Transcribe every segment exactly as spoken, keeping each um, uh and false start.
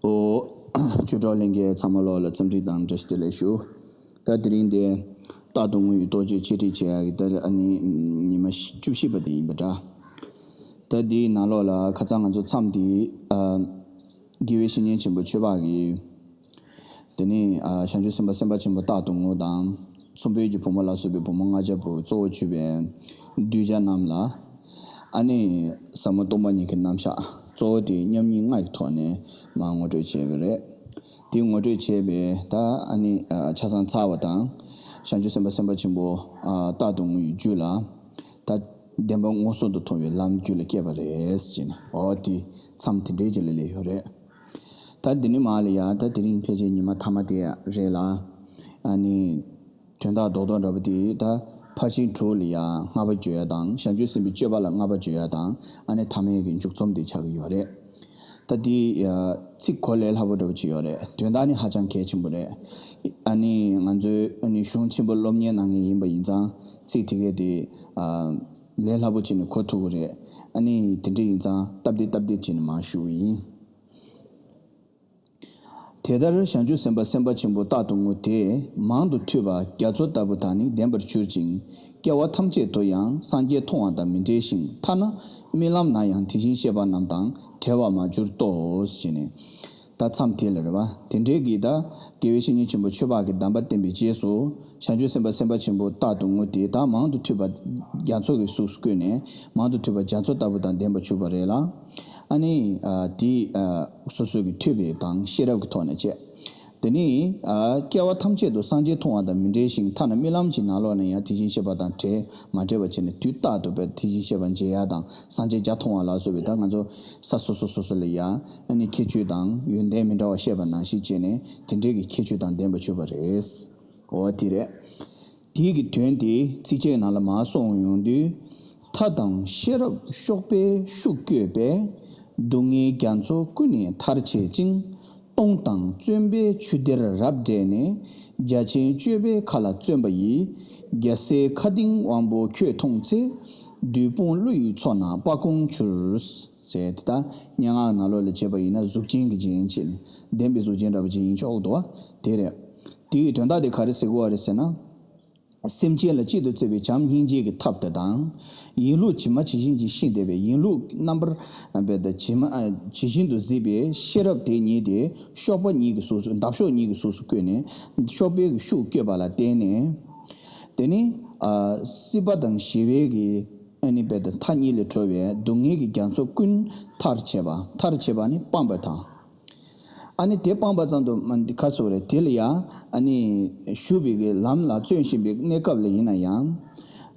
ཨོ། ཆོས་གྲོགས་ལྷན་རྒྱས་ཚང་མ་ལོག་ལ་འཚམས་འདྲི་དང་བཀྲ་ཤིས་བདེ་ལེགས་ཞུ། ད་དེ་རིང་འདི་རྟག་ཏུ་ངུ་ཡི་རྟོགས་བརྗོད་འཆད་ཁྲིད་བྱེད་ཡག་གི་ད་ཨ་ནི་ཉི་མ་བཅུ་བཞི་པ་དེ་ཡིན་པ་འདྲ། ད་འདིའི་ནང་ལོགས་ལ་ཁ་སང་ང་ཚོ་མཚམས་འདི་ཨ། དགེ་བའི་བཤེས་གཉེན་ཆེན་པོ་ཆོས་འཕགས་ཀྱིས། དེ་ནས་ཨ་བྱང་ཆུབ་སེམས་དཔའ་སེམས་དཔའ་ཆེན་པོ་རྟག་ཏུ་ངུ་དང་། མཚུར་ཕུད་ཀྱི་བུ་མོ་ལ་སོགས་པའི་བུ་མོ་ལྔ་བརྒྱ་པོ་གཙོ་བོ་གྱུར་པའི་གདུལ་བྱ་རྣམས་ལ། ཨ་ནི་ཟབ་མོ་སྟོང་པ་ཉིད་ཀྱི་རྣམ་གཞག་གཙོ་བོ་དེ་མཉམ་ཉིད་ལྔ་ཡི་ཐོག་ནས་མར་ངོ་སྤྲོད་བྱས་པ་རེད། དེ་ངོ་སྤྲོད་བྱས་པའི་ད་ཨ་ནི་ཨ་ཆ་ཚང་ཚར་བ་དང་། བྱང་ཆུབ་སེམས་དཔའ་སེམས་དཔའ་ཆེན་པོ་ཨ་རྟག་ཏུ་ངུ་ཡི་རྒྱུད་ལ། ད་བདེན་པ་མངོན་སུམ་དུ་མཐོང་བའི་ལམ་རྒྱུད་ལ་སྐྱེས་པ་རེད་ཟེར་ནས། འོ་དེ་མཚམས་དེ་འདྲའི་ཅིག་ལ་སླེབས་ཡོད་རེད། ད་འདི་ནས་མར་ལ་ཡ་ད་དེ་རིང་ཕལ་ཆེར་ཉི་མ་མཐའ་མ་དེ་རེད་ལ། ཨ་ནི། དོན་དག་རྡོག་རྡོག་འདྲ་པོ་དེ་ད་ཕར་ཕྱིན་དྲུག་ལ་ཡ་ལྔ་པ་བརྗོད་ཡ་དང་། བྱང་ཆུབ་སེམས་དཔའི་སྤྱོད་པ་ལ་ལྔ་པ་བརྗོད་ཡ་དང་། ཨ་ནི་ཐ་མའི་གི་མཇུག་རྩོམ་དེ་ཆགས་ཀྱི་ཡོད་རེད། ད་དེ་ཡ་ཚིག་གོ་ལས་སླ་པོ་འདྲ་པོ་ཅིག་ཡོད་རེད། དོན་དག་ནི་ཧ་ཅང་གལ་ཆེན་པོ་རེད། ཨ་ནི་ང་ཚོའི་ཨ་ནི་གཞུང་ཆེན་པོ་སློབ་གཉེར་གནང་མཁན་ཡིན་པ་ཡིན་ཙང་། ཚིག་དེ་གས་དེ་ཨ་ལས་སླ་པོ་བྱས་ནས་གོ་ཐུབ་ཀྱི་རེད། ཨ་ནི་དེ་འདྲ་ཡིན་ཙང་སྟབས་བདེ་སྟབས་བདེ་བྱས་ནས་མར་ཞུ་གི་ཡིན། དེ་ལྟར་བྱང་ཆུབ་སེམས་དཔའ་སེམས་དཔའ་ཆེན་པོ་རྟག་ཏུ་ངུ་དེས་མང་དུ་ཐོས་པ་རྒྱ་མཚོ་ལྟ་བུ་དག་ནི་བདེན་པར་གྱུར་ཅིང་། སྐྱེ་བ་ཐམས་ཅད་དུ་ཡང་སངས་རྒྱས་མཐོང་བ་དང་མི་འབྲལ་ཞིང་། ཐ་ན་རྨི་ལམ་ན་ཡང་དེ་བཞིན་གཤེགས་པ་རྣམས་དང་བྲལ་བར་མ་གྱུར་ཏོ། ཞེས་ནས། ད་མཚམས་དེ་ལ་རེད་བ། དེ་འདྲའི་གི་ད་དགེ་བའི་བཤེས་གཉེན་ཆེན་པོ་ཆོས་འཕགས་ཀྱི་གདམས་པ་བསྟན་པའི་རྗེས་སུ། བྱང་ཆུབ་སེམས་དཔའ་སེམས་དཔའ་ཆེན་པོ་རྟག་ཏུ་ངུ་དེ་ད་མང་དུ་ཐོས་པ་རྒྱ་མཚོ་གི་གཟུགས་སུ་བཀོད་ནས། མང་དུ་ཐོས་པ་རྒྱ་མཚོ་ལྟ་བུ་དང་ལྡན་པར་གྱུར་པ་རེད་ལ། ཨ་ནི་ཨ་དེ་ཨ་སོ་སོ་གི་ཐོས་པའི་དང་ཤེས་རབ་ཀྱི་ཐོག་ནས་བྱས། དེ་ནི་ཨ་སྐྱེ་བ་ཐམས་ཅད་དུ་སངས་རྒྱས་མཐོང་བ་དང་མི་འབྲལ་ཞིང་། ཐ་ན་རྨི་ལམ་གྱི་ནང་ལོགས་ནས་ཡང་དེ་བཞིན་གཤེགས་པ་དང་བྲལ་མ་བྲལ་བ་བྱས་ནས། དུས་རྟག་ཏུ་དཔེ་དེ་བཞིན་གཤེགས་པ་མཇལ་ཡ་དང་། སངས་རྒྱས་བརྒྱ་མཐོང་བ་ལ་སོགས་པའི་ད་ང་ཚོ་ས་སོ་སོ་སོ་སོ་ལ་ཡ་ཨ་ནི་ཁྱད་ཆོས་དང་ཡོན་ཏན་མི་འདྲ་བ་བཤད་པ་ནང་བཞིན་བྱས་ནས། དེ་འདྲའི་གི་ཁྱད་ཆོས་དང་ལྡན་པ་གྱུར་པ་རེད། འོ་དེ་རེད། དེའི་གི་དོན་དེ་ཚིགས་བཅད་ནང་ལ་མར་གསུངས་ཡོང་དུས། མཐའ་དང་ཤེས་རབ་གཤོག་པས་ཤུགས་བསྐྱོད་པས། སྡུག་བསྔལ་རྒྱ་མཚོ་ཀུན་ནས་ཐར་བྱེད་ཅིང་། སྟོང་དང་བཙོན་པའི་ཆུ་གཏེར་རབ་བསྒྲལ་ནས། རྒྱ་ཆེན་སྤྱོད་པའི་མཁའ་ལ་བརྩོན་པ་ཡིས། རྒྱལ་སྲས་མཁའ་ལྡིང་དབང་པོ་ཁྱོད་མཐོང་ཚེ། བདུད་དཔུང་ཀླུ་ཡི་ཚོགས་རྣམས་སྤ་བཀོང་གྱུར། ཟེར་ཏེ། ད་སྙན་ངག་ནང་ལོགས་ལ་བྱས་པ་ཡིན་ན། གཟུགས་ཅན་གྱི་སྦྱིན་བྱས་ནས། བདེན་པའི་གཟུགས་ཅན་འདྲ་པོ་ཅིག་ཡིན་ཆོག་འདུག་བ། དེ་རེད། དེའི་དོན་དག་དེ་ག་རེ་ཟེར་དགོས་བ་རེད་ཟེར་ན། སེམས་ཅན་ལ་གཅིག་ཏུ་བརྩེ་བའི་བྱམས་སྙིང་རྗེ་གི་ཐབས་དེ་དང་། ཡིན་ལུགས་ཇི་མ་ཇི་བཞིན་གྱིས་ཤེས་བསྡད་པའི། ཡིན་ལུགས་རྣམ་པར་སྦས་ཏེ་ཇི་མ་ཇི་བཞིན་དུ་གཟིགས་པའི་ཤེས་རབ་དེ་ཉིད་དེ། གཤོག་པ་ཉིད་ཀྱི་གཟུགས་སུ། འདབ་གཤོག་ཉིད་ཀྱི་གཟུགས་སུ་བཀོད་ནས། གཤོག་པའི་གི་ཤུགས་བསྐྱོད་པ་ལ་བརྟེན་ནས། དེ་ནི་ཨ་སྲིད་པ་དང་ཞི་བའི་གི་ཨ་ནི་སྦས་ཏེ་མཐའ་གཉིས་ལས་གྲོལ་བའི་སྡུག་བསྔལ་གྱི་རྒྱ་མཚོ་ཀུན་ཐར་བྱེད་པ། ཐར་བྱེད་པ་ནི་སྤངས་པ་དང་། ཨ་ནི་དེ་སྤངས་པ་ཙམ་དུ་མ་འདི་ག་སོགས་རེད། དེ་ལ་ཡང་ཨ་ནི་ཞུགས་པའི་གི་ལམ་ལ་བརྩོན་བཞིན་པའི་གནས་སྐབས་ལ་ཡིན་ན་ཡང་།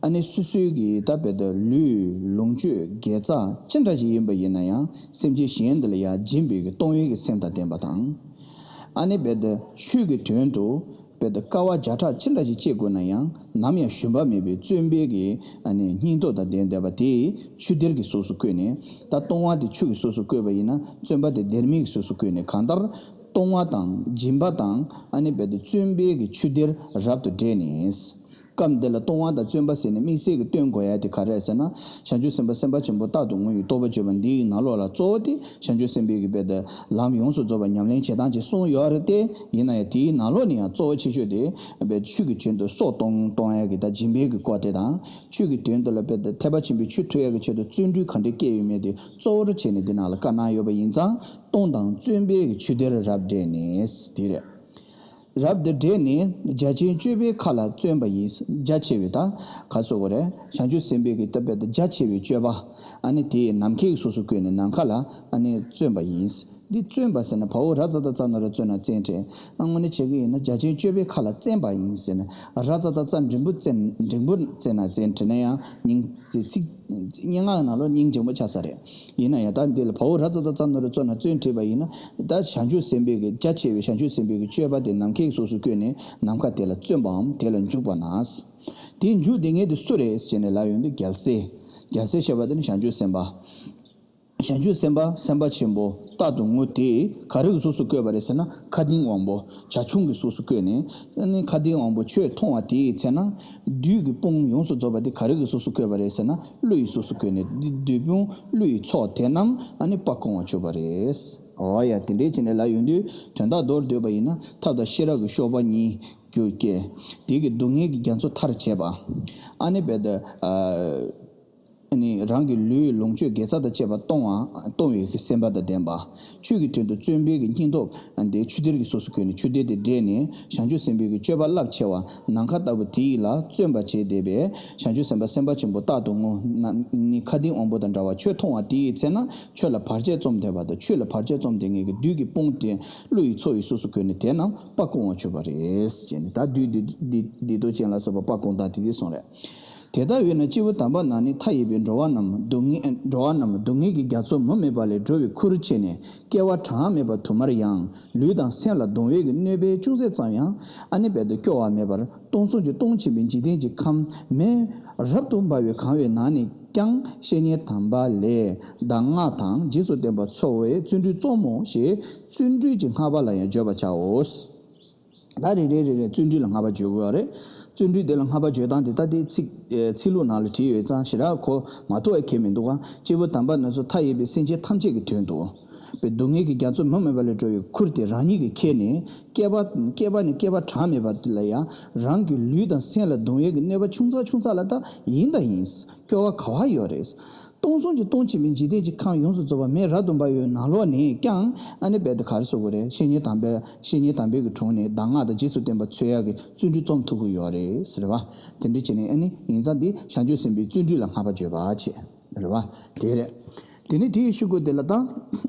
ཨ་ནི་སོ་སོའི་གི་ད་སྦས་ཏེ་ལུས་ལོངས་སྤྱོད་དགེ་རྩ་ཅི་འདྲ་ཞིག་ཡིན་པ་ཡིན་ན་ཡང་། སེམས་ཅན་གཞན་དེ་ལ་ཡང་སྦྱིན་པའི་གི་གཏོང་བའི་གི་སེམས་དང་ལྡན་པ་དང་། ཨ་ནི་སྦས་ཏེ་ཆོས་ཀྱི་དོན་དུ་སྦས་ཏེ་དཀའ་བ་བརྒྱ་ཕྲག་ཅི་འདྲ་ཞིག་སྤྱད་དགོས་ན་ཡང་། ནམ་ཡང་ཞུམ་པ་མེད་པའི་བརྩོན་པའི་གི་ཨ་ནི་སྙིང་སྟོབས་དང་ལྡན་བསྡད་པ་དེ་ཆུ་གཏེར་གྱི་གཟུགས་སུ་བཀོད་ནས། ད་གཏོང་བ་དེ་ཆུ་གི་གཟུགས་སུ་བཀོད་པ་ཡིན་ན། བརྩོན་པ་དེ་སྡེར་མའི་གི་གཟུགས་སུ་བཀོད་ནས། གང་ལྟར་གཏོང་བ་དང་སྦྱིན་པ་དང་། ཨ་ནི་སྦས་ཏེ་བརྩོན་པའི་གི་ཆུ་གཏེར་རབ་ཏུ་འདྲེས་ནས། སྐབས་འདི་ལ་གཏོང་བ་དང་བརྩོན་པ་ཟེར་ནས་དམིགས་བསལ་གྱི་སྟོན་དགོས་ཡ་དེ་ག་རེ་རེད་ཟེར་ན། བྱང་ཆུབ་སེམས་དཔའ་སེམས་དཔའ་ཆེན་པོ་རྟག་ཏུ་ངུ་ཡི་རྟོགས་པ་བརྗོད་པ་འདིའི་ནང་ལོགས་ལ་གཙོ་བོ་དེ་བྱང་ཆུབ་སེམས་དཔའི་གི་སྦས་ཏེ་ལམ་ཡོངས་སུ་རྫོགས་པ་ཉམས་ལེན་བྱེད་སྟངས་ཅིག་གསུངས་ཡོད་རེད་དེ། ཡིན་ན་ཡང་དེའི་ནང་ལོགས་ནས་ཡང་གཙོ་བོ་ཆེ་ཤོས་དེ་སྦས་ཆོས་ཀྱི་དོན་དུ་སྲོག་གཏོང་གཏོང་ཡ་གི་ད་སྦྱིན་པའི་གི་སྐོར་དེ་དང་། ཆོས་ཀྱི་དོན་དུ་ལ་སྦས་ཏེ་ཐེག་པ་ཆེན་པོའི་ཆོས་ཐོས་ཡ་གི་ཆེད་དུ་བརྩོན་འགྲུས་ག་འདྲས་བསྐྱེད་ཡོད་མེད་དེ་གཙོ་བོར་བྱས་ནས་འདི་ནང་ལ་བཀའ་གནང་ཡོད་པ་ཡིན་ཙང་། གཏོང་དང་བརྩོན་པའི་གི་ཆུ་གཏེར་རབ་འདྲེས་ནས། དེ་རེད། རབ་ཏུ་འདྲེས་ནས་རྒྱ་ཆེན་སྤྱོད་པའི་མཁའ་ལ་བརྩོན་པ་ཡིས། རྒྱ་ཆེ་བའི་ད་ག་སོགས་རེད། བྱང་ཆུབ་སེམས་དཔའི་གི་ད་སྦས་ཏེ་རྒྱ་ཆེ་བའི་སྤྱོད་པ། ཨ་ནི་དེ་ནམ་མཁའི་གཟུགས་སུ་བཀོད་ནས་ནམ་མཁའ་ལ་ཨ་ནི་བརྩོན་པ་ཡིས། འདི་བརྩོན་པ་ཟེར་ན་བའོ་ར་ཙ་ད་ཙ་ན་རོ་བརྩོན་ན་བརྩོན་བྲལ། ཨ་དངོས་གནས་བྱེད་ཀྱི་ཡིན་ན་རྒྱ་ཆེན་སྤྱོད་པའི་མཁའ་ལ་བརྩོན་པ་ཡིས་ཟེར་ནས། ར་ཙ་ད་ཙ་འགྲེང་བུ་བརྩོན་འགྲེང་བུ་བརྩོན་ན་བརྩོན་བྲལ་ན་ཡང་སྙིང་རྗེ་ཚིག་སྙན་ངག་ནང་ལོགས་སྙིང་རྗེ་མོ་ཆགས་ས་རེད། ཡིན་ན་ཡང་ད་འདི་ལ་བའོ་ར་ཙ་ད་ཙ་ན་རོ་བརྩོན་ན་བརྩོན་བྲལ་བ་ཡིན་ན། ད་བྱང་ཆུབ་སེམས་དཔའི་གི་རྒྱ་ཆེ་བའི་བྱང་ཆུབ་སེམས་དཔའི་གི་སྤྱོད་པ་དེ་ནམ་མཁའི་གཟུགས་སུ་བཀོད་ནས་ནམ་མཁའ་དེ་ལ་བརྩོན་པའམ་དེ་ལ་འཇུག་པ་ན། དེ་འཇུག་བསྡད་མཁན་དེ་སུ་རེད་ཟེར་ནས་ལབ་ཡོང་དུས་རྒྱལ་སྲས། རྒྱལ་སྲས་ཞེས་པ་དེ་ནི་བྱང་ཆུབ་སེམས་དཔའ། བྱང་ཆུབ་སེམས་དཔའ་སེམས་དཔའ་ཆེན་པོ་རྟག་ཏུ་ངུ་དེས་ག་རེ་གི་གཟུགས་སུ་བཀོད་པ་རེད་ཟེར་ན། མཁའ་ལྡིང་དབང་པོ་བྱ་ཁྱུང་གི་གཟུགས་སུ་བཀོད་ནས། ཨ་ནི་མཁའ་ལྡིང་དབང་པོ་ཁྱོད་མཐོང་བ་དེའི་ཚེ་ན། བདུད་ཀྱི་དཔུང་ཡོངས་སུ་རྫོགས་པ་དེ་ག་རེ་གི་གཟུགས་སུ་བཀོད་པ་རེད་ཟེར་ན། ཀླུ་ཡི་གཟུགས་སུ་བཀོད་ནས་བདུད་དཔུང་ཀླུ་ཡི་ཚོགས་དེ་རྣམས་ཨ་ནི་སྤ་བཀོང་བར་གྱུར་པ་རེད། འོ་ཡ། དེ་འདྲའི་བྱས་ནས་ལབ་ཡོང་དུས་དོན་དག་མདོར་བསྡུས་པ་ཡིན་ན། ཐབས་དང་ཤེས་རབ་ཀྱི་གཤོག་པ་གཉིས་རྒྱུད་སྐྱེས། དེ་གི་སྡུག་བསྔལ་གྱི་རྒྱ་མཚོ་མཐར་བྱེད་པ། ཨ་ནི་རྦད་དེ། ཨ་ནི་རང་གི་ལུས་ལོངས་སྤྱོད་དགེ་རྩ་དང་བཅས་པ་གཏོང་བ། གཏོང་བའི་གི་སེམས་པ་དང་ལྡན་པ། ཆོས་ཀྱི་དོན་དུ་བརྩོན་པའི་གི་སྙིང་སྟོབས་དེ་ཆུ་གཏེར་གྱི་གཟུགས་སུ་བཀོད་ནས། ཆུ་གཏེར་དེ་བསྒྲལ་ནས་བྱང་ཆུབ་སེམས་དཔའི་གི་སྤྱོད་པ་རླབས་ཆེ་བ་ནམ་མཁའ་ལྟ་བུ་དེ་ཡི་ལ་བརྩོན་པ་བྱས་བསྡད་པས། བྱང་ཆུབ་སེམས་དཔའ་སེམས་དཔའ་ཆེན་པོ་རྟག་ཏུ་ངུ་ནི། མཁའ་ལྡིང་དབང་པོ་དང་འདྲ་བ་ཁྱོད་མཐོང་བ་དེ་ཡི་ཚེ་ན། ཁྱོད་ལ་བར་ཆད་རྩོམ་བསྡད་པ་དང་། ཁྱོད་ལ་བར་ཆད་རྩོམ་བསྡད་མཁན་གྱི་བདུད་ཀྱི་དཔུང་དེ་ཀླུ་ཡི་ཚོགས་ཡི་གཟུགས་སུ་བཀོད་ནས་དེ་རྣམས་སྤ་བཀོང་བར་གྱུར་པ་རེད། ཅེས་ནས། ད་བདུད་སྡིག་སྡིག་སྡིག་ཏོ་ཅན་ལ་སོགས་པ་སྤ་བཀོང་དང་དེ་དེ་གསུངས་རེད། དེ་ལྟ་བས་ན་སྐྱེས་བུ་དམ་པ་རྣམས་ནི་མཐའ་ཡས་པའི་འགྲོ་བ་རྣམས་སྡུག་བསྔལ། འགྲོ་བ་རྣམས་སྡུག་བསྔལ་གྱི་རྒྱ་མཚོ་མུ་མེད་པ་ལས་སྒྲོལ་བའི་ཁུར་ཁྱེར་ནས། སྐྱེ་བ་གྲངས་མེད་པ་དུ་མར་ཡང་ལུས་དང་སེམས་ལ་གདུང་བའི་གི་གནོད་པ་ཅུང་ཟད་ཙམ་ཡང་ཨ་ནི་རྦད་དེ་སྐྱོ་བ་མེད་པར། སྟོང་གསུམ་གྱི་སྟོང་ཆེན་པོའི་འཇིག་རྟེན་གྱི་ཁམས་མེ་རབ་ཏུ་འབར་བས་གང་བའི་ནང་ནས་ཀྱང་བཤེས་གཉེན་དམ་པ་ལས་གདམས་ངག་དང་རྗེས་སུ་བསྟན་པ་འཚོལ་བའི་བརྩོན་འགྲུས་རྩོམ་མོ་ཞེས་བརྩོན་འགྲུས་ཀྱི་བསྔགས་པ་ལ་ཡང་བརྗོད་པར་བྱའོ། ད་རེ་རེ་རེ་རེ་བརྩོན་འགྲུས་ལ་བསྔགས་པ་བརྗོད་དགོས་པ་རེད། བརྩོན་འགྲུས་དེ་ལ་བསྔགས་པ་བརྗོད་སྟངས་དེ་ད་དེ་ཚིག་ཨེ་ཚིག་ལྷུག་ནང་ལ་བྲིས་ཡོད་ཙང་ཞེ་དྲག་གོ་མ་ཐུབ་པ་གང་ཡང་མི་འདུག་ག་སྐྱེས་བུ་དམ་པ་རྣམས་སུ་མཐའ་ཡས་པའི་སེམས་ཅན་ཐམས་ཅད་ཀྱི་དོན་དུ། པའི་སྡུག་བསྔལ་གྱི་རྒྱ་མཚོ་མུ་མེད་པ་ལས་སྒྲོལ་བའི་ཁུར་དེ་རང་ཉིད་ཀྱིས་ཁྱེར་ནས། བསྐལ་པ་བསྐལ་པ་ནས་བསྐལ་པ་གྲངས་མེད་པ་དེ་ལ་ཡང་རང་གི་ལུས་དང་སེམས་ལ་གདུང་བའི་གི་གནོད་པ་ཆུང་ཙག་ཆུང་ཙག་ལ་ད་ཡིན་དང་ཡིན། སྐྱོ་བ་ག་བ་ཡོད་རེད། སྟོང་གསུམ་གྱི་སྟོང་ཆེན་པོའི་འཇིག་རྟེན་གྱི་ཁམས་ཡོངས་སུ་རྫོགས་པ་མེ་རབ་ཏུ་འབར་བའི་ནང་ལོགས་ནས་ཀྱང་ཨ་ནི་རྦད་དེ་ག་རེ་ཟེར་དགོས་རེད། བཤེས་གཉེན་དམ་པའི་བཤེས་གཉེན་དམ་པའི་གི་དྲུང་ནས་གདམས་ངག་དང་རྗེས་སུ་བསྟན་པ་འཚོལ་ཡག་གི་བརྩོན་འགྲུས་རྩོམ་ཐུབ་ཀྱི་ཡོད་རེད་ཟེར་བ། དེ་འདྲ་བྱས་ནས་ཨ་ནི་ཡིན་ཙང་འདི་བྱང་ཆུབ་སེམས་དཔའི་བརྩོན་འགྲུས་ལ་བསྔགས་པ་བརྗོད་པ་བྱས། རེད་བ། དེ་རེད། དེ་ནས་དེའི་ཤུལ་ཀོ་དེ་ལ་ད།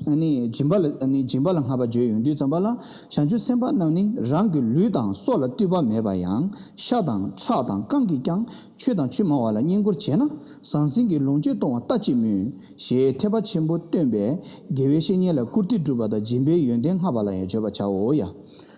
ཨ་ནི་སྦྱིན་པ་ལ་ཨ་ནི་སྦྱིན་པ་ལ་བསྔགས་པ་བརྗོད་ཡོང་དུས་ཙམ་པ་ལ། བྱང་ཆུབ་སེམས་དཔའ་རྣམས་ནི་རང་གི་ལུས་དང་སྲོག་ལ་ལྟོས་པ་མེད་པ་ཡང་། ཤ་དང་ཁྲག་དང་རྐང་གིས་ཀྱང་ཆོས་དང་ཆུད་མང་བ་ལ་བསྙེན་བཀུར་བྱས་ན། ཟང་ཟིང་གི་ལོངས་སྤྱོད་གཏོང་བ་ལྟ་ཅི་སྨོས། ཞེས་ཐེག་པ་ཆེན་པོ་སྟོན་པས་དགེ་བའི་བཤེས་གཉེན་ལ་བཀུར་སྟི་སྒྲུབ་པ་དང་སྦྱིན་པའི་ཡོན་ཏན་བསྔགས་པ་ལ་ཡང་བརྗོད་པར་བྱའོ་ཡ།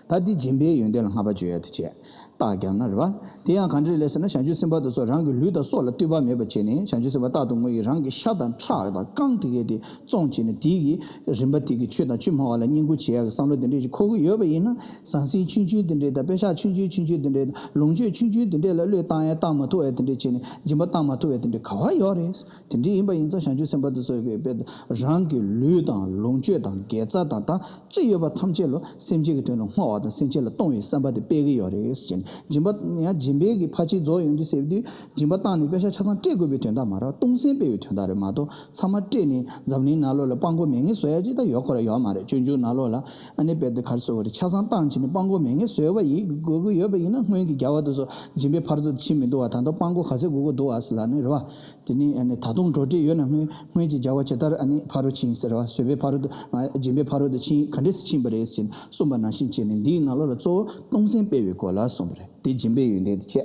ད་འདི་སྦྱིན་པའི་ཡོན་ཏན་ལ་བསྔགས་པ་བརྗོད་ཡ་དེ་བྱས། རྟགས་བརྒྱབ་ན་རེད་བ། དེ་ཡང་ག་འདྲ་ལས་ཟེར་ན། བྱང་ཆུབ་སེམས་དཔའ་དེ་ཚོ་རང་གི་ལུས་དང་སྲོག་ལ་ལྟོས་པ་མེད་པ་བྱས་ནས། བྱང་ཆུབ་སེམས་དཔའ་རྟག་ཏུ་ངུ་ཡི་རང་གི་ཤ་དང་ཁྲག་དང་རྐང་དེ་གས་དེ་བཙོང་བྱས་ནས། དེའི་གི་རིན་པ་དེ་གི་ཆོས་དང་ཆུད་མང་བ་ལ་བསྙེན་བཀུར་བྱེད་ཡག་གི་བསམ་བློ་དེ་འདྲས་ཞིག་འཁོར་གི་ཡོད་པ་ཡིན་ན། ཟང་ཟིང་ཆུང་ཆུང་དེ་འདྲས་དང་། པེ་ཤག་ཆུང་ཆུང་ཆུང་ཆུང་དེ་འདྲས་དང་། ལོངས་སྤྱོད་ཆུང་ཆུང་དེ་འདྲས་ལ་བློས་བཏང་ཡ་བཏང་མ་ཐུབ་ཡ་དེ་འདྲས་བྱས་ནས། སྦྱིན་པ་བཏང་མ་ཐུབ་ཡ་དེ་འདྲས་ག་བ་ཡོད་རེད། དེ་འདྲས་ཡིན་པ་ཡིན་ཙང་། བྱང་ཆུབ་སེམས་དཔའ་དེ་ཚོ་གི་དཔེ་རང་གི་ལུས་དང་ལོངས་སྤྱོད་དང་དགེ་རྩ་དང་། ད་ཅི་ཡོད་པ་ཐམས་ཅད་ལོ་སེམས་ཅན་གྱི་དོན་ལ་བསྔོ་བ་དང་། སེམས་ཅན་ལ་གཏོང་བའི་བསམ་པ་དེ་སྤེལ་གྱི་ཡོད་རེད་ཟེར་ནས། སྦྱིན་པ་ཡང་སྦྱིན་པའི་གི་ཕར་ཕྱིན་རྫོགས་ཡོང་དུས་ཟེར་དུས། སྦྱིན་པ་བཏང་ནས་པེ་ཤག་ཆ་ཚང་སྤྲད་དགོས་པའི་དོན་དག་མ་རེད། གཏོང་སེམས་སྤེལ་བའི་དོན་དག་རེད་མ་གཏོགས། ཚང་མ་སྤྲད་ནས་འཛམ་གླིང་ནང་ལོགས་ལ་སྤྲང་པོ་མེད་མཁན་བཟོ་ཡ་ཅིག་ད་ཡོད་ཁོ་ར་ཡོད་མ་རེད། སྤྱོད་འཇུག་ནང་ལོགས་ལ་ཨ་ནི་རྦད་དེ་ག་རེ་ཟེར་དགོས་རེད། ཆ་ཚང་བཏང་བྱས་ནས་སྤྲང་པོ་མེད་མཁན་བཟོས་པ་ཡིན་དགོས་ཀྱི་ཡོད་པ་ཡིན་ན། སྔོན་གྱི་རྒྱལ་བ་དེ་ཚོ་སྦྱིན་པའི་ཕ་རོལ་ཏུ་ཕྱིན་མི་འདུག་བ། ད་ལྟ་སྤྲང་པོ་ག་ཚོད་དགོས་ཀྱི་འདུག་བ་ཟེར་ལབ་ནས་རེད་བ། དེ་ནས་ཨ་ནི་ད་དུང་འགྲོ་འདོད་ཡོད་ན། སྔོན་སྔོན་གྱི་རྒྱལ་བ་ཇི་ལྟར་ཨ་ནི་ཕ་རོལ་ཕྱིན་ཟེར་བ། བཟོད་པའི་ཕ་རོལ་ཏུ་ཨ་སྦྱིན་པའི་ཕ་རོལ་ཏུ་ཕྱིན་ག་འདྲས་སེ་ཕྱིན་པ་རེད་ཟེར་གསུངས་པ་ནང་བཞིན་བྱས་ནས། འདིའི་ནང་ལོགས་ལ་གཙོ་བོ་གཏོང་སེམས་སྤེལ་བའི་སྐོར་ལ་གསུངས་པ་རེད། དེ་སྦྱིན་པའི་ཡོན་ཏན་དེ་བྱས།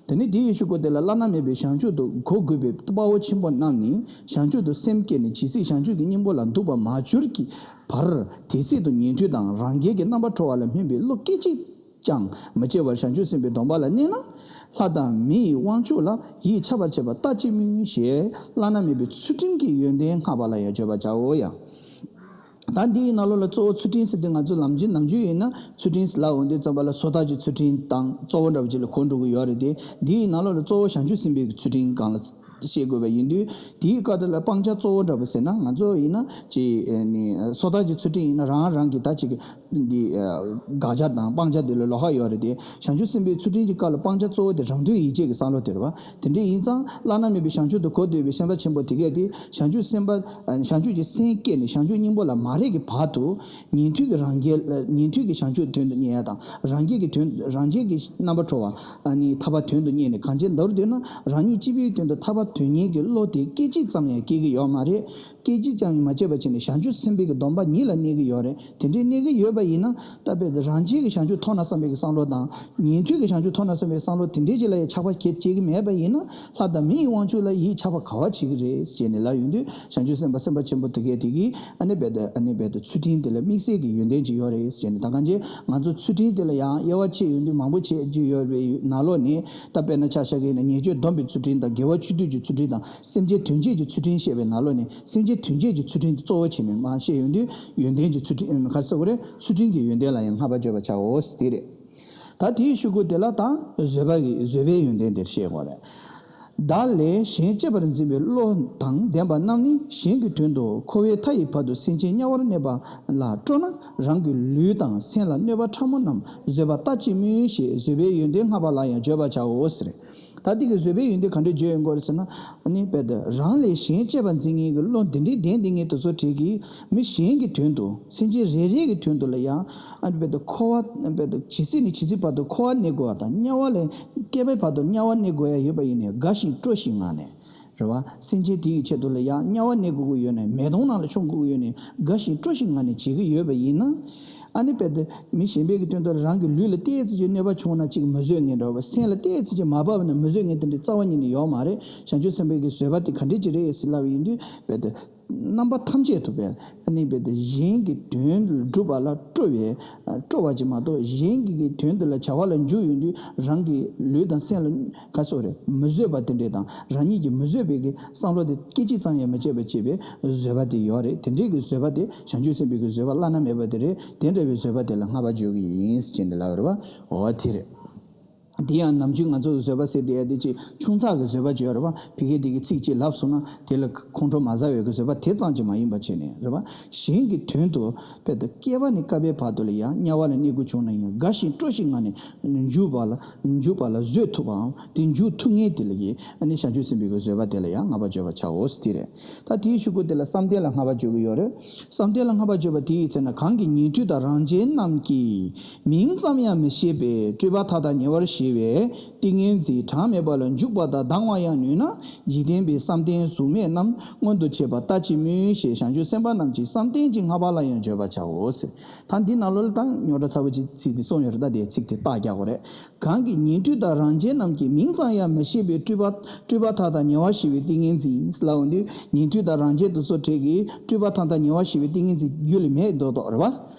དེ་ནས་དེའི་ཤུལ་ཀོ་དེ་ལ། བླ་ན་མེད་པའི་བྱང་ཆུབ་ཏུ་གོ་དགོས་པའི་དཔའ་བོ་ཆེན་པོ་རྣམས་ནི། བྱང་ཆུབ་ཏུ་སེམས་བསྐྱེད་ནས་ཇི་སྲིད་བྱང་ཆུབ་ཀྱི་སྙིང་པོ་ལ་འདུག་པ་མ་གྱུར་གྱི་བར། དེ་སྲིད་དུ་ཉན་ཐོས་དང་རང་རྒྱལ་གྱི་རྣམ་པར་གྲོལ་བ་ལ་སྨོན་པའི་བློ་སྐད་ཅིག་ཀྱང་མ་སྐྱེ་བར་བྱང་ཆུབ་སེམས་དཔའི་སྡོམ་པ་ལ་གནས་ན། ལྷ་དང་མི་ཡི་དབང་ཕྱུག་ལ་ཡིད་ཆགས་པར་བྱེད་པ་ལྟ་ཅི་སྨོས། ཞེས་བླ་ན་མེད་པའི་ཚུལ་ཁྲིམས་ཀྱི་ཡོན་ཏན་བསྔགས་པ་ལ་ཡང་བརྗོད་པར་བྱའོ་ཡ། ད་འདིའི་ནང་ལོགས་ལ་གཙོ་བོ་ཚུལ་ཁྲིམས་ཟེར་དུས། ང་ཚོ་ནམ་རྒྱུན་ནམ་རྒྱུན་ཡིན་ན་ཚུལ་ཁྲིམས་ལབ་འོང་དུས་ཙམ་པ་ལ། སོ་ཐར་གྱི་ཚུལ་ཁྲིམས་དང་གཙོ་བོ་འདྲ་བོ་ཅིག་ལ་གོ་འགྲོ་གི་ཡོད་རེད་དེ། འདིའི་ནང་ལོགས་ལ་གཙོ་བོ་བྱང་ཆུབ་སེམས་དཔའི་ཚུལ་ཁྲིམས་སྒང་ལ་བཤད་དགོས་པ་ཡིན་དུས། དེའི་སྐབས་དེ་ལ་སྤང་བྱ་གཙོ་བོ་འདྲ་བོ་ཟེར་ན། ང་ཚོ་ཡིན་ན་ཅིག་ཨ་ནི་སོ་ཐར་གྱི་ཚུལ་ཁྲིམས་ཡིན་ན་རང་རང་གི་ད་ཅིག་གི་འདི་ཨ་དགག་བྱ་དང་སྤང་བྱ་དེ་ལ་ལོགས་ཀ་ཡོད་རེད་དེ། བྱང་ཆུབ་སེམས་དཔའི་ཚུལ་ཁྲིམས་ཀྱི་སྐབས་ལ་སྤང་བྱ་གཙོ་བོ་དེ་རང་དོན་ཡིད་བྱེད་ཀྱི་བསམ་བློ་དེ་རེད་བ། དེ་འདྲ་ཡིན་ཙང་། བླ་ན་མེད་པའི་བྱང་ཆུབ་ཏུ་གོ་འདོད་པའི་སེམས་དཔའ་ཆེན་པོ་དེ་གས་དེ། བྱང་ཆུབ་སེམས་དཔའ་ཨ་བྱང་ཆུབ་ཀྱི་སེམས་བསྐྱེད་ནས་བྱང་ཆུབ་སྙིང་པོ་ལ་མ་རེག་གི་བར་དུ། ཉན་ཐོས་ཀྱི་རང་རྒྱལ། ཉན་ཐོས་ཀྱི་བྱང་ཆུབ་དོན་དུ་གཉེར་ཡ་དང་། རང་རྒྱལ་གྱི་དོན། རང་རྒྱལ་གྱི་རྣམ་པར་གྲོལ་བ་ཨ་ནི་ཐར་པ་དོན་དུ་གཉེར་ནས་གང་ཅི་འདོར་འདོད་ན། རང་ཉིད་སྐྱིད་པའི་དོན་དུ་ཐར་པ་དོན་གཉེར་གྱི་བློ་དེ་སྐད་ཅིག་ཙམ་ཡང་སྐྱེ་གི་ཡོད་མ་རེད། སྐད་ཅིག་ཙམ་ཡང་མ་སྐྱེས་པ་བྱས་ནས་བྱང་ཆུབ་སེམས་དཔའི་གི་སྡོམ་པ་ཉིད་ལ་གནས་ཀྱི་ཡོད་རེད། དེ་འདྲའི་གནས་ཀྱི་ཡོད་པ་ཡིན་ན། ད་དཔེ་དེ་རང་རྒྱལ་གྱི་བྱང་ཆུབ་ཐོབ་ན་བསམ་པའི་གི་བསམ་བློ་དང་། ཉན་ཐོས་ཀྱི་བྱང་ཆུབ་ཐོབ་ན་བསམ་པའི་བསམ་བློ་དེ་འདྲའི་ཅིག་ལ་ཡང་ཆགས་པ་སྐྱེ་སྐྱེ་གི་མེད་པ་ཡིན་ན། ལྷ་དང་མི་ཡི་དབང་ཕྱུག་ལ་ཡིད་ཆགས་པ་ག་བ་བྱེད་ཀྱི་རེད་ཅེས་ནས་ལབ་ཡོང་དུས། བྱང་ཆུབ་སེམས་དཔའ་སེམས་དཔའ་ཆེན་པོ་དེ་གས་དེ་གིས་ཨ་ནི་དཔེ་དེ་ཨ་ནི་དཔེ་དེ་ཚུལ་ཁྲིམས་དེ་ལ་དམིགས་བསལ་གྱི་ཡོན་ཏན་ཅིག་ཡོད་རེད་ཅེས་ནས། ད་གང་ཅི་ང་ཚོ་ཚུལ་ཁྲིམས་དེ་ལ་ཡང་དབྱེ་བ་ཕྱེ་ཡོང་དུས་མང་པོ་ཕྱེ་རྒྱུ་ཡོད་པའི་ནང་ལོགས་ནས། ད་དཔེར་ན་ཆ་བཞག་གི་ཡིན་ན། ཉེས་སྤྱོད་སྡོམ་པའི་ཚུལ་ཁྲིམས་དང་། དགེ་བ་ཆོས་སྡུད་ཀྱི་ ཚུལ་ཁྲིམས་དང་སེམས་ཅན་དོན་བྱེད་ཀྱི་ཚུལ་ཁྲིམས་བཤད་པའི་ནང་ལོགས་ནས་སེམས་ཅན་དོན་བྱེད་ཀྱི་ཚུལ་ཁྲིམས་དེ་གཙོ་བོ་བྱས་ནས་མར་བཤད་ཡོང་དུས་ཡོན་ཏན་གྱི་ཚུལ་ཁྲིམས་ག་རེ་ཟེར་དགོས་རེད། ཚུལ་ཁྲིམས་ཀྱི་ཡོན་ཏན་ལ་ཡང་བསྔགས་པ་བརྗོད་པར་བྱའོ་ཟེར་དེ་རེད། ད་དེའི་ཤུ་གུ་དེ་ལ་ད་བཟོད་པ་གི་བཟོད་པའི་ཡོན་ཏན་དེར་བཤད་དགོས་རེད། བདག་ལས་གཞན་གཅེས་པར་འཛིན་པའི་བློ་དང་ལྡན་པ་རྣམས་ནི་གཞན་གྱི་དོན་དུ་འཁོར་བའི་མཐའ་ཡི་བར་དུ་སེམས་ཅན་དམྱལ་བར་གནས་པ་ལ་སྤྲོ་ན་རང་གི་ལུས་དང་སེམས་ལ་གནོད་པ་ཕྲ་མོ་རྣམས་བཟོད་པ་ལྟ་ཅི་སྨོས་ཞེས་བཟོད་པའི་ཡོན་ཏན་བསྔགས་པ་ལ་ཡང་བརྗོད་པར་བྱའོ་ཟེར། ད་འདི་གི་བཟོད་པའི་ཡོན་ཏན་ག་འདྲ་བརྗོད་ཡོང་གི་རེད་ཟེར་ན། ཨ་ནི་དཔེ་དེ་རང་ལས་གཞན་གཅེས་པར་འཛིན་མཁན་གྱི་བློ་འདི་འདྲའི་ལྡན་འདི་ངེས་དུ་ཚོ་བྲལ་གྱིས་མི་གཞན་གྱི་དོན་དུ་སེམས་ཅན་རེ་རེ་གི་དོན་དུ་ལ་ཡང་ཨ་ནི་དཔེ་དེ་འཁོར་བ་དཔེ་དེ་ཇི་སྲིད་ནས་ཇི་སྲིད་བར་དུ་འཁོར་བ་གནས་དགོས་པ་དང་དམྱལ་བ་ལས་བསྐལ་པའི་བར་དུ་དམྱལ་བ་གནས་དགོས་ཡ་ཡོད་པ་ཡིན་ནའི་དགའ་ཞིང་སྤྲོ་ཞིང་ངང་ནས། རེད་བ། སེམས་ཅན་དེ་ཡི་ཆེད་དུ་ལ་ཡང་དམྱལ་བ་གནས་དགོས་ཀྱི་ཡོད་ནའི་མེ་དོང་ནང་ལ་མཆོང་དགོས་ཀྱི་ཡོད་ནའི་དགའ་ཞིང་སྤྲོ་ཞིང་ངང་ནས་བྱེད་ཀྱི་ཡོད་པ་ཡིན་ན། ཨ་ནི་དཔེ་དེ་མི་གཞན་པའི་གི་དོན་དུ་རང་གི་ལུས་ལ་ཏོག་ཙམ་ཅིག་གནོད་པ་བྱུང་ན་ཅིག་མི་བཟོད་ངེས་འདྲ་བ་སེམས་ལ་ཏོག་ཙམ་ཅིག་མ་བབས་ན་མི་བཟོད་ངེས་དེ་འདྲའི་རྩ་བ་ཉིད་ནས་ཡོད་མ་རེད། བྱང་ཆུབ་སེམས་དཔའི་གི་བཟོད་པ་དེ་ག་འདྲས་ཅིག་རེད་ཟེར་ལབ་པ་ཡིན་དུས་དཔེ་དེ། རྣམ་པ་ཐམས་ཅད་དུ་སྦས། ཨ་ནི་སྦས་ཏེ་གཞན་གྱི་དོན་སྒྲུབ་པ་ལ་སྤྲོ་བའི་སྤྲོ་བ་ཅིག་མ་གཏོགས་གཞན་གྱི་དོན་དུ་ལ་བྱ་བ་ལ་འཇུག་ཡོང་དུས་རང་གི་ལུས་དང་སེམས་ལ་ག་སོགས་རེད་མི་བཟོད་པ་དེ་འདྲས་དང་རང་ཉིད་ཀྱིས་མི་བཟོད་པའི་གི་བསམ་བློ་དེ་སྐད་ཅིག་ཙམ་ཡང་མི་བྱེད་པ་བྱེད་པའི་བཟོད་པ་དེ་ཡོད་རེད། དེ་འདྲས་ཀྱི་བཟོད་པ་དེ་བྱང་ཆུབ་སེམས་དཔའི་གི་བཟོད་པ་བླ་ན་མེད་པ་དེ་རེད། དེ་འདྲ་བའི་བཟོད་པ་དེ་ལ་བསྔགས་པ་བརྗོད་ཀྱི་ཡིན་ཟེར་ནས་ལབ་རེད་བ། འོ་དེ་རེད། དེ་ཡང་ནམ་རྒྱུན་ང་ཚོ་བཟོད་པ་ཟེར་དེ་ཡ་དེ་ཅིག་ཆུང་ཚགས་ཀྱི་བཟོད་པ་བརྗོད་རེད་བ། ཕ་གི་དེ་གི་ཚིག་ཅིག་ལབ་སོང་ན་དེ་ལ་ཁོང་ཁྲོ་མ་ཟ་བའི་གི་བཟོད་པ་དེ་ཙམ་ཅིག་མ་ཡིན་པ་བྱས་ནས་རེད་བ། གཞན་གྱི་དོན་དུ་དཔེ་དེ་བསྐལ་པ་ནས་བསྐལ་པའི་བར་དུ་ལ་ཡང་དམྱལ་བ་ལ་གནས་དགོས་བྱུང་ན་ཡང་དགའ་ཞིང་སྤྲོ་ཞིང་ངང་ནས་འཇུག་པ་ལ་འཇུག་པ་ལ་བཟོད་ཐུབ་པའམ་དེ་འཇུག་ཐུབ་ངེས་དེ་ལ་ཡི་ཨ་ནི་བྱང་ཆུབ་སེམས་དཔའི་གི་བཟོད་པ་དེ་ལ་ཡང་བསྔགས་པ་བརྗོད་པར་བྱའོ་ཟེར་དེ་རེད། ད་དེའི་ཤུ་གུ་དེ་ལ་བསམ་གཏན་ལ་བསྔགས་པ་བརྗོད་ཀྱི་ཡོད་རེད། བསམ་གཏན་ལ་བསྔགས་པ་བརྗོད་པ་དེ་ཡི་ཚེ་ན་གང་གི་ཉན་ཐོས་དང་རང་རྒྱལ་རྣམས་ཀྱིས། མིང་ཙམ་ཡང་མི་ཤེས་པའི་སྤྲོས་པ་མཐའ་དག་ཉེ་བར་ཞི་བའི་ཏིང་ངེ་འཛིན་གྲངས་མེད་པ་ལ་འཇུག་པ་དང་ལྡང་བ་ཡང་ནུས་ན་འཇིག་རྟེན་པའི་བསམ་གཏན་གཟུགས་མེད་རྣམས་མངོན་དུ་བྱེད་པ་ལྟ་ཅི་སྨོས་ཞེས་བྱང་ཆུབ་སེམས་དཔའ་རྣམས་ཀྱི་བསམ་གཏན་གྱི་བསྔགས་པ་ལ་ཡང་བརྗོད་པར་བྱའོ་ཟེར། ད་འདི་ནང་ལོགས་ལ་ད་རྙོག་དྲ་ཚ་པོ་ཅིག་ཚིག་འདི་གསུངས་ཡོད་རེད། ད་དེ་ཚིག་དེ་རྟགས་རྒྱག་དགོས་རེད། གང་གི་ཉན་ཐོས་དང་རང་རྒྱལ་རྣམས་ཀྱིས་མིང་ཙམ་ཡང་མི་ཤེས་པའི་སྤྲོས་པ་སྤྲོས་པ་མཐའ་དག་ཉེ་བར་ཞི་བའི་ཏིང་ངེ་འཛིན་ལབ་འོང་དུས་ཉན་ཐོས་དང་རང་རྒྱལ་དེ་ཚོ་གྲས་ཀྱིས་སྤྲོས་པ་མཐའ་དག་ཉེ་བར་ཞི་བའི་ཏིང་ངེ་འཛིན་རྒྱུད་ལ་མེད་མདོག་མདོག་རེད་བ།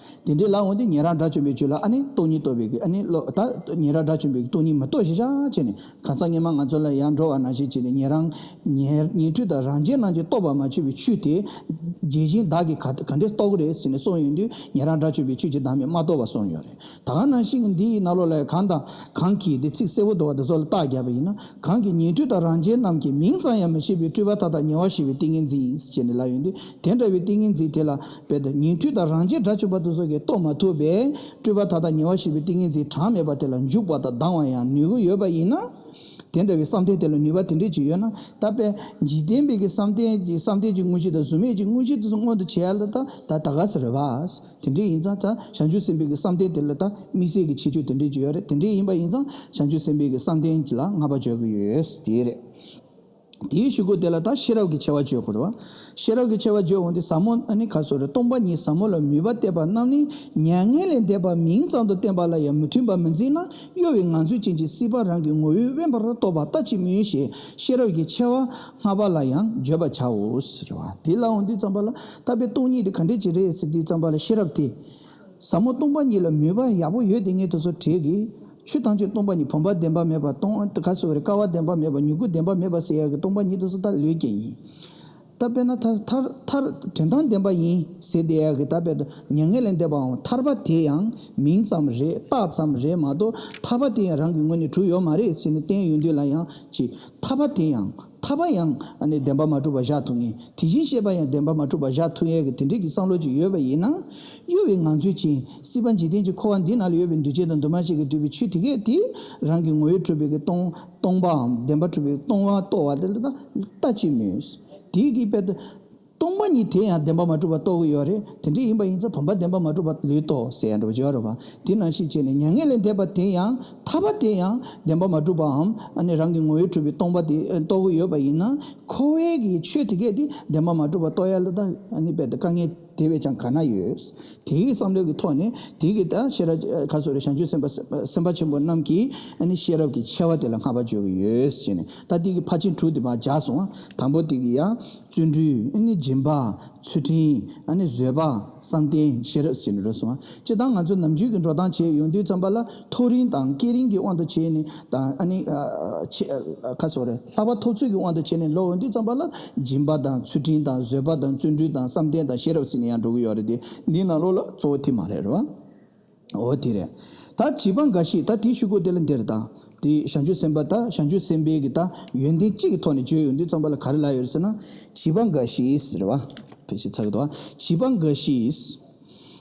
དེ་འདྲའི་ལབ་འོང་དུས་ཉན་རང་དགྲ་བཅོམ་པའི་ཆོས་ལ་ཨ་ནི་སྟོང་ཉིད་རྟོགས་པའི་གི་ཨ་ནི་བློ་ད་ཉན་རང་དགྲ་བཅོམ་པའི་སྟོང་ཉིད་མི་རྟོགས་ཤེས་བྱ་བྱས་ནས་གང་ཟག་སྔ་མ་ང་ཚོ་ལ་ཡང་འགྲོ་བ་ནང་བཞིན་བྱས་ནས་ཉན་རང་ཉན་ཉན་ཐོས་དང་རང་རྒྱལ་རྣམས་ཀྱིས་རྟོགས་པར་མ་ཆུད་པའི་ཆོས་དེ་རྒྱལ་ཆེན་བདག་གིས་ག་ག་འདྲས་རྟོགས་ཀྱི་རེད་ཟེར་ནས་གསུངས་ཡོང་དུས་ཉན་རང་དགྲ་བཅོམ་པའི་ཆོས་ཀྱི་བདག་མེད་མ་རྟོགས་པར་གསུངས་ཡོད་རེད། ད་ག་ནང་བཞིན་འདི་ཡི་ནང་ལོགས་ལ་གང་དང་གང་གིས་དེ་ཚིག་གསལ་པོ་འདུག་བ་དེ་ཚོ་ལ་རྟགས་བརྒྱབ་པ་ཡིན་ན། གང་གིས་ཉན་ཐོས་དང་རང་རྒྱལ་རྣམས་ཀྱིས་མིང་ཙམ་ཡང་མི་ཤེས་པའི་སྤྲོས་པ་མཐའ་དག་ཉེ་བར་ཞི་བའི་ཏིང་ངེ་འཛིན་ཞེས་ནས་ལབ་ཡོང་དུས་དེ་འདྲ་བའི་ཏིང་ངེ་འཛིན་དེ་ལ་དཔེ་དེ་ཉན་ཐོས་དང་རང་རྒྱལ་དགྲ་བཅོམ་པ་དེ་ཚོ་གིས་རྟོགས་མ་ཐུབ་པའི་སྤྲོས་པ་མཐའ་དག་ཉེ་བར་ཞི་བའི་ཏིང་ངེ་འཛིན་གྲངས་མེད་པ་དེ་ལ་འཇུག་པ་དང་ལྡང་བ་ཡང་ནུས་ཀྱི་ཡོད་པ་ཡིན་ན། དེ་འདྲ་བའི་བསམ་གཏན་དེ་ལ་ནུས་པ་དེ་འདྲས་ཅིག་ཡོད་ན། ད་དཔེ་འཇིག་རྟེན་པའི་གི་བསམ་གཏན་གྱི་བསམ་གཏན་གྱི་དངོས་གཞི་དང་གཟུགས་མེད་ཀྱི་དངོས་གཞི་དེ་ཚོ་མངོན་དུ་བྱེད་ཡ་ལ་ད་ད་ད་ག་ཟེར་རེད་བ། དེ་འདྲས་ཡིན་ཙང་ད་བྱང་ཆུབ་སེམས་དཔའི་གི་བསམ་གཏན་དེ་ལ་ད་དམིགས་བསལ་གྱི་ཁྱད་ཆོས་དེ་འདྲས་ཅིག་ཡོད་རེད། དེ་འདྲས་ཡིན་པ་ཡིན་ཙང་བྱང་ཆུབ་སེམས་དཔའི་གི་བསམ་གཏན་གྱི་ལ་བསྔགས་པ་བརྗོད་ཀྱི་ཡོད་དེ་རེད། དེའི་ཤུ་གུ་དེ་ལ་ད་ཤེས་རབ་ཀྱི་ཆེ་བ་བརྗོད་དགོས་རེད་བ། ཤེས་རབ་ཀྱི་ཆེ་བ་བརྗོད་འོང་དུས་ཟབ་མོ་ཨ་ནི་ག་སོགས་རེད། སྟོང་པ་ཉིད་ཟབ་མོ་ལ་མོས་པ་གཏད་པ་རྣམས་ནི་མྱ་ངན་ལས་འདས་པ་མིང་ཙམ་དུ་བསྟན་པ་ལ་ཡང་མི་མཐུན་པར་མི་འཛིན་ན་གཡོ་བའི་ངང་ཚུལ་ཅན་གྱི་སྲིད་པ་རང་གི་ངོ་བོས་དབེན་པར་རྟོགས་པ་ལྟ་ཅི་སྨོས་ཞེས་ཤེས་རབ་ཀྱི་ཆེ་བ་བསྔགས་པ་ལ་ཡང་བརྗོད་པར་བྱའོ་ཟེར་བ། དེ་ལ་འོང་དུས་ཙམ་པ་ལ་ད་དཔེ་སྟོང་ཉིད་དེ་ག་འདྲས་ཅིག་རེད་ཟེར་དུས་ཙམ་པ་ལ་ཤེས་རབ་དེ། ཟབ་མོ་སྟོང་པ་ཉིད་ལ་མོས་པ་ཡག་པོ་ཡོད་དེ་ངས་དེ་ཚོ་གྲས་ཀྱི་ཆོས་ཐམས་ཅད་སྟོང་པ་ཉིད་བུམ་པ་བདེན་པ་མེད་པ་སྟོང་ག་སོགས་རེད། ཀ་བ་བདེན་པ་མེད་པ་མྱུ་གུ་བདེན་པ་མེད་པ་ཟེར་ཡག་གི་སྟོང་པ་ཉིད་དེ་ཚོ་ད་ལོས་ཀྱི་ཡིན། ད་དཔེར་ན་མཐར་མཐར་མཐར་དོན་དམ་བདེན་པ་ཡིན་ཟེར་བསྡད་ཡག་གི་ད་དཔེ་མྱ་ངན་ལས་འདས་པའང་ཐར་པ་དེ་ཡང་མིང་ཙམ་རེད། རྟགས་ཙམ་རེད་མ་གཏོགས་ཐར་པ་དེ་ཡང་རང་གི་ངོས་ནས་གྲུབ་ཡོད་མ་རེད་ཟེར་ནས་བསྟན་ཡོང་དུས་ལ་ཡང་ཅི་ཐར་པ་དེ་ཡང་ཐར་པ་ཡང་ཨ་ནི་བདེན་པ་མ་གྲུབ་པ་བཞག་ཐུབ་ངེས། དེ་བཞིན་གཤེགས་པ་ཡང་བདེན་པ་མ་གྲུབ་པ་བཞག་ཐུབ་ཡས་ཀྱི་དེ་འདྲའི་གི་བསམ་བློ་ཅིག་ཡོད་པ་ཡིན་ན། གཡོ་བའི་ངང་ཚུལ་ཅན་སྲིད་པ་འཇིག་རྟེན་གྱི་འཁོར་བ་འདི་ནང་ལ་ཡོད་པའི་འདུས་བྱས་དང་འདུས་མ་བྱས་ཀྱིས་བསྡུས་པའི་ཆོས་དེ་གས་དེ་རང་གི་ངོ་བོས་གྲུབ་པའི་གི་སྟོང་སྟོང་པའམ་བདེན་པ་གྲུབ་པའི་སྟོང་པ་རྟོགས་པ་དེ་ལ་ད་ལྟ་ཅི་སྨོས། དེའི་གི་དཔེ་དེ་སྟོང་པ་ཉིད་དེ་ཡང་བདེན་པ་མ་གྲུབ་པ་རྟོགས་ཀྱི་ཡོད་རེད། དེ་འདྲ་ཡིན་པ་ཡིན་ཙང་བུམ་པ་བདེན་པ་མ་གྲུབ་པ་ལོས་རྟོགས་ཟེར་ཡ་འདྲ་བོ་ཅིག་ཡོད་རེད་པ། དེ་ནང་བཞིན་བྱས་ནས་མྱ་ངན་ལས་འདས་པ་དེ་ཡང་ཐར་པ་དེ་ཡང་བདེན་པ་མ་གྲུབ་པའམ་ཨ་ནི་རང་གི་ངོ་བོས་གྲུབ་པའི་སྟོང་པ་དེ་རྟོགས་ཀྱི་ཡོད་པ་ཡིན་ན་འཁོར་བའི་གི་ཆོས་དེ་གས་དེ་བདེན་པ་མ་གྲུབ་པ་རྟོགས་ཡ་ལ་ད་ཨ་ནི་དཔེ་དེ་དཀའ་ངལ་ དེ་བས་ཀྱང་ག་ན་ཡོད། དེའི་བསམ་བློའི་གི་ཐོག་ནས་དེའི་གི་ད་ཤེས་རབ་ག་སོ་རེ་བྱང་ཆུབ་སེམས་དཔའ་སེམས་དཔའ་ཆེན་པོ་རྣམས་ཀྱི་ཨ་ནི་ཤེས་རབ་ཀྱི་ཆེ་བ་དེ་ལ་བསྔགས་པ་བརྗོད་ཀྱི་ཡོད་ཟེར་ནས། ད་དེ་གི་ཕར་ཕྱིན་དྲུག་དེ་མར་སྦྱར་སོང་། དང་པོ་དེ་གི་ཡང་བརྩོན་འགྲུས། ཨ་ནི་སྦྱིན་པ། ཚུལ་ཁྲིམས། ཨ་ནི་བཟོད་པ། བསམ་གཏན། ཤེས་རབ་ཟེར་ནས་འགྲོ་སོང་། སྤྱིར་བཏང་ང་ཚོ་ནམ་རྒྱུན་གྱི་འགྲོ་སྟངས་བྱས་ཡོང་དུས་ཙམ་པ་ལ་མཐོ་རིམ་དང་སྐས་རིམ་གྱི་དབང་དུ་བྱས་ནས་དང་ཨ་ནི་ཨ་ཆེ་ཨ་ག་སོ་རེ་ལྷག་པ་ཐོབ་ཚུལ་གྱི་དབང་དུ་བྱས་ནས་ལོག་ཡོང་དུས་ཙམ་པ་ལ་སྦྱིན་པ་དང་ཚུལ་ཁྲིམས་དང་བཟོད་པ་དང་བརྩོན་འགྲུས་དང་བསམ་གཏན་དང་ཤེས་རབ་ཟེར་ནས་ཡང་འགྲོ་གི་ཡོད་རེད་དེ། འདིའི་ནང་ལོགས་ལ་གཙོ་བོ་དེ་མ་རེད། རེད་བ། འོ་དེ་རེད། ད་བྱིས་པ་འགའ་ཞིག་ད་དེའི་ཤུ་གུ་དེ་ལ་འདིར་དང་དེ་བྱང་ཆུབ་སེམས་དཔའ་ད་བྱང་ཆུབ་སེམས་དཔའི་གི་ད་ཡོན་ཏན་གཅིག་གི་ཐོག་ནས་བརྗོད་ཡོང་དུས་ཙམ་པ་ལ་ག་རེ་ལབ་ཡོད་རེད་ཟེར་ན། བྱིས་པ་འགའ་ཞིག་ཟེར་བ། ཕལ་ཆེར་ཚ་གི་འདུག་བ། བྱིས་པ་འགའ་ཞིག་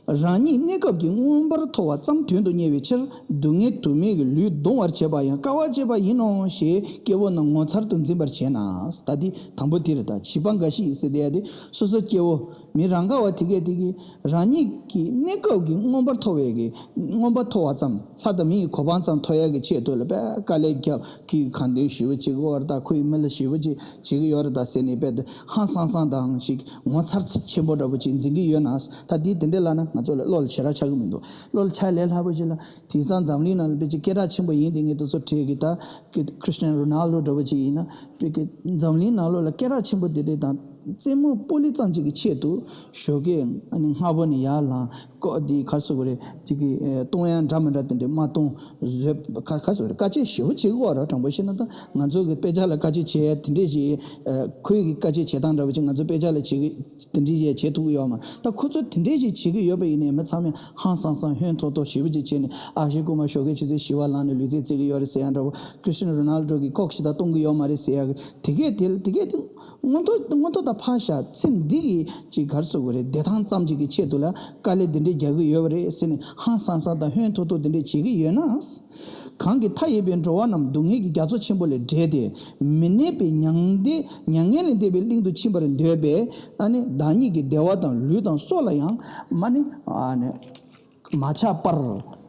རང་ཉིད་གནས་སྐབས་ཀྱི་མངོན་པར་མཐོ་བ་ཙམ་དོན་དུ་གཉེར་བའི་ཕྱིར་སྡུག་བསྔལ་དུ་མའི་ལུས་གདུང་བར་བྱེད་པ་ཡང་དཀའ་བ་སྤྱད་པ་ཡིན་ནོ་ཞེས་སྐྱེ་བོ་རྣམས་ངོ་མཚར་དུ་འཛིན་པར་བྱེད་ན། ད་འདི་དང་པོ་དེ་རེད། ད་བྱིས་པ་འགའ་ཞིག་ཟེར་དེ་ཡ་དེ་སོ་སོ་སྐྱེ་བོ་མི་རང་ག་བ་དེ་གས་དེ་གིས་རང་ཉིད་ཀྱི་གནས་སྐབས་ཀྱི་མངོན་པར་མཐོ་བའི་གི་མངོན་པར་མཐོ་བ་ཙམ། ལྷ་དང་མི་ཡི་གོ་འཕང་ཙམ་མཐོ་ཡ་གི་ཆེད་དུ་ལ་དཔེ་དཀའ་ལས་བརྒྱབ། ཁོས་གང་འདོད་ཞེ་པོ་བྱེད་ཀྱི་ཡོད་རེད། ད་ཁོས་མི་ལ་ཞེ་པོ་ཅིག་བྱེད་ཀྱི་ཡོད་རེད་ད་ཟེར་ནས་དཔེ་ཧང་སང་སང་དང་ཞིག་ངོ་མཚར་ཆེན་པོ་འདྲ་པོ་ཅིག་འཛིན་གྱི་ཡོད་ན། ད་དེ་དེ་འདྲས་ལབ་ན་ང་ཚོ་ལ་བློ་ལ་ཞེ་དྲག་ཆགས་ཀྱི་མི་འདུག་བློ་ལ་ཆགས་ལས་སླ་པོ་ཅིག་ལ། དེང་སང་འཛམ་གླིང་ནང་ལ་དཔེ་ཅིག་སྐད་གྲགས་ཆེན་པོ་ཡིན་དེ་ངས་དེ་ཚོ་བྲིས་ཀྱི་ད་ཀི་ཁྲི་སི་ཊི་ཡ་ནོ་རོ་ནལ་ཌོ་འདྲ་པོ་ཅིག་ཡིན་ན་དཔེ་ཀི་འཛམ་གླིང་ནང་ལོགས་ལ་སྐད་གྲགས་ཆེན་པོ་དེ་འདྲས་དང་རྩེད་མོ་སྤོ་ལོ་ཙམ་ཅིག་གི་ཆེད་དུ་ཞོགས་ཀས་ཨ་ནི་སྔ་པོ་ནས་ཡར་ལངས། ཀོ་འདི་ག་རེ་ཟེར་དགོས་རེད། ཅིག་གི་ཨེ་གཏོང་ཡ་འདྲ་མི་འདྲ་དེ་འདྲས་མ་གཏོང་། བཟོས་ག་ག་རེ་ཟེར་དགོས་རེད། དཀའ་སྤྱད་ཞེ་པོ་བྱེད་ཀྱི་ཡོད་རེད། དྲང་པོ་བཤད་ན་ད་ང་ཚོ་གི་དཔེ་ཆ་ལ་དཀའ་སྤྱད་བྱེད་ཡ་དེ་འདྲས་ཞིག་ཨེ་ཁོའི་གི་དཀའ་སྤྱད་བྱེད་སྟངས་འདྲ་པོ་ཅིག་ང་ཚོ་དཔེ་ཆ་ལ་བྱེད་གི་དེ་འདྲས་ཡས་བྱེད་ཐུབ་ཀྱི་ཡོད་མ་རེད། ད་ཁོ་ཚོ་དེ་འདྲས་ཞིག་བྱེད་ཀྱི་ཡོད་པ་ཡིན་ནའི་མི་ཚང་མས་ཧང་སང་སང་ཧོན་ཐོར་ཐོར་ཞེ་པོ་ཅིག་བྱས་ནས་ཨ་ཞེ་རྐུན་མ་ཞོགས་ཀས་ཆུ་ཚོད་བཞི་པ་ལངས་ནས་ལུས་རྩལ་རྩེད་ཀྱི་ཡོད་རེད་ཟེར་ཡ་འདྲ་པོ། ཁྲི་སི་ཊི་ཡ་ནོ་རོ་ནལ་ཌོ་གི་ཀོག་ཞིག་ད་གཏོང་གི་ཡོད་མ་རེད་ཟེར་ཡ་གི་དེ་གས་དེ་དེ་གས་དེ། མངོན་མཐོ་མངོན་མཐོ་དང་ཕར་བཞག་ཚེ་འདི་གི་ཅིག་ག་རེ་ཟེར་དགོས་རེད། བདེ་ཐང་ཙམ་ཅིག་གི་ཆེད་དུ་ལ་དཀའ་ལས་འདི་འདྲས་རྒྱག་གི་ཡོད་པ་རེད་ཟེར་ནས་ཧང་སང་སང་དང་ཧོན་ཐོར་ཐོར་འདི་འདྲས་བྱེད་ཀྱི་ཡོད་ན། གང་གིས་མཐའ་ཡས་པའི་འགྲོ་བ་རྣམས་སྡུག་བསྔལ་གྱི་རྒྱ་མཚོ་ཆེན་པོ་ལས་བསྒྲལ་ཏེ་མི་གནས་པའི་མྱང་འདས་མྱ་ངན་ལས་འདས་པའི་གླིང་དུ་ཕྱིན་པར་འདོད་པས་ཨ་ནི་བདག་ཉིད་ཀྱི་བདེ་བ་དང་ལུས་དང་སྲོག་ལ་ཡང་མ་ནི་ཨ་ནི་མ་ཆགས་པར།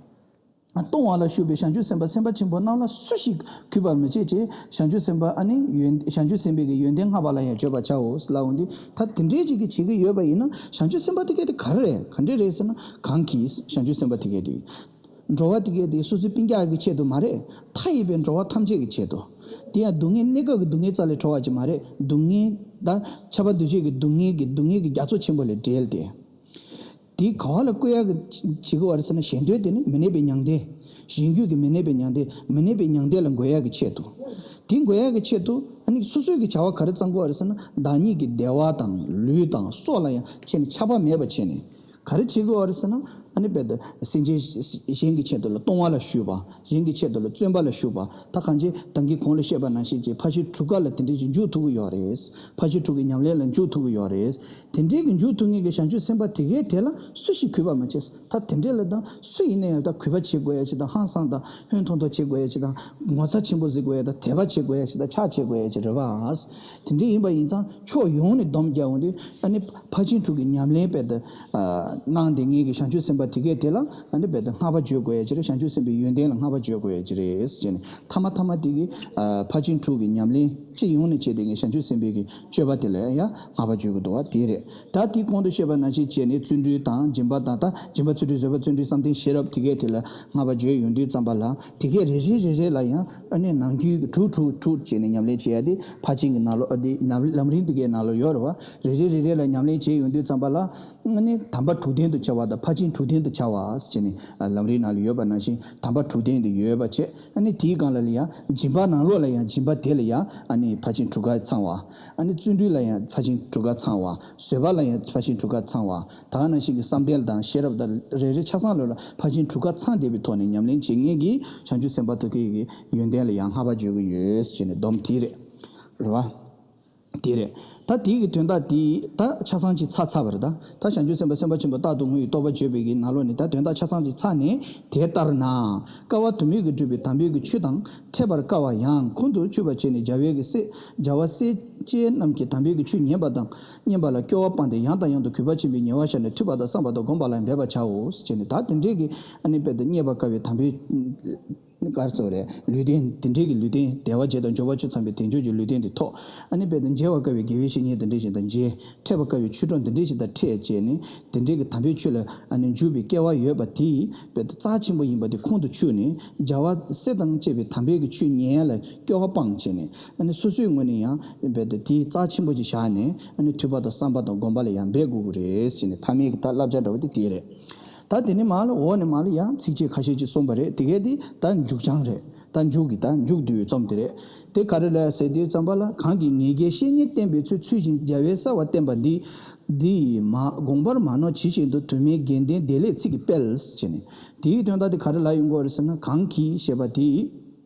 གཏོང་བ་ལ་ཞུགས་པའི་བྱང་ཆུབ་སེམས་དཔའ་སེམས་དཔའ་ཆེན་པོ་རྣམས་ལ་སུ་ཞིག་གུས་པར་མི་བྱེད་ཅེས་བྱང་ཆུབ་སེམས་དཔའ་ཨ་ནི་ཡོན་བྱང་ཆུབ་སེམས་དཔའི་གི་ཡོན་ཏན་བསྔགས་པ་ལ་ཡང་བརྗོད་པར་བྱའོ་ལབ་འོང་དུས། ད་དེ་འདྲའི་ཅིག་གིས་བྱེད་ཀྱི་ཡོད་པ་ཡིན་ན་བྱང་ཆུབ་སེམས་དཔའ་དེ་གས་དེ་ག་རེ་རེད། ག་འདྲས་རེད་ཟེར་ན། གང་གིས་བྱང་ཆུབ་སེམས་དཔའ་དེ་གས་དེ་འགྲོ་བ་དེ་གས་དེ་སོ་སོའི་སྤུན་ཀྱག་གི་ཆེད་དུ་མ་རེད། མཐའ་ཡས་པའི་འགྲོ་བ་ཐམས་ཅད་ཀྱི་ཆེད་དུ། དེ་ཡང་སྡུག་བསྔལ་གནས་སྐབས་ཀྱི་སྡུག་བསྔལ་རྩ་ལས་གྲོལ་བ་ཅིག་མ་རེད། སྡུག་བསྔལ་ད་ཁྱབ་པ་འདུ་བྱེད་ཀྱི་སྡུག་བསྔལ་གྱི་སྡུག་བསྔལ་གྱི་རྒྱ་མཚོ་ཆེན་པོ་ལས་བསྒྲལ་ཏེ། དེ་ག་བ་ལ་བཀོལ་ཡག་གི་བྱེད་དགོས་པ་རེད་ཟེར་ན། ཞེ་འདོད་དེ་ནི་མི་གནས་པའི་མྱང་འདས། གཞན་རྒྱུད་ཀྱི་མི་གནས་པའི་མྱང་འདས། མི་གནས་པའི་མྱང་འདས་ལ་འགོད་ཡག་གི་ཆེད་དུ། དེ་འགོད་ཡག་གི་ཆེད་དུ་ཨ་ནི་སོ་སོའི་གི་བྱ་བ་ག་རེ་བརྩམ་དགོས་པ་རེད་ཟེར་ན། བདག་ཉིད་ཀྱི་བདེ་བ་དང་ལུས་དང་སྲོག་ལ་ཡང་ཆེས་ནས་ཆགས་པ་མེད་པ་བྱས་ནས་ག་རེ་བྱེད་དགོས་པ་རེད་ཟེར་ན། ཨ་ནི་དཔེ་དེ་སེམས་ཅན་གཞན་གྱི་ཆེད་དུ་ལ་གཏོང་བ་ལ་ཞུགས་པ། གཞན་གྱི་ཆེད་དུ་ལ་བརྩོན་པ་ལ་ཞུགས་པ། ད་གང་ཅི་ད་གིན་གོང་ལ་བཤད་པ་ནང་བཞིན་གྱི་ཕར་ཕྱིན་དྲུག་ཀ་ལ་དེ་འདྲའི་ཅིག་འཇུག་ཐུབ་ཀྱི་ཡོད་རེད། ཕར་ཕྱིན་དྲུག་གི་ཉམས་ལེན་ལ་འཇུག་ཐུབ་ཀྱི་ཡོད་རེད། དེ་འདྲའི་གི་འཇུག་ཐུབ་མཁན་གྱི་བྱང་ཆུབ་སེམས་དཔའ་དེ་གའི་དེ་ལ་སུ་ཞིག་གུས་པ་མ་བྱས། ད་དེ་འདྲས་ལ་ད་སུ་ཡིན་ན་ཡང་ད་གུས་པ་བྱེད་དགོས་ཡ་ཞིག་དང་། ཧང་སང་དང་ཧོན་ཐོར་ཐོར་བྱེད་དགོས་ཡ་ཞིག་དང་། ངོ་ཚ་ཆེན་པོ་བཟོ་དགོས་ཡ་དང་། དད་པ་བྱེད་དགོས་ཡ་ཞིག་དང་། ཕྱག་བྱེད་དགོས་ཡ་ཞིག་རེད་བ། དེ་འདྲས་ཡིན་པ་ཡིན་ཙང་ཕྱོགས་ཡོངས་ནས་སྡོམ་རྒྱག་འོང་དུས་ཨ་ནི་ཕར་ཕྱིན་དྲུག་གི་ཉམས་ལེན་དཔེ་དེ་གནང་བསྡད་མཁན་གྱི་བྱང་ཆུབ་སེམས་དཔའ་དེ་གས་དེ་ལ་ཨ་ནི་དཔེ་དེ་བསྔགས་པ་བརྗོད་དགོས་ཡ་ཅིག་རེད། བྱང་ཆུབ་སེམས་དཔའི་ཡོན་ཏན་ལ་བསྔགས་པ་བརྗོད་དགོས་ཡ་ཅིག་རེད་ཟེར་ནས། ཐ་མ་ཐ་མ་དེ་གི་ཕར་ཕྱིན་དྲུག་གི་ཉམས་ལེན་སྤྱི་ཡོངས་ནས་བྱས་བསྡད་མཁན་བྱང་ཆུབ་སེམས་དཔའི་གི་སྤྱོད་པ་དེ་ལ་ཡང་བསྔགས་པ་བརྗོད་ཀྱི་འདུག་བ། དེ་རེད། ད་དེ་གོང་དུ་བཤད་པ་ནང་བཞིན་བྱས་ནས་བརྩོན་འགྲུས་དང་སྦྱིན་པ་དང་། ད་སྦྱིན་པ་བརྩོན་འགྲུས་བཟོད་པ་བརྩོན་འགྲུས་བསམ་གཏན་ཤེས་རབ་དེ་གས་དེ་ལ་བསྔགས་པ་བརྗོད་ཡོང་དུས་ཙམ་པ་ལ་དེ་གས་རེ་རེ་རེ་རེ་ལ་ཡང་ཨ་ནི་ནང་རྒྱུད་ཀྱི་དྲུག་དྲུག་དྲུག་བྱས་ནས་ཉམས་ལེན་བྱེད་ཡ་དེ་ཕར་ཕྱིན་གྱི་ནང་ལོགས་ཨ་དེ་ལམ་རིམ་དེ་གའི་ནང་ལོགས་ཡོད་རེད་བ། རེ་རེ་རེ་རེ་ལ་ཉམས་ལེན་བྱེད་ཡོང་དུས་ཙམ་པ་ལ་ཨ་ནི་དམ་པ་དྲུག་ལྡན་དུ་བྱ་བ་དང་ཕར་ཕྱིན་དྲུག་ལྡན་དུ་བྱ་བ་ཟེར་ནས་ལམ་རིམ་ནང་ལ་ཡོད་པ་ནང་བཞིན་དམ་པ་དྲུག་ལྡན་དུ་ཡོད་པ་བྱས། ཨ་ནི་དེའི་སྒང་ལ་ལ་ཡང་སྦྱིན་པ་ནང་ལོགས་ལ་ཡང་སྦྱིན་པ་དེ་ལ་ཡང་ཨ་ནི་ཕར་ཕྱིན་དྲུག་ཀ་ཚང་བ། ཨ་ནི་བརྩོན་འགྲུས་ལ་ཡང་ཕར་ཕྱིན་དྲུག་ཀ་ཚང་བ། བཟོད་པ་ལ་ཡང་ཕར་ཕྱིན་དྲུག་ཀ་ཚང་བ། ད་ག་ནང་བཞིན་གྱི་བསམ་གཏན་དང་ཤེས་རབ་དང་རེ་རེ་ཆ་ཚང་ལ་ལ་ཕར་ཕྱིན་དྲུག་ཀ་ཚང་བསྡད་པའི་ཐོག་ནས་ཉམས་ལེན་བྱེད་མཁན་གྱི་བྱང་ཆུབ་སེམས་དཔའ་དེ་གའི་གི་ཡོན་ཏན་ལ་ཡང་བསྔགས་པ་བརྗོད་ཀྱི་ཡོད་ཅེས་ནས་སྡོམ་དེ་རེད། རེད་བ། དེ་རེད། ད་དེའི་གི་དོན་དག་དེ་ད་ཆ་ཚང་ཅིག་ཚར་ཚར་བ་རེད། ད་ད་བྱང་ཆུབ་སེམས་དཔའ་སེམས་དཔའ་ཆེན་པོ་རྟག་ཏུ་ངུ་ཡི་རྟོགས་པ་བརྗོད་པའི་གི་ནང་ལོགས་ནས་ད་དོན་དག་ཆ་ཚང་ཅིག་ཚར་ནས། དེ་ལྟར་ན། དཀའ་བ་དུ་མའི་གི་སྒྲུབ་པའི་དམ་པའི་གི་ཆོས་དང་འཕྲད་པར་དཀའ་བ་ཡང་ཁོང་དུ་ཆུད་པར་བྱས་ནས་བྱ་བའི་གི་སྲེད་བྱ་བ་སྲེད་བཅད་རྣམས་ཀྱིས་དམ་པའི་གི་ཆོས་ཉན་པ་དང་ཉན་པ་ལ་སྐྱོ་བ་སྤངས་ཏེ་ཡང་དང་ཡང་དུ་གུས་པ་ཆེན་པོས་ཉེ་བར་བཞག་ནས་ཐོས་པ་དང་བསམ་པ་དང་བསྒོམ་པ་ལ་འབད་པར་བྱའོ་ཞེས་ནས། ད་དེ་འདྲའི་གི་ཨ་ནི་དཔེ་དེ་རྙེད་པར་དཀའ་བའི་དམ་པའི་ ག་རེ་ཟེར་རེད། ལུས་རྟེན་དེ་འདྲའི་གི་ལུས་རྟེན། བདེ་བ་བརྒྱད་དང་འབྱོར་པ་བཅུ་ཚང་བའི་དལ་འབྱོར་གྱི་ལུས་རྟེན་དེ་ཐོབ། ཨ་ནི་དཔེ་དེ་མཇལ་བར་དཀའ་བའི་དགེ་བའི་བཤེས་གཉེན་དེ་འདྲ་ཞིག་དང་མཇལ། འཕྲད་པར་དཀའ་བའི་ཆོས་གྲོགས་འདི་འདྲ་ཞིག་དང་འཕྲད་བྱས་ནས། དེ་འདྲའི་གི་དམ་པའི་ཆོས་ལ་ཨ་ནི་འཇུག་པའི་སྐལ་བ་ཡོད་པ་དེས་དཔེ་དེ་རྩ་ཆེན་པོ་ཡིན་པ་དེ་ཁོང་དུ་ཆུད་ནས། བྱ་བ་སྲིད་དང་བཅས་པའི་དམ་པའི་གི་ཆོས་ཉན་ཡ་ལ་སྐྱོ་བ་སྤངས་བྱས་ནས། ཨ་ནི་སོ་སོའི་ངོས་ནས་ཡང་དཔེ་དེ་དེ་རྩ་ཆེན་པོ་ཅིག་བཞག་ནས། ཨ་ནི་ཐོས་པ་དང་བསམ་པ་དང་སྒོམ་པ་ལ་ཡང་འབད་དགོས་ཀྱི་རེད་ཟེར་ནས། ཐ་མའི་གི་ད་བསླབ་བྱ་འདྲ་བོ་དེ་དེ་རེད། ད་དེ་ནས་མར་ལ་འོག་ནས་མར་ལ་ཡང་ཚིགས་བཅད་ཁ་ཤས་ཅིག་གསུངས་པ་རེད། དེ་གས་དེ་ད་མཇུག་བྱང་རེད། ད་མཇུག་གི་ད་མཇུག་བསྡུ་བའི་རྩོམ་དེ་རེད། དེ་ག་རེ་ལབ་ཟེར་དུས་ཙམ་པ་ལ། གང་གིས་ངེས་འབྱེད་བཤེས་གཉེན་བསྟེན་པའི་ཚུལ། ཚུལ་བཞིན་བྱ་བའི་གསལ་བ་བསྟན་པ་འདི། འདི་ཡིས་མ་དགོངས་པར་མ་ནོར་ཇི་བཞིན་དུ། དུ་མའི་དགེ་ལྡན་བདེ་ལེགས་ཚིག་གིས་སྤེལ་ཟེར་ནས། དེའི་དོན་དག་དེ་ག་རེ་ལབ་ཡོང་གི་ཡོད་རེད་ཟེར་ན། གང་གིས་ཞེས་པ་དེ།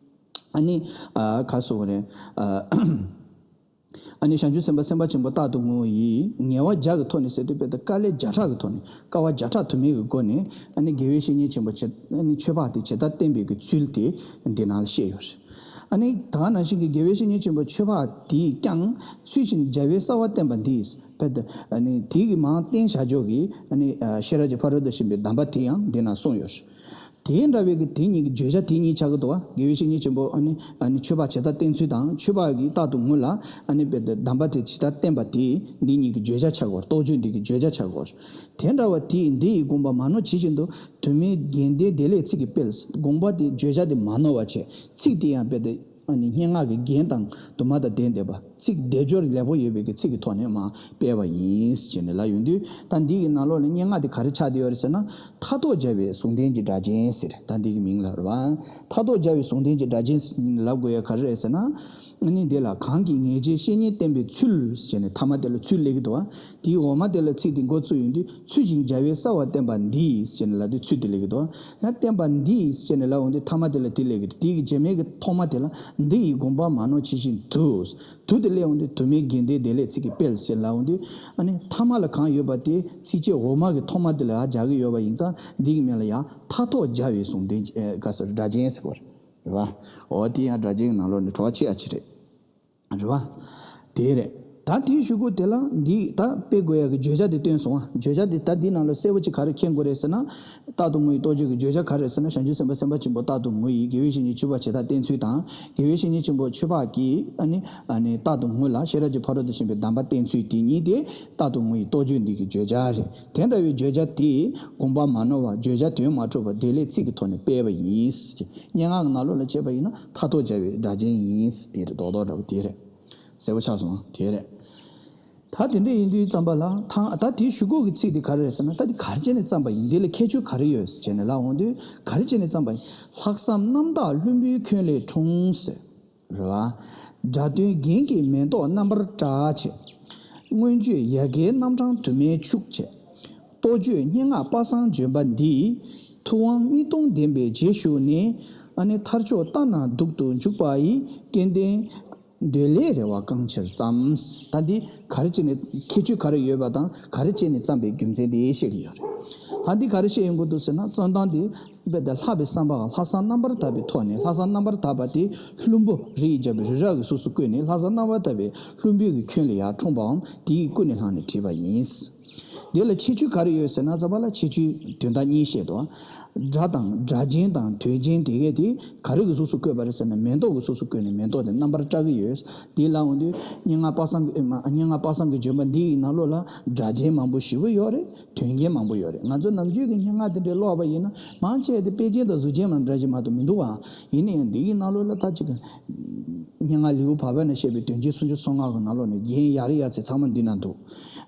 ཨ་ནི་ཨ་ག་རེ་ཟེར་དགོས་རེད། ཨ། ཨ་ནི་བྱང་ཆུབ་སེམས་དཔའ་སེམས་དཔའ་ཆེན་པོ་རྟག་ཏུ་ངུ་ཡིས། ངལ་བ་བརྒྱ་གིས་ཐོབ་ནས་ཟེར་དུས། དཔེ་དེ་དཀའ་ལས་བརྒྱ་ཕྲག་གིས་ཐོབ་ནས། དཀའ་བ་བརྒྱ་ཕྲག་དུ་མའི་གི་སྒོ་ནས། ཨ་ནི་དགེ་བའི་བཤེས་གཉེན་ཆེན་པོ་ཆེ། ཨ་ནི་ཆོས་འཕགས་དེ་ཇི་ལྟར་བསྟེན་པའི་གི་ཚུལ་དེ་འདི་ནང་ལ་བཤད་ཡོད་རེད། ཨ་ནི་ད་ག་ནང་བཞིན་གྱི་དགེ་བའི་བཤེས་གཉེན་ཆེན་པོ་ཆོས་འཕགས་དེས་ཀྱང་། ཚུལ་བཞིན་བྱ་བའི་གསལ་བ་བསྟན་པ་འདི། དཔེ་དེ་ཨ་ནི་དེ་གི་མར་བསྟན་བཞག་ཕྱོགས་ཀྱི། ཨ་ནི་ཤེས་རབ་ཀྱི་ཕ་རོལ་ཏུ་ཕྱིན་པའི་གདམས་པ་དེ་ཡང་འདི་ན་གསུངས་ཡོད་རེད། དེ་འདྲ་བའི་གི་དེ་གཉིས་ཀྱི་བརྗོད་བྱ་དེ་གཉིས་ཆགས་ཀྱི་འདུག་བ། དགེ་བའི་བཤེས་གཉེན་ཆེན་པོ་ཨ་ནི་ཨ་ནི་ཆོས་འཕགས་ཇི་ལྟར་བསྟེན་ཚུལ་དང་། ཆོས་འཕགས་ཀྱིས་རྟག་ཏུ་ངུ་ལ་ཨ་ནི་དཔེ་དེ་གདམས་པ་དེ་ཇི་ལྟར་བསྟན་པ་དེ། འདི་གཉིས་ཀྱི་བརྗོད་བྱ་ཆགས་ཀྱི་ཡོད་རེད། རྟོགས་བརྗོད་འདི་གི་བརྗོད་བྱ་ཆགས་ཀྱི་ཡོད་རེད། དེ་འདྲ་བ་དེས་འདི་ཡིས་དགོངས་པ་མ་ནོར་ཇི་བཞིན་དུ། དུ་མའི་དགེ་ལྡན་བདེ་ལེགས་ཚིག་གིས་སྤེལ། དགོངས་པ་དེ་བརྗོད་བྱ་དེ་མ་ནོར་བ་བྱས། ཚིག་དེ་ཡང་དཔེ་དེ། ཨ་ནི་སྙན་ངག་གི་རྒྱན་དང་དུ་མ་དང་ལྡན་བསྡད་པ། ཚིག་སྡེབ་སྦྱོར་ལེགས་པོ་ཡོད་པའི་གི་ཚིག་གི་ཐོག་ནས་མར་སྤེལ་བ་ཡིན་ཟེར་ནས་ལབ་ཡོང་དུས། ད་འདི་གི་ནང་ལོགས་ལ་སྙན་ངག་དེ་ག་རེ་ཆགས་བསྡད་ཡོད་རེད་ཟེར་ན། མཐའ་ཐོག་སྦྱར་བའི་ཟུང་ལྡན་གྱི་སྒྲ་གཅན་ཟེར། ད་འདི་གི་མིང་ལ་རེད་བ། མཐའ་ཐོག་སྦྱར་བའི་ཟུང་ལྡན་གྱི་སྒྲ་གཅན་ལབ་དགོས་ཡ་ག་རེ་རེད་ཟེར་ན། ཨ་ནི་འདི་ལ་གང་གིས་ངེས་འབྱེད་བཤེས་གཉེན་བསྟེན་པའི་ཚུལ་ཟེར་ནས། ཐ་མ་དེ་ལ་ཚུལ་སླེབས་ཀྱི་འདུག་བ། དེའི་འོག་མ་དེ་ལ་ཚིག་དེ་འགོ་བཙུགས་ཡོང་དུས། ཚུལ་བཞིན་བྱ་བའི་གསལ་བ་བསྟན་པ་འདི་ཟེར་ནས་ལབ་དུས། ཚུལ་དེ་སླེབས་ཀྱི་འདུག་བ། ཡང་བསྟན་པ་འདི་ཟེར་ནས་ལབ་འོང་དུས། ཐ་མ་དེ་ལ་དེ་སླེབས་ཀྱི་འདུག་དེ་གི་རྗེས་མའི་གི་ཐོག་མ་དེ་ལ། འདི་ཡིས་དགོངས་པ་མ་ནོར་ཇི་བཞིན་དུ། དུ་དེ་སླེབས་འོང་དུས། དུ་མའི་དགེ་ལྡན་བདེ་ལེགས་ཚིག་གིས་སྤེལ་ཟེར་ལབ་འོང་དུས། ཨ་ནི་ཐ་མ་ལ་གང་ཡོད་པ་དེ། ཚིགས་བཅད་འོག་མ་གི་ཐོག་མ་དེ་ལ་ཡར་སྦྱར་གྱི་ཡོད་པ་ཡིན་ཙང་། འདི་གི་མིང་ལ་ཡང་མཐའ་ཐོག་སྦྱར་བའི་ཟུང་ལྡན་གྱི་ཨེ་ག་ཟེར། སྒྲ་གཅན་ཟེར་བ་རེད་བ། འོ་དེ་ཡང་སྒྲ་གཅན་གྱི་ནང་ལོགས་ནས་བྲོ་བ་ཆེ་ཨ་ཅི་རེད། རེད་བ། དེ་རེད། ད་དེའི་གཞུག་གུ་དེ་ལ་འདི་ད་སྤེལ་དགོས་ཡ་གི་བརྗོད་བྱ་དེ་བཏོན་སོང་ཨ། བརྗོད་བྱ་དེ་ད་འདི་ནང་ལ་གསལ་པོ་ཅིག་ག་རེ་མཁྱེན་དགོས་རེད་ཟེར་ན། རྟག་ཏུ་ངུ་ཡི་རྟོགས་བརྗོད་ཀྱི་བརྗོད་བྱ་ག་རེ་རེད་ཟེར་ན། བྱང་ཆུབ་སེམས་དཔའ་སེམས་དཔའ་ཆེན་པོ་རྟག་ཏུ་ངུ་ཡི། དགེ་བའི་བཤེས་གཉེན་ཆོས་འཕགས་ཇི་ལྟར་བསྟེན་ཚུལ་དང་། དགེ་བའི་བཤེས་གཉེན་ཆེན་པོ་ཆོས་འཕགས་ཀྱིས་ཨ་ནི་ཨ་ནི་རྟག་ཏུ་ངུ་ལ་ཤེས་རབ་ཀྱི་ཕ་རོལ་ཏུ་ཕྱིན་པའི་གདམས་པ་བསྟན་ཚུལ་དེ་གཉིས་དེ། རྟག་ཏུ་ངུ་ཡི་རྟོགས་བརྗོད་འདི་གི་བརྗོད་བྱ་རེད། དེ་འདྲ་བའི་བརྗོད་བྱ་དེ་དགོངས་པ་མ་ནོར་བ། བརྗོད་བྱ་དོན་མ་འཕྲོག་པ། བདེ་ལེགས་ཚིག་གི་ཐོག་ནས་སྤེལ་བ་ཡིན། སྙན་ངག་གི་ནང་ལོགས་ལ་བྱས་པ་ཡིན་ན། མཐའ་ཐོག་སྦྱར་བའི་སྒྲ་གཅན་ཡིན། དེ་རེད། རྡོག་རྡོག་འདྲ་པོ་དེ་རེད། གསལ་པོ་ཆགས་སོང་། དེ་རེད། ད་དེ་འདྲ་ཡིན་དུས་ཙམ་པ་ལ། ད་ད་དེའི་གཞུག་གུ་གི་ཚིག་དེ་ག་རེ་རེད་ཟེར་ན། ད་དེ་ག་རེ་བྱས་ནས་བརྩམས་པ་ཡིན། འདི་ལ་ཁྱད་ཆོས་ག་རེ་ཡོད་ཟེར་ནས་ལབ་འོང་དུས། ག་རེ་བྱས་ནས་བརྩམས་པ་ཡིན། ལྷག་བསམ་རྣམ་དག་ལྷུན་པོའི་ཁྱོན་ལས་འཁྲུངས་ཟེར། རེད་བ། སྒྲ་དོན་རྒྱན་གྱི་མེ་ཏོག་རྣམ་པར་བཀྲ་བྱས། མངོན་བརྗོད་ཡ་གིའི་རྣམ་གྲངས་དུ་མས་ཕྱུག་བྱས། རྟོགས་བརྗོད་སྙན་ངག་པ་སངས་ལྗོན་པ་འདི། ཐུབ་དབང་མིག་སྟོང་ལྡན་པའི་རྗེས་ཞུགས་ནས། ཨ་ནི་མཐར་ཕྱོགས་ལྟ་ན་སྡུག་ཏུ་འཇུག་པ་ཡི། སྐལ་ལྡན་འདོད་ལྷའི་རེ་བ་བསྐང་ཕྱིར་བརྩམས། ད་འདི་ག་རེ་བྱས་ནས། ཁྱད་ཆོས་ག་རེ་ཡོད་པ་དང་། ག་རེ་བྱས་ནས་བརྩམས་པའི་རྒྱུ་མཚན་དེ་བཤད་ཀྱི་ཡོད་རེད། ད་འདི་ག་རེ་བཤད་ཡོང་གི་འདུག་ཟེར་ན། རྩོམ་སྟངས་འདི་དཔེ་དེ་ལྷག་པའི་བསམ་པའམ་ལྷག་བསམ་རྣམ་པར་དག་པའི་ཐོག་ནས། ལྷག་བསམ་རྣམ་པར་དག་པ་དེ་ལྷུན་པོ་རི་ཡིས་བརྒྱན་པའི་རི་རབ་ཀྱི་གཟུགས་སུ་བཀོད་ནས། ལྷག་བསམ་རྣམ་པར་དག་པའི་ལྷུན་པོའི་གི་ཁྱོན་ལ་ཡར་འཁྲུངས་པའམ། དེ་ཡི་ཀུན་ནས་བསླངས་ནས་བྲིས་པ་ཡིན། དེ་ལ་ཁྱད་ཆོས་ག་རེ་ཡོད་ཟེར་ན། རྩ་བ་ལ་ཁྱད་ཆོས་དོན་དག་གཉིས་བཤད་འདུག་སྒྲ་དང་སྒྲ་གཅན་དང་དོན་གཅན་དེ་གས་དེ་ག་རེ་གི་གཟུགས་སུ་བཀོད་པ་རེད་ཟེར་ན། མེ་ཏོག་གི་གཟུགས་སུ་བཀོད་ནས་མེ་ཏོག་དེ་རྣམ་པར་བཀྲ་གི་ཡོད། དེ་ལབ་འོང་དུས། སྙན་ངག་པ་སངས་ཀྱི། ཨེ་མ། སྙན་ངག་པ་སངས་ཀྱི་ལྗོན་པ་འདི་ཡི་ནང་ལོགས་ལ་སྒྲ་གཅན་མང་པོ་ཞེ་པོ་ཡོད་རེད། དོན་གཅན་མང་པོ་ཡོད་རེད། ང་ཚོ་ནམ་རྒྱུན་གྱི་སྙན་ངག་དེ་འདྲའི་ཀློག་པ་ཡིན་ན། མང་ཆེ་བ་དེ་དཔེ་ཅན་དང་གཟུགས་ཅན་མ་འདྲ་ཅིག་མ་གཏོགས་མི་འདུག་ཨ། ཡིན་ན་ཡང་འདི་གི་ནང་ལོགས་ལ་ད་ཅིག་སྙན་ངག་ལེའུ་བར་པ་ན་བཤད་པའི་དོན་གཅན་སུམ་ཅུ་སོ་ལྔ་གི་ནང་ལོགས་ནས་རྒྱན་ཡག་རེད་ཡག་ཚད་ཚང་མ་འདི་ན་འདུག་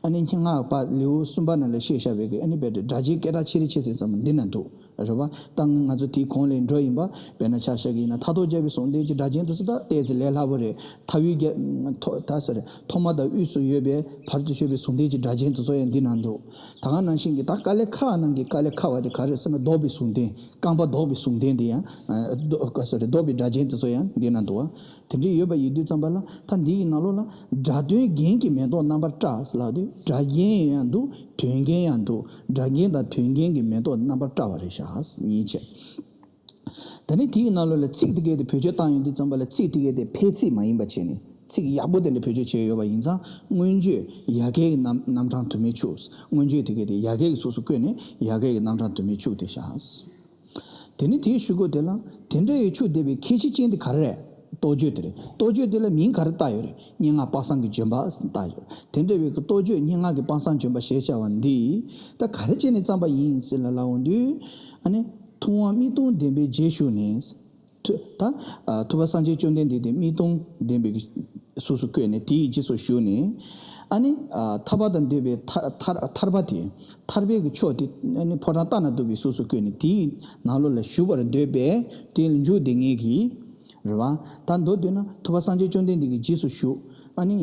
ཨ་ནི་སྙན་ངག་པ་ལེའུ་གསུམ་པ་ན་ལ་བཤད་བཞག་པའི་གི། ཨ་ནི་དཔེ་དེ་སྒྲ་གཅན་སྐད་གྲགས་ཆེ་རེ་ཆེ་ཟེར་ཙམ་འདི་ན་འདུག་རེད་བ། ད་ང་ཚོ་དེའི་གོང་ལ་འགྲོ་ཡིན་པ། དཔེར་ན་ཆ་བཞག་གི་ཡིན་ན། མཐའ་ཐོག་སྦྱར་བའི་ཟུང་ལྡན་གྱི་སྒྲ་གཅན་དེ་ཚོ་ད་ཏོག་ཙམ་ལས་སླ་པོ་རེད། མཐའ་དབུས་རྒྱ། ཐོ། ད་ཟེར། ཐོག་མ་དང་དབུས་སུ་ཡོད་པའི་བར་དུ་གཅོད་པའི་ཟུང་ལྡན་གྱི་སྒྲ་གཅན་དེ་ཚོ་ཡང་འདི་ན་འདུག་ད་ག་ནང་བཞིན་གྱི་ད་དཀའ་ལས་ཁག་ནང་གི་དཀའ་ལས་ཁག་པ་དེ་ག་རེ་ཟེར་ན། ལྡོག་པའི་ཟུང་ལྡན། རྐང་པ་ལྡོག་པའི་ཟུང་ལྡན་དེ་ཡང་། ཨ། ལྡོག་ཀ་སོ་རི། ལྡོག་པའི་སྒྲ་གཅན་དེ་ཚོ་ཡང་འདི་ན་འདུག་བ། དེ་འདྲའི་ཡོད་པ་ཡིན་དུས་ཙམ་པ་ལ། ད་འདི་ཡི་ནང་ལོགས་ལ་སྒྲ་དོན་རྒྱན་གྱི་མེ་ཏོག་རྣམ་པར་བཀྲ་ཟེར་ལབ་དུས། སྒྲ་རྒྱན་ཡང་འདུག་དོན་རྒྱན་ཡང་འདུག་སྒྲ་རྒྱན་དང་དོན་རྒྱན་གྱི་མེ་ཏོག་རྣམ་པར་བཀྲ་བ་རེད་ཤག་གཉིས་བྱས། ད་ནི་དེའི་ནང་ལོགས་ལ་ཚིག་དེ་གས་དེ་བེད་སྤྱོད་བཏང་ཡོང་དུས་ཙམ་པ་ལ། ཚིག་དེ་གས་དེ་ཕལ་ཚིག་མ་ཡིན་པ་བྱས་ནས། ཚིག་ཡག་པོ་དེ་འདྲ་བེད་སྤྱོད་བྱས་ཡོད་པ་ཡིན་ཙང་། མངོན་བརྗོད་ཡ་གིའི་རྣམ། རྣམ་གྲངས་དུ་མས་ཕྱུག་མངོན་བརྗོད་དེ་གས་དེ་ཡ་གི་གི་གཟུགས་སུ་བཀོད་ནས། ཡ་གི་གི་རྣམ་གྲངས་དུ་མས་ཕྱུག་དེ་བཞག་དེ་ནི་དེའི་གཞུག་གུ་དེ་ལ་དེ་འདྲ་བའི་ཆོས་བསྟན་པའི་ཁྱད་ཆོས་ཅན་དེ་ག་རེ་རེད། རྟོགས་བརྗོད་དེ་རེད། རྟོགས་བརྗོད་དེ་ལ་མིང་ག་རེ་བཏགས་ཡོད་རེད། སྙན་ངག་དཔག་བསམ་གྱི་ལྗོན་པ་བཏགས་ཡོད་རེད། དེ་འདྲ་བའི་གི་རྟོགས་བརྗོད་སྙན་ངག་གི་དཔག་བསམ་ལྗོན་པ་ཞེས་བྱ་བ་འདི་ད་ག་རེ་བྱས་ནས་བརྩམས་པ་ཡིན་ཟེར་ལ་ལབ་འོང་དུས། ཨ་ནི་ཐུབ་དབང་མིག་སྟོང་ལྡན་པའི་རྗེས་ཞུགས་ནས། ཐུ་ད་ཨ་ཐུབ་པ་སངས་རྒྱས་བཅོམ་ལྡན་འདས་དེ་མིག་སྟོང་ལྡན་པའི་གི་གཟུགས་སུ་བཀོད་ནས་དེའི་རྗེས་སུ་ཞུགས་ནས། ཨ་ནི་ཨ་ཐར་པ་དང་འདོད་པའི་ཐར་ཐར་ཐར་པ་དེ་ཐར་པའི་གི་ཕྱོགས་དེ་ཨ་ནི་ཕོ་བྲང་ལྟ་ན་སྡུག་པའི་གཟུགས་སུ་བཀོད་ནས་དེའི་ནང་ལོགས་ལ་ཞུགས་པར་འདོད་པས་དེ་ལ་འཇུག་བདེ་ངེས་ཀྱི། རེད་བ། ད་མདོར་བསྡུས་ན་ཐུབ་པ་སངས་རྒྱས་བཅོམ་ལྡན་འདས་ཀྱི་རྗེས་སུ་ཞུགས། ཨ་ནི་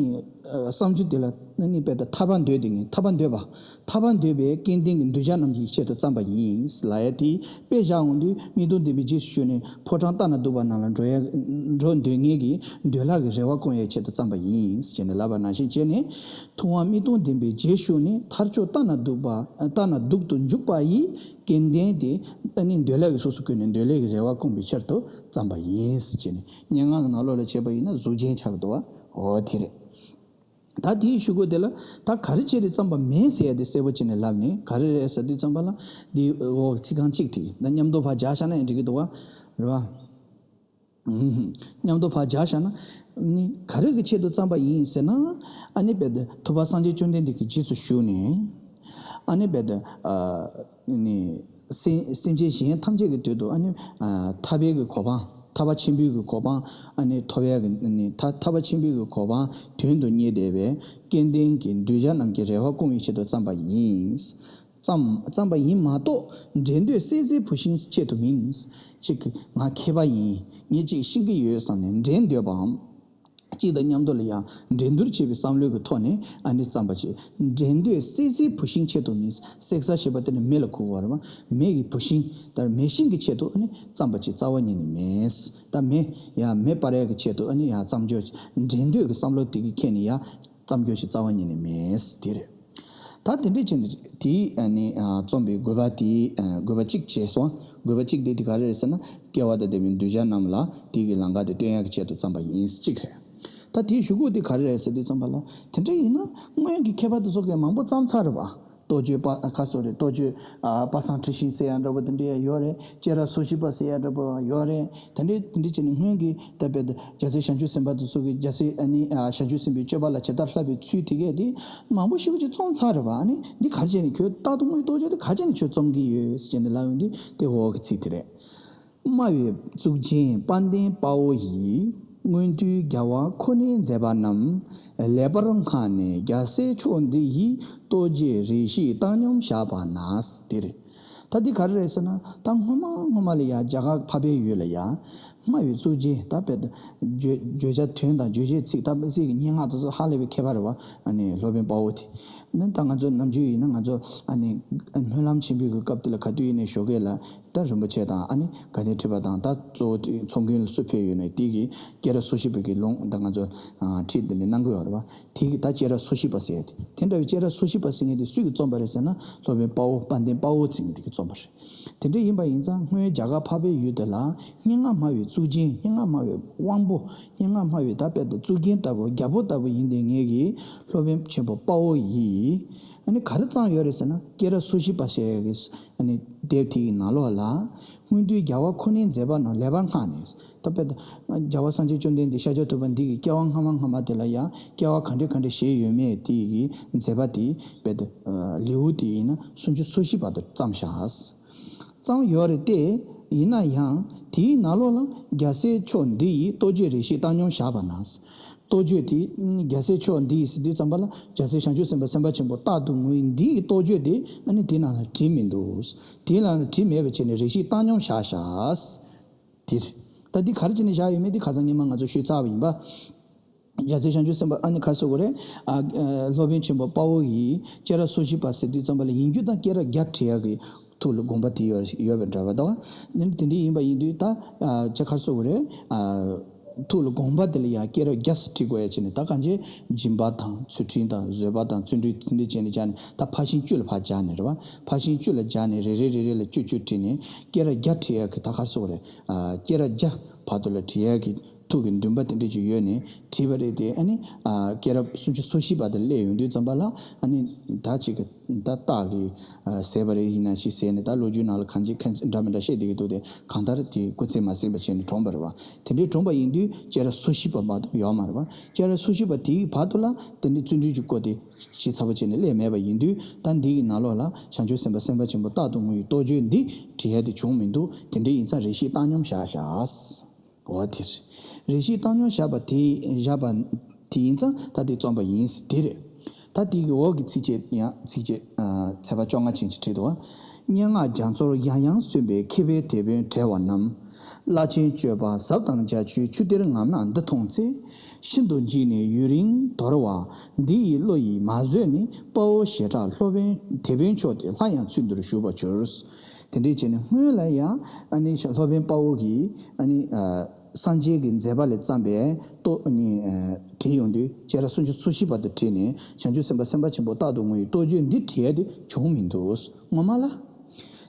ཨ་བསམ་རྒྱུ་དེ་ལ་ཨ་ནི་དཔེ་ད་ཐར་པ་འདོད་དེ་ངས་ཐར་པ་འདོད་པ། ཐར་པ་འདོད་པའི་སྐལ་ལྡན་གྱི་གདུལ་བྱ་རྣམས་ཀྱི་ཆེད་དུ་བརྩམས་པ་ཡིན་ལབ་ཡ་དེ་དཔེ་བཞག་འོང་དུས་མིག་སྟོང་ལྡན་པའི་རྗེས་སུ་ཞུགས་ནས་ཕོ་བྲང་ལྟ་ན་སྡུག་པ་རྣམས་ལ་འགྲོ་ཡ་འགྲོ་འདོད་ངེས་ཀྱི་འདོད་ལྷ་གི་རེ་བ་སྐོང་ཡའི་ཆེད་དུ་བརྩམས་པ་ཡིན་ཞེས་ནས་ལབ་པ་ནང་བཞིན་བྱས་ནས་ཐུབ་དབང་མིག་སྟོང་ལྡན་པའི་རྗེས་ཞུགས་ནས་ཐར་ཕྱོགས་ལྟ་ན་སྡུག་པ་ལྟ་ན་སྡུག་ཏུ་འཇུག་པ་ཡི། སྐལ་ལྡན་དེ་ཨ་ནི་འདོད་ལྷ་གི་གཟུགས་སུ་བཀོད་ནས་འདོད་ལྷ་གི་རེ་བ་སྐོང་བའི་ཕྱིར་དུ་བརྩམས་པ་ཡིན་ཟེར་བྱས་ནས་སྙན་ངག་གི་ནང་ལོགས་ལ་བྱས་པ་ཡིན་ན་གཟུགས་ཅན་ཆགས་ཀྱི་འདུག་བ། འོ་དེ་རེད། ད་དེའི་གཞུག་གུ་དེ་ལ་ད་ག་རེ་བྱས་ཏེ་བརྩམས་པ་མིན་ཟེར་ཡ་དེ་གསལ་པོ་བྱས་ནས་ལབ་ནས་ག་རེ་རེད་ཟེར་དུས་ཙམ་པ་ལ་འདི་འོ་ཚིག་རྐང་གཅིག་དེ་ད་མཉམ་དུ་ཕར་སྦྱར་བཞག་ན་ཡང་འགྲིག་གི་འདུག་བ། རེད་བ། མཉམ་དུ་ཕར་སྦྱར་བཞག་ན་ནི་ག་རེ་གི་ཆེད་དུ་བརྩམས་པ་ཡིན་ཟེར་ན། ཨ་ནི་རྦད་དེ་ཐུབ་པ་སངས་རྒྱས་བཅོམ་ལྡན་འདས་ཀྱི་རྗེས་སུ་ཞུགས་ནས། ཨ་ནི་རྦད་དེ་ཨ་ནི་སེམས་སེམས་ཅན་གཞན་ཐམས་ཅད་ཀྱི་དོན་དུ་ཨ་ནི་ཨ་ཐར་པའི་གི་གོ་འཕང་ཐར་པ་ཆེན་པོའི་གི་གོ་འཕང་ཨ་ནི་ཐོབ་ཡ་གི་ནི་ཐ་ཐར་པ་ཆེན་པོའི་གི་གོ་འཕང་དོན་དུ་གཉེར་བསྡད་པའི་སྐལ་ལྡན་གྱི་གདུལ་བྱ་རྣམས་ཀྱི་རེ་བ་སྐོང་བའི་ཆེད་དུ་བརྩམས་པ་ཡིན། བརྩམས་བརྩམས་པ་ཡིན་མ་གཏོགས་འགྲན་འདོད་སད་སེར་བུད་ཤིང་ཆེད་དུ་མིན། གཅིག་ང་མཁས་པ་ཡིན། ངས་གཅིག་ཤེས་ཀྱི་ཡོད་བསམ་ནས་འགྲན་འདོད་པའམ། གཅིག་དང་མཉམ་དུ་ལ་ཡང་འགྲན་བསྡུར་བྱེད་པའི་བསམ་བློའི་གི་ཐོག་ནས་ཨ་ནི་བརྩམས་པ་ཅིག་འགྲན་འདོད་སད་སེར་བུད་ཤིང་ཆེད་དུ་མིན། སད་ས་ཞེས་པ་དེ་ནི་མེ་ལ་ཁུག་པ་རེད་བ། མེ་ཡི་བུད་ཤིང་ལྟར་མེ་ཤིང་གི་ཆེད་དུ་ཨ་ནི་བརྩམས་པ་ཅིག་རྩ་བ་ཉིད་ནས་མེད། ད་མེ་ཡང་མེ་སྤར་ཡ་གི་ཆེད་དུ་ཨ་ནི་ཡང་བརྩམས་རྒྱུ་འགྲན་འདོད་ཀྱི་བསམ་བློ་དེ་གི་ཁྱེར་ནས་ཡང་། བརྩམས་རྒྱུ་ཞིག་རྩ་བ་ཉིད་ནས་མེད་དེ་རེད། ད་དེ་འདྲས་བྱས་ནས་དེའི་ཨ་ནི་ཨ་རྩོམ་པའི་དགོས་པ་དེའི་ཨ་དགོས་པ་གཅིག་བྱས་སོང་། དགོས་པ་གཅིག་དེ་དེ་ག་རེ་རེད་ཟེར་ན་སྐལ་བ་དང་ལྡན་པའི་གདུལ་བྱ་རྣམས་ལ་དེ་གི་ལམ་ཁ་དེ་སྟོན་ཡག་གི་ཆེད་དུ་བརྩམས་པ་ཡིན་གཅིག་རེད། ད་དེའི་གཞུག་གུ་དེ་ག་རེ་རེད་ཟེར་དུས་ཙམ་པ་ལ་དེ་འདྲ་ཡིན་ན་སྔོན་གྱི་མཁས་པ་དེ་ཚོ་གིས་མང་པོ་བརྩམས་ཚར་རེད་པ། རྟོགས་བརྗོད་པ་ཁ་སོ་རེད། རྟོགས་བརྗོད་ཨ་དཔག་བསམ་འཁྲི་ཤིང་ཟེར་ཡ་འདྲ་པོ་དེ་འདྲ་ཡང་ཡོད་རེད། སྐྱེས་རབས་སོ་བཞི་པ་ཟེར་ཡ་འདྲ་པོ་ཡོད་རེད། དེ་འདྲའི་དེ་འདྲའི་བྱས་ནས་སྔོན་གྱི་ད་དཔེ་རྒྱལ་སྲས་བྱང་ཆུབ་སེམས་དཔའ་དེ་ཚོ་གིས་རྒྱལ་སྲས་ཨ་ནི་ཨ་བྱང་ཆུབ་སེམས་དཔའི་སྤྱོད་པ་ལ་ཇི་ལྟར་བསླབ་པའི་ཚུལ་དེ་གས་དེ་མང་པོ་ཞེ་པོ་ཅིག་རྩོམ་ཚར་རེད་པ། ཨ་ནི་འདི་ག་རེ་བྱས་ནས་ཁྱོད་རྟག་ཏུ་དངོས་རྟོགས་བྱས་ཏེ་ག་རེ་བྱས་ནས་ཁྱོད་རྩོམ་གྱི་ཡོད་ཟེར་ནས་ལབ་ཡོང་དུས་དེ་འོག་གི་ཚིག་དེ་རེད། སྨྲ་བའི་གཙུག་རྒྱན་དཔལ་ལྡན་དཔའ་བོ་ཡིས། མངོན་མཐོའི་རྒྱལ་བ་ཁོ་ནའི་མཛད་པ་རྣམས། ལེགས་པར་བསྔགས་ནས་རྒྱལ་སྲས་མཆོག་འདི་ཡི། རྟོགས་བརྗོད་རེ་ཞིག་བཏང་སྙོམས་བཞག་པ་ན། དེ་རེད། ད་འདི་ག་རེ་རེད་ཟེར་ན་ད་སྔོན་མ་སྔོན་མ་ལ་ཡ་རྒྱ་གར་འཕགས་པའི་ཡུལ་ལ་ཡ། སྨྲ་བའི་གཙུག་རྒྱན་ད་དཔེ་བརྗོད་བརྗོད་བྱ་དོན་དང་བརྗོད་བྱེད་ཚིག་ད་དཔེ་ཚིག་གི་སྙན་ངག་དེ་ཚོ་ཧ་ལས་པའི་མཁས་པ་རེད་བ། ཨ་ནི་སློབ་དཔོན་དཔའ་བོ་དེ། ནི་ད་ང་ཚོ་ནམ་རྒྱུན་ཡིན་ན་ང་ཚོ་ཨ་ནི་སྨོན་ལམ་ཆེན་པོའི་གི་སྐབས་དེ་ལ་ག་དུས་ཡིན་ནའི་ཞོགས་ཀས་ལ་ད་རིན་པོ་ཆེ་དང་ཨ་ནི་དགའ་ལྡན་ཁྲི་པ་དང་ད་གཙོ་བོ་དེ་ཚོགས་མགོན་ལ་སུ་ཕེབས་ཡོད་ནའི་དེ་གི་སྐྱེས་རབས་སོ་བཞི་པའི་གི་ལུང་ད་ང་ཚོ་ཁྲིད་དེ་ནས་གནང་གི་ཡོད་རེད་བ། དེ་གི་ད་སྐྱེས་རབས་སོ་བཞི་པ་ཟེར་ཡ་དེ་དེ་འདྲ་བའི་སྐྱེས་རབས་སོ་བཞི་པ་ཟེར་མཁན་དེ་སུས་གི་རྩོམ་པ་རེད་ཟེར་ན་སློབ་དཔོན་དཔའ་བོ་དཔལ་ལྡན་དཔའ་བོ་ཟེར་མཁན་དེ་གི་རྩོམ་པ་རེད། དེ་འདྲ་ཡིན་པ་ཡིན་ཙང་སྔོན་རྒྱ་གར་འཕགས་པའི་ཡུལ་དེ་ལ་སྙན་ངག་སྨྲ་བའི་གཙུག་རྒྱན། སྙན་ངག་སྨྲ་བའི་དབང་པོ། སྙན་ངག་སྨྲ་བའི་ད་དཔེ་ད་གཙུག་རྒྱན་ལྟ་བུ་རྒྱལ་པོ་ལྟ་བུ་ཡིན་དེ་ངེད་ཀྱི་སློབ་དཔོན་ཆེན་པོ་དཔའ་བོ་ཡིས། ཨ་ནི་ག་རེ་བརྩམས་ཡོད་རེད་ཟེར་ན་སྐྱེས་རབས་སོ་བཞི་པ་ཟེར་ཡ་གི་ཨ་ནི་དེབ་དེ་ཡི་ནང་ལོགས་ལ། མངོན་མཐོའི་རྒྱལ་བ་ཁོ་ནའི་མཛད་པ་རྣམས་ལེགས་པར་བསྔགས་ནས། ད་དཔེ་ད་རྒྱལ་བ་སངས་རྒྱས་བཅོམ་ལྡན་འདས་ཤཱཀྱ་ཐུབ་པ་འདི་གི་སྐྱེ་བ་སྔ་མ་སྔ་མ་དེ་ལ་ཡང་སྐྱེ་བ་ག་འདྲ་ག་འདྲ་བཞེས་ཡོད་མེད་དེ་ཡི་གི་མཛད་པ་དེ་དཔེ་ད་ལེའུ་དེ་ཡིན་ན་སུམ་ཅུ་སོ་བཞི་བར་དུ་བརྩམས་བཞག་བརྩམས་ཡོད་རེད་དེ། ཡིན་ན་ཡང་དེའི་ནང་ལོགས་ལ་རྒྱལ་སྲས་མཆོག་འདི་ཡི་རྟོགས་བརྗོད་རེ་ཞིག་བཏང་སྙོམས་བཞག་པ་ན། རྟོགས་བརྗོད་དེ་རྒྱལ་སྲས་མཆོག་འདི་ཡི་ཟེར་དུས་ཙམ་པ་ལ་རྒྱལ་སྲས་བྱང་ཆུབ་སེམས་དཔའ་སེམས་དཔའ་ཆེན་པོ་རྟག་ཏུ་ངུ་འདི་ཡི་རྟོགས་བརྗོད་དེ་ཨ་ནི་དེ་ནང་ལ་བྲིས་མི་འདུག་དེ་ནང་ལ་བྲིས་མེད་པ་བྱས་ནས་རེ་ཞིག་བཏང་སྙོམས་བཞག་བཞག་དེ་རེད། ད་འདི་ག་རེ་བྱས་ནས་བཞག་ཡོད་མེད་འདི་ཁ་སང་ཉི་མ་ང་ཚོ་ཞུས་ཚར་བ་ཡིན་པ། རྒྱལ་སྲས་བྱང་ཆུབ་སེམས་དཔའ་ཨ་ནི་ག་རེ་ཟེར་དགོས་རེད། ཨ་ཨ་སློབ་དཔོན་ཆེན་པོ་དཔའ་བོ་ཡིས་སྐྱེས་རབས་སོ་བཞི་པ་ཟེར་དུས་ཙམ་པ་ལ་ཡིན་རྒྱུ་དང་སྐྱེས་རབས་བརྒྱ་བྲི་ཡག་གི་ཐུགས་ལ་དགོངས་པ་དེ་ཡོད་ཡོད་པ་འདྲ་བ་དང་། ནི་དེ་འདྲ་ཡིན་པ་ཡིན་དུས་ད་ཨ་ཅི་ག་རེ་ཟེར་དགོས་རེད། ཨ་ཐུགས་ལ་དགོངས་པ་དེ་ལ་ཡང་སྐྱེས་རབས་བརྒྱ་ཙམ་བྲི་དགོས་ཡ་བྱས་ནས་ད་གང་ཅི་སྦྱིན་པ་དང་ཚུལ་ཁྲིམས་དང་བཟོད་པ་དང་བརྩོན་འགྲུས་དེ་འདྲ་བྱས་ནས་བྱས་ནས་ད་ཕར་ཕྱིན་བཅུ་ལ་ཕར་སྦྱར་ནས་རེད་བ། ཕར་ཕྱིན་བཅུ་ལ་སྦྱར་ནས་རེ་རེ་རེ་རེ་ལ་བཅུ་བཅུ་བྲིས་ནས་སྐྱེས་རབས་བརྒྱ་བྲི་ཡ་གི་ད་ག་རེ་ཟེར་དགོས་རེད། ཨ་སྐྱེས་རབས་བརྒྱ་བར་དུ་ལ་བྲི་ཡ་གི་ཐུགས་ཀྱི་འདུན་པ་དེ་འདྲ་ཅིག་ཡོད་ནས་བྲིས་པ་རེད་དེ། ཨ་ནི་ཨ་སྐྱེས་རབས་སུམ་ཅུ་སོ་བཞི་པ་དེ་སླེབས་ཡོང་དུས་ཙམ་པ་ལ། ཨ་ནི་ད་ཅིག་གི་ད་རྟགས་ཀྱིས་ཨ་ཟད་པ་རེད། ཡིན་ན་ཞིག་ཟད་ནས་ད་ལོ་རྒྱུས་ནང་ལ་གང་ཅི་གང་འདྲ་མི་འདྲ་བཤད་བསྡད་ཀྱི་འདུག་སྟེ། གང་ལྟར་དེ་སྐུ་ཚེ་མ་ཟིན་པ་བྱས་ནས་གྲོངས་པ་རེད་བ། དེ་འདྲའི་གྲོངས་པ་ཡིན་དུས་སྐྱེས་རབས་སོ་བཞི་པ་མ་གཏོགས་ཡོད་མ་རེད་བ། སྐྱེས་རབས་སོ་བཞི་པ་དེའི་བར་དུ་ལ་དེ་འདྲའི་བརྩོན་འགྲུས་ཀྱི་སྐོར་དེ་ཞིབ་ཚགས་པོ་བྱས་ནས་སླེབས་མེད་པ་ཡིན་དུས། ད་འདི་གི་ནང་ལོགས་ལ་བྱང་ཆུབ་སེམས་དཔའ་སེམས་དཔའ་ཆེན་པོ་རྟག་ཏུ་ངུ་ཡི་རྟོགས་བརྗོད་འདི་བྲི་ཡ་དེ་བྱུང་མི་འདུག་དེ་འདྲ་ཡིན་ཙང་རེ་ཞིག་བཏང་སྙོམས་བཞག་བཞག་འོ་དེ་རེད། རེ་ཞིག་བཏང་སྙོམས་བཞག་པ་དེ་བཞག་པ་དེ་ཡིན་ཙང་ད་དེ་རྩོམ་པ་ཡིན་ཟེར་དེ་རེད། ད་དེ་གི་འོག་གི་ཚིགས་བཅད་ཡང་ཚིགས་བཅད་ཨ་ཚེག་བར་བཅོ་ལྔ་ཅན་ཅིག་བྲིས་འདུག་སྙན་ངག་རྒྱ་མཚོར་ཡང་ཡང་སོན་པའི་མཁས་པའི་དེད་དཔོན་བྲལ་བ་རྣམས། བླ་ཆེན་སྤྱོད་པ་ཟབ་དང་རྒྱ་ཆེའི་ཆུ་གཏེར་ངམ་ནག་འདི་མཐོང་ཚེ། ཤིན་ཏུ་འཇིགས་ནས་ཡུན་རིང་དོར་བ་འདི་ཡི་བློ་ཡིས་མ་བཟོད་ནས། དཔའ་བོ་ཞེ་དྲག་སློབ་དཔོན་དེད་དཔོན་མཆོག་དེ་སླར་ཡང་ཚུལ་འདིར་ཞུགས་པར་གྱུར། དེ་འདྲས་བྱས་ནས་སྔོན་ལ་ཡང་ཨ་ནི་སློབ་དཔོན་དཔའ་བོ་གིས་ཨ་ནི་ཨ་སངས་རྒྱས་ཀྱི་མཛད་པ་ལས་བརྩམས་པའི་རྟོགས་ཨ་ནི་ཨ་བྲིས་ཡོང་དུས། སྐྱེས་རབས་སུམ་ཅུ་སོ་བཞི་པ་དེ་བྲིས་ནས་བྱང་ཆུབ་སེམས་དཔའ་སེམས་དཔའ་ཆེན་པོ་རྟག་ཏུ་ངུ་ཡི་རྟོགས་བརྗོད་འདི་བྲིས་ཡ་དེ་བྱུང་མི་འདུག་སྔོན་མ་ལ།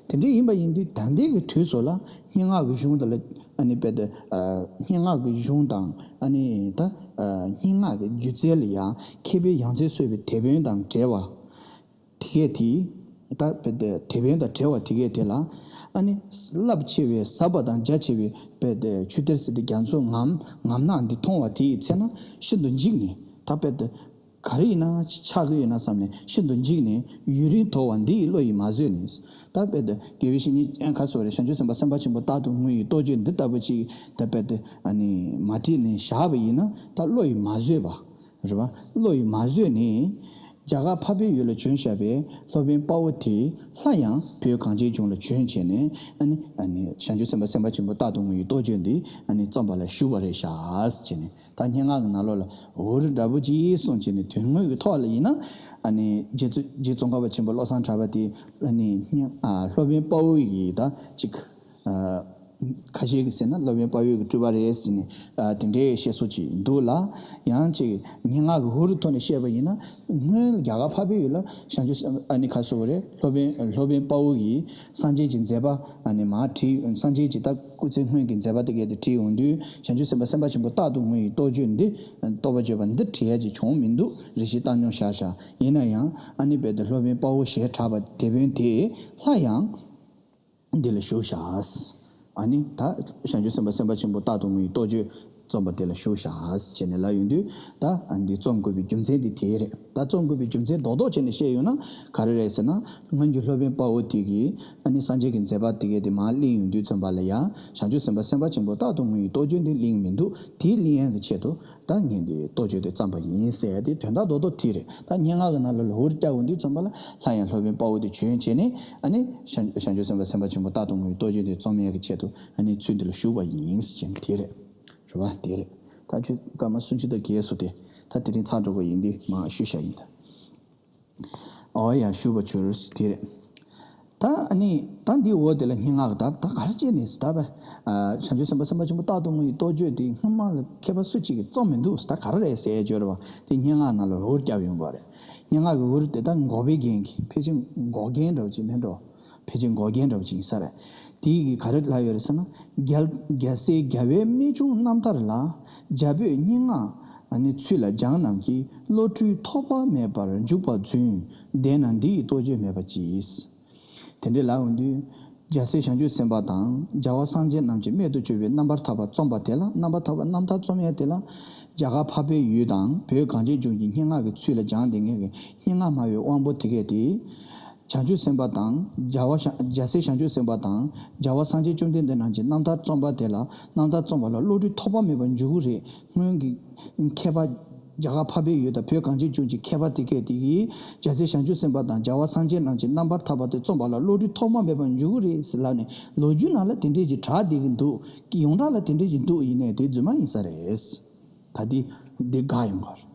དེ་འདྲ་ཡིན་པ་ཡིན་དུས་ད་ལྟའི་གི་དུས་སུ་ལ་སྙན་ངག་གི་གཞུང་དེ་ལ་ཨ་ནི་དཔེ་དེ་ཨ་སྙན་ངག་གི་གཞུང་དང་ཨ་ནི་ད་ཨ་སྙན་ངག་གི་སྒྱུ་རྩལ་ལ་ཡང་མཁས་པའི་ཡང་རྩེ་གསོལ་བའི་དེད་དཔོན་དང་བྲལ་བ་དེ་གས་དེ། ད་དཔེ་དེ་དེད་དཔོན་དང་བྲལ་བ་དེ་གས་དེ་ལ་ཨ་ནི་རླབས་ཆེ་བའི་ཟབ་པ་དང་རྒྱ་ཆེ་བའི་དཔེ་དེ་ཆུ་གཏེར་ཟེར་དེ་རྒྱ་མཚོ་ངམ་ངམ་ནག་འདི་མཐོང་བ་དེའི་ཚེ་ན་ཤིན་ཏུ་འཇིགས་ནས། ད་དཔེ་དེ། ག་རེ་ཡིན་ན་ཆགས་ཀྱི་ཡོད་ན་བསམ་ནས་ཤིན་ཏུ་འཇིགས་ནས་ཡུན་རིང་དོར་བ་འདི་ཡི་བློ་ཡིས་མ་བཟོད་ནས། ད་དཔེ་དེ་དགེ་བའི་བཤེས་གཉེན་ཨ་ཁ་སོ་རེ་བྱང་ཆུབ་སེམས་དཔའ་སེམས་དཔའ་ཆེན་པོ་རྟག་ཏུ་ངུ་ཡི་རྟོགས་བརྗོད་འདི་ལྟ་བུ་ཅིག་ད་དཔེ་དེ་ཨ་ནི་མ་བྲིས་ནས་བཞག་པ་ཡིན་ན་ད་བློ་ཡིས་མ་བཟོད་པ་རེད་བ། བློ་ཡིས་མ་བཟོད་ནས། རྒྱ་གར་འཕགས་པའི་ཡུལ་ལ་བྱོན་བཞག་པའི་སློབ་དཔོན་དཔའ་བོ་དེ་སླར་ཡང་བོད་གངས་ཅན་ལྗོངས་ལ་བྱོན་བྱས་ནས་ཨ་ནི་ཨ་ནི་བྱང་ཆུབ་སེམས་དཔའ་སེམས་དཔའ་ཆེན་པོ་རྟག་ཏུ་ངུ་ཡི་རྟོགས་བརྗོད་འདི་ཨ་ནི་རྩོམ་པ་ལ་ཞུགས་པ་རེད་ཤག་ཟེར་ནས། ད་སྙན་ངག་གི་ནང་ལོགས་ལ་འུར་འདྲ་པོ་ཅིག་གསུངས་བྱས་ནས་དོན་དངོས་ཀྱི་ཐོག་ལ་ཡིན་ན། ཨ་ནི་རྗེ་བཙུན་རྗེ་ཙོང་ཁ་པ་ཆེན་པོ་བློ་བཟང་གྲགས་པ་དེ་ཨ་ནི་སྙན་ཨ་སློབ་དཔོན་དཔའ་བོ་ཡི་ད་ཅིག་ཨ་ཁ་ཤས་ཀྱིས་ཟེར་ན་སློབ་དཔོན་དཔའ་བོ་གི་སྤྲུལ་པ་རེད་ཟེར་ནས་ཨ་དེ་འདྲའི་བཤད་སྲོལ་ཅིག་འདུག་ལ། ཡང་ཅིག་སྙན་ངག་གི་འུར་ཐོག་ནས་བཤད་པ་ཡིན་ན། སྔོན་རྒྱ་གར་འཕགས་པའི་ཡུལ་ལ་བྱང་ཆུབ་སེམས་ཨ་ནི་ཁ་སོ་རེད། སློབ་དཔོན་སློབ་དཔོན་དཔའ་བོ་ཡིས་སངས་རྒྱས་ཀྱི་མཛད་པ་ཨ་ནི་མར་བྲིས། སངས་རྒྱས་ཀྱི་ད་སྐུ་ཚེ་སྔོན་གྱི་མཛད་པ་དེ་གས་དེ་བྲིས་ཡོང་དུས། བྱང་ཆུབ་སེམས་དཔའ་སེམས་དཔའ་ཆེན་པོ་རྟག་ཏུ་ངུ་ཡི་རྟོགས་བརྗོད་འདི་རྟོགས་པ་བརྗོད་པ་འདི་བྲིས་ཡ་ཅིག་བྱུང་མི་འདུག་རེ་ཞིག་བཏང་སྙོམས་བཞག་བཞག་ཡིན་ན་ཡང་ཨ་ནི་དཔེ་དེ་སློབ་དཔོན་དཔའ་བོ་ཞེས་གྲགས་པ་དེད་དཔོན་དེས་སླར་ཡང་འདི་ལ་ཞུགས་བཞག་ཨ་ནི་ད་བྱང་ཆུབ་སེམས་དཔའ་སེམས་དཔའ་ཆེན་པོ་རྟག་ཏུ་ངུ་ཡི་རྟོགས་བརྗོད་རྩོམ་པ་དེ་ལ་ཞུགས་བཞག་ཟེར་ནས་ལབ་ཡོང་དུས། ད་ཨ་འདི་རྩོམ་དགོས་པའི་རྒྱུ་མཚན་འདི་དེ་རེད། ད་རྩོམ་དགོས་པའི་རྒྱུ་མཚན་རྡོག་རྡོག་བྱས་ནས་བཤད་ཡོང་ན་ག་རེ་རེད་ཟེར་ན། སྔོན་གྱི་སློབ་དཔོན་དཔའ་བོ་དེ་གིས་ཨ་ནི་སངས་རྒྱས་ཀྱི་མཛད་པ་དེ་གས་དེ་མར་གླེང་ཡོང་དུས་ཙམ་པ་ལ་ཡང་བྱང་ཆུབ་སེམས་དཔའ་སེམས་དཔའ་ཆེན་པོ་རྟག་ཏུ་ངུ་ཡི་རྟོགས་བརྗོད་འདི་གླེང་མི་འདུག་དེ་གླེང་ཡག་གི་ཆེད་དུ་ད་ངས་འདི་རྟོགས་བརྗོད་དེ་བརྩམས་པ་ཡིན་ཟེར་ཡ་དེ་དོན་དག་རྡོག་རྡོག་དེ་རེད། ད་སྙན་ངག་གི་ནང་ལ་ལ་འུར་བརྒྱབ་ཡོང་དུས་ཙམ་པ་ལ་སླར་ཡང་སློབ་དཔོན་དཔའ་བོ་དེ་བྱོན་བྱས་ནས་ཨ་ནི་བྱང་བྱང་ཆུབ་སེམས་དཔའ་སེམས་དཔའ་ཆེན་པོ་རྟག་ཏུ་ངུ་ཡི་རྟོགས་བརྗོད་དེ་རྩོམ་ཡག་གི་ཆེད་དུ་ཨ་ནི་ཚུལ་འདི་ལ་ཞུགས་པ་ཡིན་ཟེར་གྱིན་དེ་རེད། རེད་བ། དེ་རེད། ད་ཆོས་སྐར་མ་སུམ་ཅུ་དང་བརྒྱད་སོ་དེ་ད་དེ་རིང་ཚར་འགྲོ་གི་ཡིན་དུས་མར་ཞུས་བཞག་ཡིན་ད། ཨོ་ཡ་ཞུ་བ་བྱུར་དེ་རེད། ད་ཨ་ནི་ད་འདི་འོ་དེ་ལ་སྙན་ངག་གི་ད་ད་ག་རེ་བྱས་ནས་ད་བ། བྱང་ཆུབ་སེམས་དཔའ་སེམས་དཔའ་ཆེན་པོ་རྟག་ཏུ་ངུ་ཡི་རྟོགས་བརྗོད་དེ་སྔོན་མ་ལ་མཁས་པ་སུ་གཅིག་གིས་རྩོམ་མི་འདུག་ད་ག་རེ་རེད་ཟེར་བརྗོད་རེད་བ། དེ་སྙན་ངག་ནང་ལ་འུར་བརྒྱབ་ཡོང་གི་རེད། སྙན་ངག་གི་འུར་དེ་ད་འགོག་པའི་རྒྱན་གྱི་ཕལ་ཆེར་འགོག་རྒྱན་འདྲ་བོ་ཅིག་མིན་འགྲོ། ཕལ་ཆེར་འགོག་རྒྱན་འདྲ་བོ་ཅིག་ཡིན་ས་རེད། དེ་ཡི་གི་ག་རེ་ལབ་ཡོད་རེད་ཟེར་ན། རྒྱལ་རྒྱལ་སྲས་རྒྱལ་བའི་རྨད་བྱུང་རྣམ་ཐར་ལ། རྒྱ་བོད་སྙན་ངག་ནི་ཚུལ་ལ་སྦྱངས་རྣམས་ཀྱིས། བློ་གྲོས་ཐོགས་པ་མེད་པར་འཇུག་པ་རྫུན། བདེན་ན་འདི་ཡི་རྟོགས་བརྗོད་མེད་པ་ཅི། དེ་འདྲའི་ལབ་ཡོང་དུས། རྒྱལ་སྲས་བྱང་ཆུབ་སེམས་དཔའ་དང་རྒྱལ་བ་སངས་རྒྱས་རྣམས་ཀྱི་རྨད་དུ་བྱུང་བའི་རྣམ་པར་ཐར་པ་རྩོམ་པ་དེ་ལ་རྣམ་པར་ཐར་པ་རྣམ་ཐར་རྩོམ་ཡས་དེ་ལ། རྒྱ་གར་འཕགས་པའི་ཡུལ་དང་བོད་གངས་ཅན་ལྗོངས་ཀྱི་སྙན་ངག་གི་ཚུལ་ལ་སྦྱངས་བསྡད་མཁན་གྱི་སྙན་ངག་སྨྲ་བའི་དབང་པོ་དེ་གས་དེ། བྱང་ཆུབ་སེམས་དཔའ་དང་རྒྱལ་བ་བྱང་རྒྱལ་སྲས་བྱང་ཆུབ་སེམས་དཔའ་དང་རྒྱལ་བ་སངས་རྒྱས་བཅོམ་ལྡན་འདས་རྣམས་ཀྱི་རྣམ་ཐར་རྩོམ་པ་དེ་ལ་རྣམ་ཐར་རྩོམ་པ་ལ་བློ་གྲོས་ཐོགས་པ་མེད་པར་འཇུག་གི་རེད། སྔོན་གྱི་མཁས་པ་རྒྱ་གར་འཕགས་པའི་ཡུལ་དང་བོད་གངས་ཅན་ལྗོངས་ཀྱི་མཁས་པ་དེ་གས་དེ་གིས་རྒྱལ་སྲས་བྱང་ཆུབ་སེམས་དཔའ་དང་རྒྱལ་བ་སངས་རྒྱས་རྣམས་ཀྱི་རྣམ་པར་ཐར་པ་དེ་རྩོམ་པ་ལ་བློ་གྲོས་ཐོགས་པ་མེད་པར་འཇུག་གི་རེད་ཟེར་ལབ་ནས་ལོ་རྒྱུས་ནང་ལ་དེ་འདྲས་ཀྱི་གྲགས་བསྡད་ཀྱི་འདུག་ཡོངས་གྲགས་ལ་དེ་འདྲས་ཀྱི་འདུག་ཡིན་ནའི་དེ་རྫུན་མ་ཡིན་ས་རེད། ད་འདི་འདི་དགག་ཡོང་གི་རེད།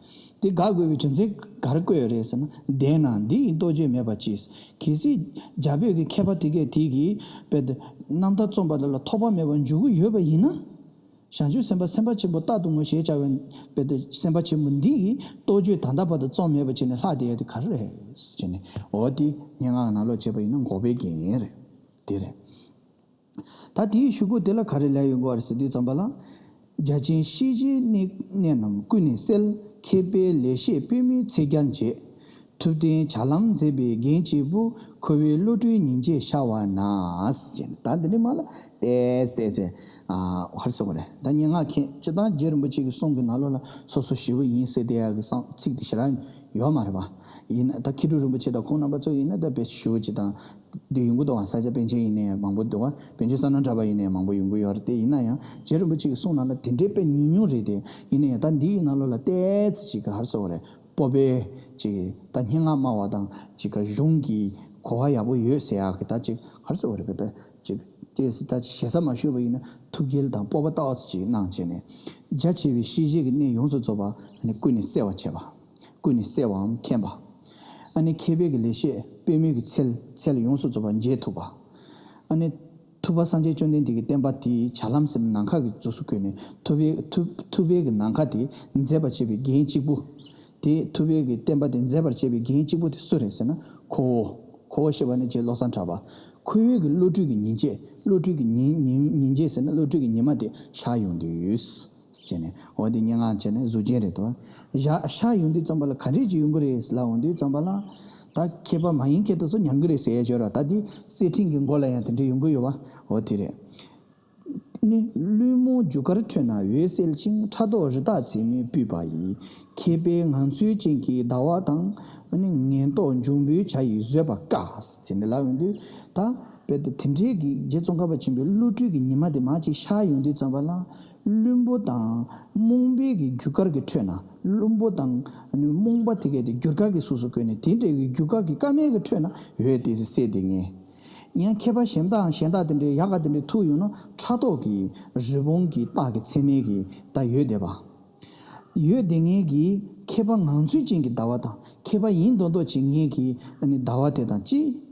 འདི་དགག་དགོས་པའི་རྒྱུ་མཚན་ག་རེ་བཀོད་ཡོད་རེད་ཟེར་ན། བདེན་ན་འདི་ཡི་རྟོགས་བརྗོད་མེད་པ་ཅི། གལ་སྲིད་རྒྱ་བོད་ཀྱི་མཁས་པ་དེ་གས་དེ་གིས་དཔེ་དེ་རྣམ་ཐར་རྩོམ་པ་དེ་ལ་ཐོགས་པ་མེད་པར་འཇུག་གི་ཡོད་པ་ཡིན་ན། བྱང་ཆུབ་སེམས་དཔའ་སེམས་དཔའ་ཆེན་པོ་རྟག་ཏུ་ངུ་ཞེས་བྱ་བའི་དཔེ་དེ་སེམས་དཔའ་ཆེན་པོ་འདི་ཡིས་རྟོགས་བརྗོད་ད་ལྟ་བར་དུ་རྩོམ་མེད་པ་བྱས་ནས་ལྷག་བསྡད་ཡ་དེ་ག་རེ་རེད་ཟེར་ནས། འོ་དེ་སྙན་ངག་ནང་ལོགས་བྱས་པ་ཡིན་ན་འགོག་པའི་རྒྱན་རེད། དེ་རེད། ད་དེའི་གཞུག་གུ་དེ་ལ་ག་རེ་ལབ་ཡོང་གི་རེད་ཟེར་དུས་ཙམ་པ་ལ། རྒྱ་ཆེན་ཤེས་བྱའི་གནས་གནས་རྣམས་ཀུན་ནས་གསལ། མཁས་པའི་ལེགས་བཤད་པད་མོའི་ཚལ་རྒྱན་བྱེད། ཐུབ་བསྟན་བྱ་ལམ་མཛེས་པའི་རྒྱན་གཅིག་པུ། ཁོ་བོའི་བློ་གྲོས་ཉིན་བྱེད་ཤར་བ་ན། ཟེར་ནས་ད་འདི་ནས་མ་ལ་ཏེས་ཏེས་ཟེར། ཨ་ཧར་སོང་རེད། ད་སྙན་ངག་མཁན་སྤྱིར་བཏང་རྗེ་རིན་པོ་ཆེ་གི་གསུང་གི་ནང་ལོགས་ལ་སོ་སོ་ཞི་བ་ཡིན་ཟེར་དེ་ཡག་གི་གསང་ཚིག་དེ་ཞེ་དྲག་ཡོད་མ་རེད་པ། ཡིན་ན་ད་མཁས་གྲུབ་རིན་པོ་ཆེ་དང་ཁོང་རྣམ་པ་ཚོ་ཡིན་ན་ད་དཔེ་ཞི་བ་ཅིག་དང་འདི་ཡོང་གི་འདུག་བ། ས་སྐྱ་པཎ་ཆེན་ཡིན་ནའི་མང་པོ་འདུག་བ། པཎ་ཆེན་བསོད་ནམས་གྲགས་པ་ཡིན་ནའི་མང་པོ་ཡོང་གི་ཡོད་རེད། དེ་ཡིན་ན་ཡང་རྗེ་རིན་པོ་ཆེ་གི་གསུང་ནང་ལ་དེ་འདྲའི་དཔེ་ཉུང་ཉུང་རེད་དེ། ཡིན་ན་ཡང་ད་འདི་ཡི་ནང་ལོགས་ལ་ཏོག་ཙམ་ཅིག་གི་ཧར་སོང་རེད། སྤོབས་པའི་ཅིག་ད་སྙན་ངག་སྨྲ་བ་དང་ཅིག་ག་གཞུང་གི་གོ་བ་ཡག་པོ་ཡོད་ཟེར་ཡག་གི་ད་ཅིག་ཧར་སོང་རེད་པས། ད་ཅིག་ཏོག་ཙམ་ད་ཞེ་ས་མ་ཞུས་པ་ཡིན་ན་ཐུགས་དཀྱིལ་དང་སྤོབས་པ་ཏོག་ཙམ་ཅིག་གནང་བྱས་ནས། རྒྱ་ཆེ་བའི་ཤེས་བྱའི་གི་གནས་ཡོངས་སུ་རྫོགས་པ་ནི་ཀུན་ནས་གསལ་བར་བྱེད་པ། ཀུན་ནས་གསལ་བའམ་མཁྱེན་པ། ཨ་ནི་མཁས་པའི་གི་ལེགས་བཤད་པད་མོའི་གི་ཚལ་ཚལ་ཡོངས་སུ་རྫོགས་པ་མཇལ་ཐུབ་པ། ཨ་ནི་ཐུབ་པ་སངས་རྒྱས་བཅོམ་ལྡན་འདས་ཀྱི་བསྟན་པ་དེའི་བྱ་ལམ་ཟེར་ན་ནམ་མཁའ་གི་གཟུགས་སུ་བཀོད་ནས་ཐུབ་པའི་ཐུབ་ཐུབ་པའི་གི་ནམ་མཁའ་དེ་མཛེས་པར་བྱེད་པའི་རྒྱན་གཅིག་པུ། དེ་ཐུབ་པའི་གི་བསྟན་པ་དེ་མཛེས་པར་བྱེད་པའི་རྒྱན་གཅིག་པུ་དེ་སུ་རེད་ཟེར་ན་ཁོ་བོ། ཁོ་བོ་ཞེས་པ་ནི་རྗེ་བློ་བཟང་གྲགས་པ། ཁོ་བོའི་གི་བློ་གྲོས་ཀྱི་ཉིན་བྱེད། བློ་གྲོས་ཀྱི་ཉིན་ཉིན་ཉིན་བྱེད་ཟེར་ན་བློ་གྲོས་ཀྱི་ཉི་མ་དེ་ཤར་ཡོང་དུས། ཟེར་བྱས་ནས་འོ་དེ་སྙན་ངག་བྱས་ནས་གཟུགས་ཅན་རེད་དོ། ཤར་ཤར་ཡོང་དུས་ཙམ་པ་ལ་ག་འདྲས་ཅིག་ཡོང་གི་རེད་ལབ་འོང་དུས་ཙམ་པ་ལ། ད་མཁས་པ་མ་ཡིན་མཁན་དེ་ཚོ་ཉན་གི་རེད་ཟེར་ཡ་ཅིག་ཡོད་ར། ད་དེ་གསེར་ཕྲེང་གི་མགོ་ལ་ཡང་དེ་འདྲས་ཡོང་གི་ཡོད་པ། འོ་དེ་རེད། ནི་བླུན་རྨོངས་རྒྱུ་སྐར་ཁྲོད་ན་འོད་གསལ་ཞིང་། ཕྲག་དོག་རི་དྭགས་མཚན་མས་སྤུད་པ་ཡི། མཁས་པའི་ངང་ཚུལ་ཅན་གྱི་ཟླ་བ་དང་། ནི་ངན་རྟོག་འབྱུང་པོའི་བྱ་ཡིས་བཟོད་པ་དཀའ། ཟེར་ནས་ལབ་ཡོང་དུས་ད། དཔེ་དེ་དེ་འདྲའི་གི་རྗེ་ཙོང་ཁ་པ་ཆེན་པོའི་བློ་གྲོས་ཀྱི་ཉི་མ་དེ་མར་ཅིག་ཤར་ཡོང་དུས་ཙམ་པ་ལ། བླུན་པོ་དང་རྨོངས་པའི་གི་རྒྱུ་སྐར་གྱི་ཁྲོད་ན། བླུན་པོ་དང་རྨོངས་པ་དེ་གའི་དེ་རྒྱུ་སྐར་གྱི་གཟུགས་སུ་བཀོད་ནས་དེ་འདྲའི་གི་རྒྱུ་སྐར་གྱི་སྐར་མའི་གི་ཁྲོད་ན་འོད་དེ་གསལ་དེ་ངེས། ཡང་མཁས་པ་གཞན་དག་གཞན་དག་དེ་འདྲའི་ཡག་ག་དེ་འདྲའི་ཐུག་ཡོང་ན་ཕྲག་དོག་གི་རི་བོང་གི་རྟགས་ཀྱི་མཚན་མའི་གི་ད་འོད་དེ་བ། འོད་དེ་ངེས་ཀྱི་མཁས་པ་ངང་ཚུལ་ཅན་གྱི་ཟླ་བ་དང་མཁས་པ་ཡིན་མདོག་མདོག་བྱེད་མཁན་གྱི་ཨ་ནི་ཟླ་བ་དེ་དང་གཅིག་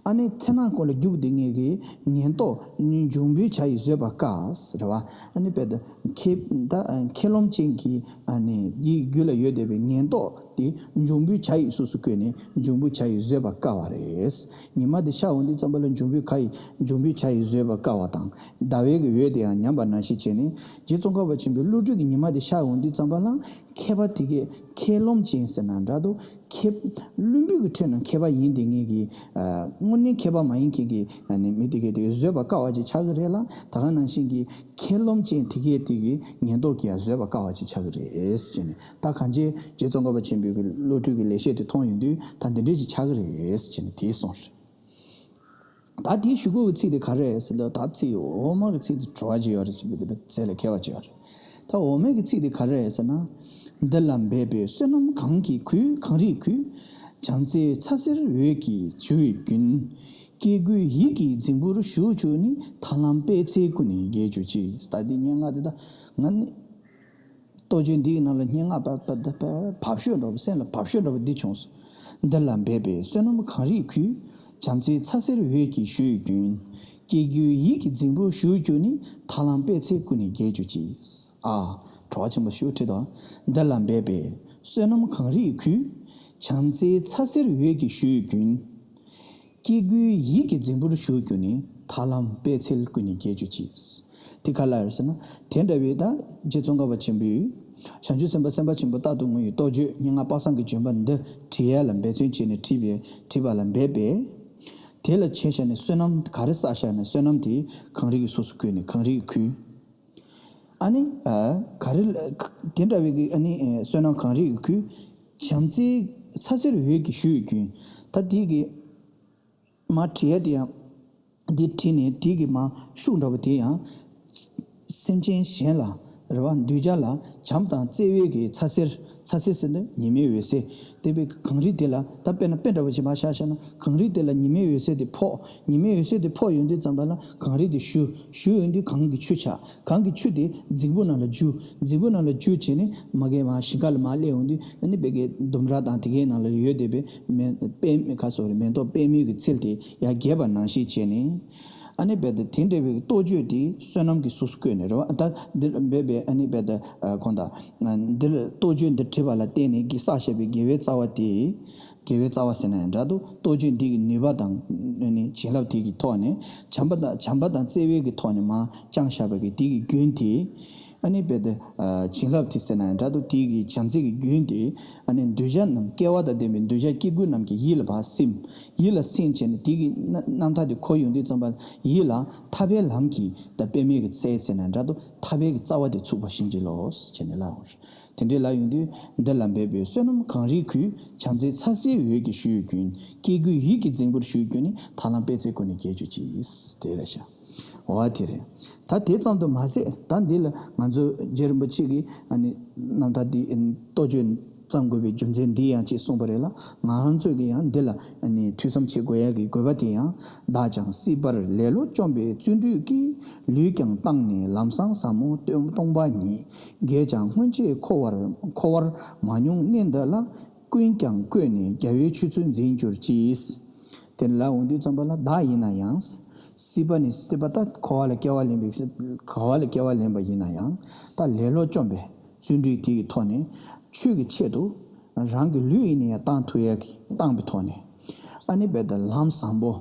ཨ་ནི་མཚན་ནག་སྐོར་ལ་རྒྱུག་བསྡད་མཁན་གྱི་ངན་རྟོག་ནི་འབྱུང་པོའི་བྱ་ཡིས་བཟོད་པ་དཀའ་ཟེར་བ། ཨ་ནི་དཔེ་དེ་མཁས་ད་མཁས་རློམ་ཅན་གྱི་ཨ་ནི་ཡིད་རྒྱུད་ལ་ཡོད་བསྡད་པའི་ངན་རྟོག་དེ་འབྱུང་པོའི་བྱ་ཡི་གཟུགས་སུ་བཀོད་ནས་འབྱུང་པོའི་བྱ་ཡིས་བཟོད་པ་དཀའ་བ་རེད། ཉི་མ་དེ་ཤར་འོང་དུས་ཙམ་པ་ལ་འབྱུང་པོའི་ཁ་ཡི་འབྱུང་པོའི་བྱ་ཡིས་བཟོད་པ་དཀའ་བ་དང་ཟླ་བའི་གི་འོད་དེ་ཡང་ཉམས་པ་ནང་བཞིན་བྱས་ནས་རྗེ་ཙོང་ཁ་པ་ཆེན་པོའི་བློ་གྲོས་ཀྱི་ཉི་མ་དེ་ཤར་འོང་དུས་ཙམ་པ་ལ་མཁས་པ་དེ་གས་མཁས་རློམ་ཅན་ཟེར་ན་འདྲ་འདུག་མཁས་བླུན་པོའི་གི་ཁྲོད་ན་མཁས་པ་ཡིན་བསྡད་མཁན་གྱི་དངོས་གནས་མཁས་པ་མ་ཡིན་མཁན་གྱི་མི་དེ་གས་དེ་བཟོད་པ་དཀའ་བ་ཅིག་ཆགས་ཀྱི་རེད་ལ། ད་ག་ནང་བཞིན་གྱི་མཁས་རློམ་ཅན་དེ་གས་དེ་གི་ངན་རྟོག་གིས་ཡང་བཟོད་པ་དཀའ་བ་ཅིག་ཆགས་ཀྱི་རེད་ཟེར་ནས། ད་གང་ཅི་རྗེ་ཙོང་ཁ་པ་ཆེན་པོའི་གི་བློ་གྲོས་ཀྱི་ལེགས་བཤད་དེ་མཐོང་ཡོང་དུས་ད་འདི་འདྲས་ཅིག་ཆགས་ཀྱི་རེད་ཟེར་ནས་དེའི་གསུངས་རེད། ད་དེའི་གཞུག་གུ་གི་ཚིག་དེ་ག་རེ་རེད་ཟེར་ན། ད་ཚིག་འོག་མ་གི་ཚིག་དེ་བྲོ་བ་ཅིག་ཡོད་རེད་ཟེར་བའི་དེ་ཚད་ལས་བརྒལ་བ་ཅིག་ཡོད་རེད། ད་འོག་མའི་གི་ཚིག་དེ་ག་རེ་རེད་ཟེར་ན། འདི་ལ་འབད་པས་བསོད་ནམས་གང་གིས་གོས་གང་རིགས་གོས། བྱམས་བརྩེའི་ཚ་ཟེར་འོད་ཀྱིས་ཞུ་བའི་རྒྱུན། སྐྱེ་དགུའི་ཡིད་ཀྱི་རྫིང་བུར་ཞུགས་བཅུག་ནས། ཐར་ལམ་པད་ཚལ་ཀུན་ནས་རྒྱས་གྱུར་ཅིག་ད་འདི་སྙན་ངག་འདི་ད་ང་ནི། རྟོགས་བརྗོད་འདིའི་ནང་ལ་སྙན་ངག་བབ་བབ་བབ་བབ་ཤོས་འདྲ་བོ་སེམས་ལ་བབ་ཤོས་འདྲ་བོ་འདི་བྱུང་སོང་། འདི་ལ་འབད་པས་བསོད་ནམས་གང་རིགས་གོས། བྱམས་བརྩེའི་ཚ་ཟེར་འོད་ཀྱིས་ཞུ་བའི་རྒྱུན། སྐྱེ་དགུའི་ཡིད་ཀྱི་རྫིང་བུར་ཞུགས་བཅུག་ནས། ཐར་ལམ་པད་ཚལ་ཀུན་ནས་རྒྱས་གྱུར་ཅིག་ཨ། བྲོ་བ་ཆེན་པོ་ཞུ་ཁྲིད་དོ། འདི་ལ་འབད་པས་བསོད་ནམས་གང་རིགས་གོས། བྱམས་བརྩེའི་ཚ་ཟེར་འོད་ཀྱིས་ཞུ་བའི་རྒྱུན། སྐྱེ་དགུའི་ཡིད་ཀྱི་རྫིང་བུར་ཞུགས་གྱུར་ནས། ཐར་ལམ་པད་ཚལ་ཀུན་ནས་རྒྱས་གྱུར་ཅིག་དེ་ག་ལ་ཡོད་ཟེར་ན། དེ་འདྲ་བའི་ད་རྗེ་ཙོང་ཁ་པ་ཆེན་པོས་བྱང་ཆུབ་སེམས་དཔའ་སེམས་དཔའ་ཆེན་པོ་རྟག་ཏུ་ངུ་ཡི་རྟོགས་བརྗོད་སྙན་ངག་དཔག་བསམ་གྱི་ལྗོན་པ་འདི་བྲིས་ཡ་ལ་འབད་བརྩོན་བྱས་ནས་བྲིས་པའི་བྲིས་པ་ལ་འབད་པས། དེ་ལ་ཆེ་ཤ་ནས་བསོད་ནམས་ག་རེ་བསགས་ཤ་ནས་བསོད་ནམས་དེ་གངས་རི་གི་གཟུགས་སུ་བཀོད་ནས་གངས་རི་གི་ཁུལ། ཨ་ནི། ག་རེ་དེ་འདྲ་བའི་གི་ཨ་ནི་བསོད་ནམས་གངས་རི་གི་ཁུལ། བྱམས་བརྩེའི་ཚ་ཟེར་འོད་ཀྱིས་ཞུ་བའི་རྒྱུན། ད་དེ་གི་མར་བྲིས་ཡ་དེ་ཡང་། འདི་བྲིས་ནས་དེ་གི་མར་ཤུགས་འདྲ་བོ་དེ་ཡང་། སེམས་ཅན་གཞན་ལ་རེ་བ་འདུལ་བྱ་ལ་བྱམས་དང་བརྩེ་བའི་གི་ཚ་ཟེར། ཚ་ཟེར་ཟེར་ན་ཉི་མའི་འོད་ཟེར། དེ་བས་གངས་རི་དེ་ལ་ད་དཔེར་ན་དཔེ་འདྲ་བོ་ཅིག་མར་བཞག་བཞག་ན་གངས་རི་དེ་ལ་ཉི་མའི་འོད་ཟེར་དེ་ཕོག་ཉི་མའི་འོད་ཟེར་དེ་ཕོག་ཡོང་དུས་ཙམ་པ་ལ་གངས་རི་དེ་ཞུ། ཞུ་ཡོང་དུས་གངས་ཀྱི་ཆུ་ཆགས། གངས་ཀྱི་ཆུ་དེ་རྫིང་བུ་ནང་ལ་འཇུ། རྫིང་བུ་ནང་ལ་འཇུ་བྱས་ནས་མ་གི་མར་ཞིང་ཁ་ལ་མར་སླེབས་ཡོང་དུས་ཨ་ནི་བེ་གའི་ལྡུམ་ར་དང་དེ་གའི་ནང་ལ་ཡོད་བསྡད་པའི་མེ་པད་མེ་ཁ་སོགས་རེད། མེ་ཏོག་པད་མོའི་གི་ཚལ་དེ་ཡར་རྒྱས་པ་ནང་བཞིན་བྱས་ནས། ཨ་ནི་བེ་ད་དེ་འདྲ་བའི་རྟོགས་བརྗོད་དེ་བསོད་ནམས་ཀྱི་གཟུགས་སུ་བཀོད་ནས་རེད་བ། ད་འདི་བེ་བེ་ཨ་ནི་བེ་ད་གོང་ད་འདིར་རྟོགས་བརྗོད་འདི་བྲིས་པ་ལ་བརྟེན་ནས་ཀྱི་བསགས་བཞག་པའི་དགེ་བའི་རྩ་བ་དེ། དགེ་བའི་རྩ་བ་ཟེར་ན་ཡང་འདྲ་འདུག་རྟོགས་བརྗོད་འདི་གི་ནུས་པ་དང་ནི་བྱིན་རླབས་དེ་གི་ཐོག་ནས་བྱམས་པ་དང་བྱམས་པ་དང་བརྩེ་བའི་གི་ཐོག་ནས་མར་བཅངས་བཞག་པ་གི་དེ་གི་རྒྱུན་དེ། ཨ་ནི་རྦད་དེ་བྱིན་རླབས་དེ་ཟེར་ན་ཡང་འདྲ་འདུག་དེ་གི་བྱམས་བརྩེ་གི་རྒྱུན་དེ་ཨ་ནི་གདུལ་བྱ་རྣམས་སྐལ་བ་དང་ལྡན་པའི་གདུལ་བྱ་སྐྱེ་དགུ་རྣམས་ཀྱི་ཡིད་ལ་ཕར་སིམ། ཡིད་ལ་སིམ་བྱས་ནས་དེ་གི་རྣམ་རྣམ་ཐར་དེ་གོ་ཡོང་དུས་ཙམ་པ་ཡིད་ལ་ཐར་པའི་ལམ་གྱི་ད་པདྨའི་གི་ཚལ་ཟེར་ན་འདྲ་འདུག་ཐར་པའི་གི་རྩ་བ་དེ་ཚུགས་པ་བཞིན་གྱི་ལོ་ཟེར་བྱས་ནས་ལབ་འོང་ཞིང་། དེ་འདྲའི་ལ་ཡོང་དུས་འདི་ལ་འབད་པའི་བསོད་ནམས་གངས་རིའི་ཁུར། བྱམས་བརྩེའི་ཚ་ཟེར་འོད་ཀྱིས་ཞུ་བའི་རྒྱུན། སྐྱེ་དགུའི་ཡིད་ཀྱི་རྫིང་བུར་ཞུ་བའི་རྒྱུན་ནི་ཐར་ལམ་པད་ཚལ་ཀུན་ནས་རྒྱས་གྱུར་ཅིག་དེ་ལ་བཞག་འོ་དེ་རེད། ད་དེ་ཙམ་དུ་མ་ཟད་ད་འདི་ལ་ང་ཚོ་རྗེ་རིན་པོ་ཆེ་གིས་ཨ་ནི་རྣམ་ཐར་འདི་ཨ་ནི་རྟོགས་བརྗོད་བརྩམ་དགོས་པའི་རྒྱུ་མཚན་འདི་ཡང་ཅིག་གསུངས་པ་རེད་ལ། ང་རང་ཚོས་ཀྱི་ཡང་འདི་ལ་ཨ་ནི་ཐོས་བསམ་བྱེད་དགོས་ཡ་གི་དགོས་པ་དེ་ཡང་། བདག་ཀྱང་སྲིད་པར་ལེ་ལོ་བཅོམ་པའི་བརྩོན་འགྲུས་ཀྱིས། ལུས་ཀྱང་བཏང་ནས་ལམ་སྲང་ཟབ་མོ་སྟོན་སྟོང་པ་ཉིད། གེགས་ཀྱང་སྔོན་ཆད་འཁོར་བར་འཁོར་བར་མ་མྱོང་གནས་འདི་ལ། ཀུན་ཀྱང་བཀོད་ནས་རྒྱལ་བའི་ཆོས་ཚུལ་འཛིན་གྱུར་ཅིག་དེ་ལ་འོང་དུས་ཙམ་པ་ལ་བདག་ཡིན་ན་ཡང་། སྲིད་པ་ནས་སྲིད་པ་ད་འཁོར་བ་ལ་སྐྱེ་བ་ལེན་པའི་འཁོར་བ་ལ་སྐྱེ་བ་ལེན་པ་ཡིན་ན་ཡང་ད་ལེ་ལོ་བཅོམ་པའི་བརྩོན་འགྲུས་དེ་གི་ཐོག་ནས་ཆོས་ཀྱི་ཆེད་དུ་རང་གི་ལུས་ཡིན་ན་ཡང་བཏང་ཐུབ་ཡ་གི་བཏང་པའི་ཐོག་ནས་ཨ་ནི་རྦད་དེ་ལམ་བཟང་པོ།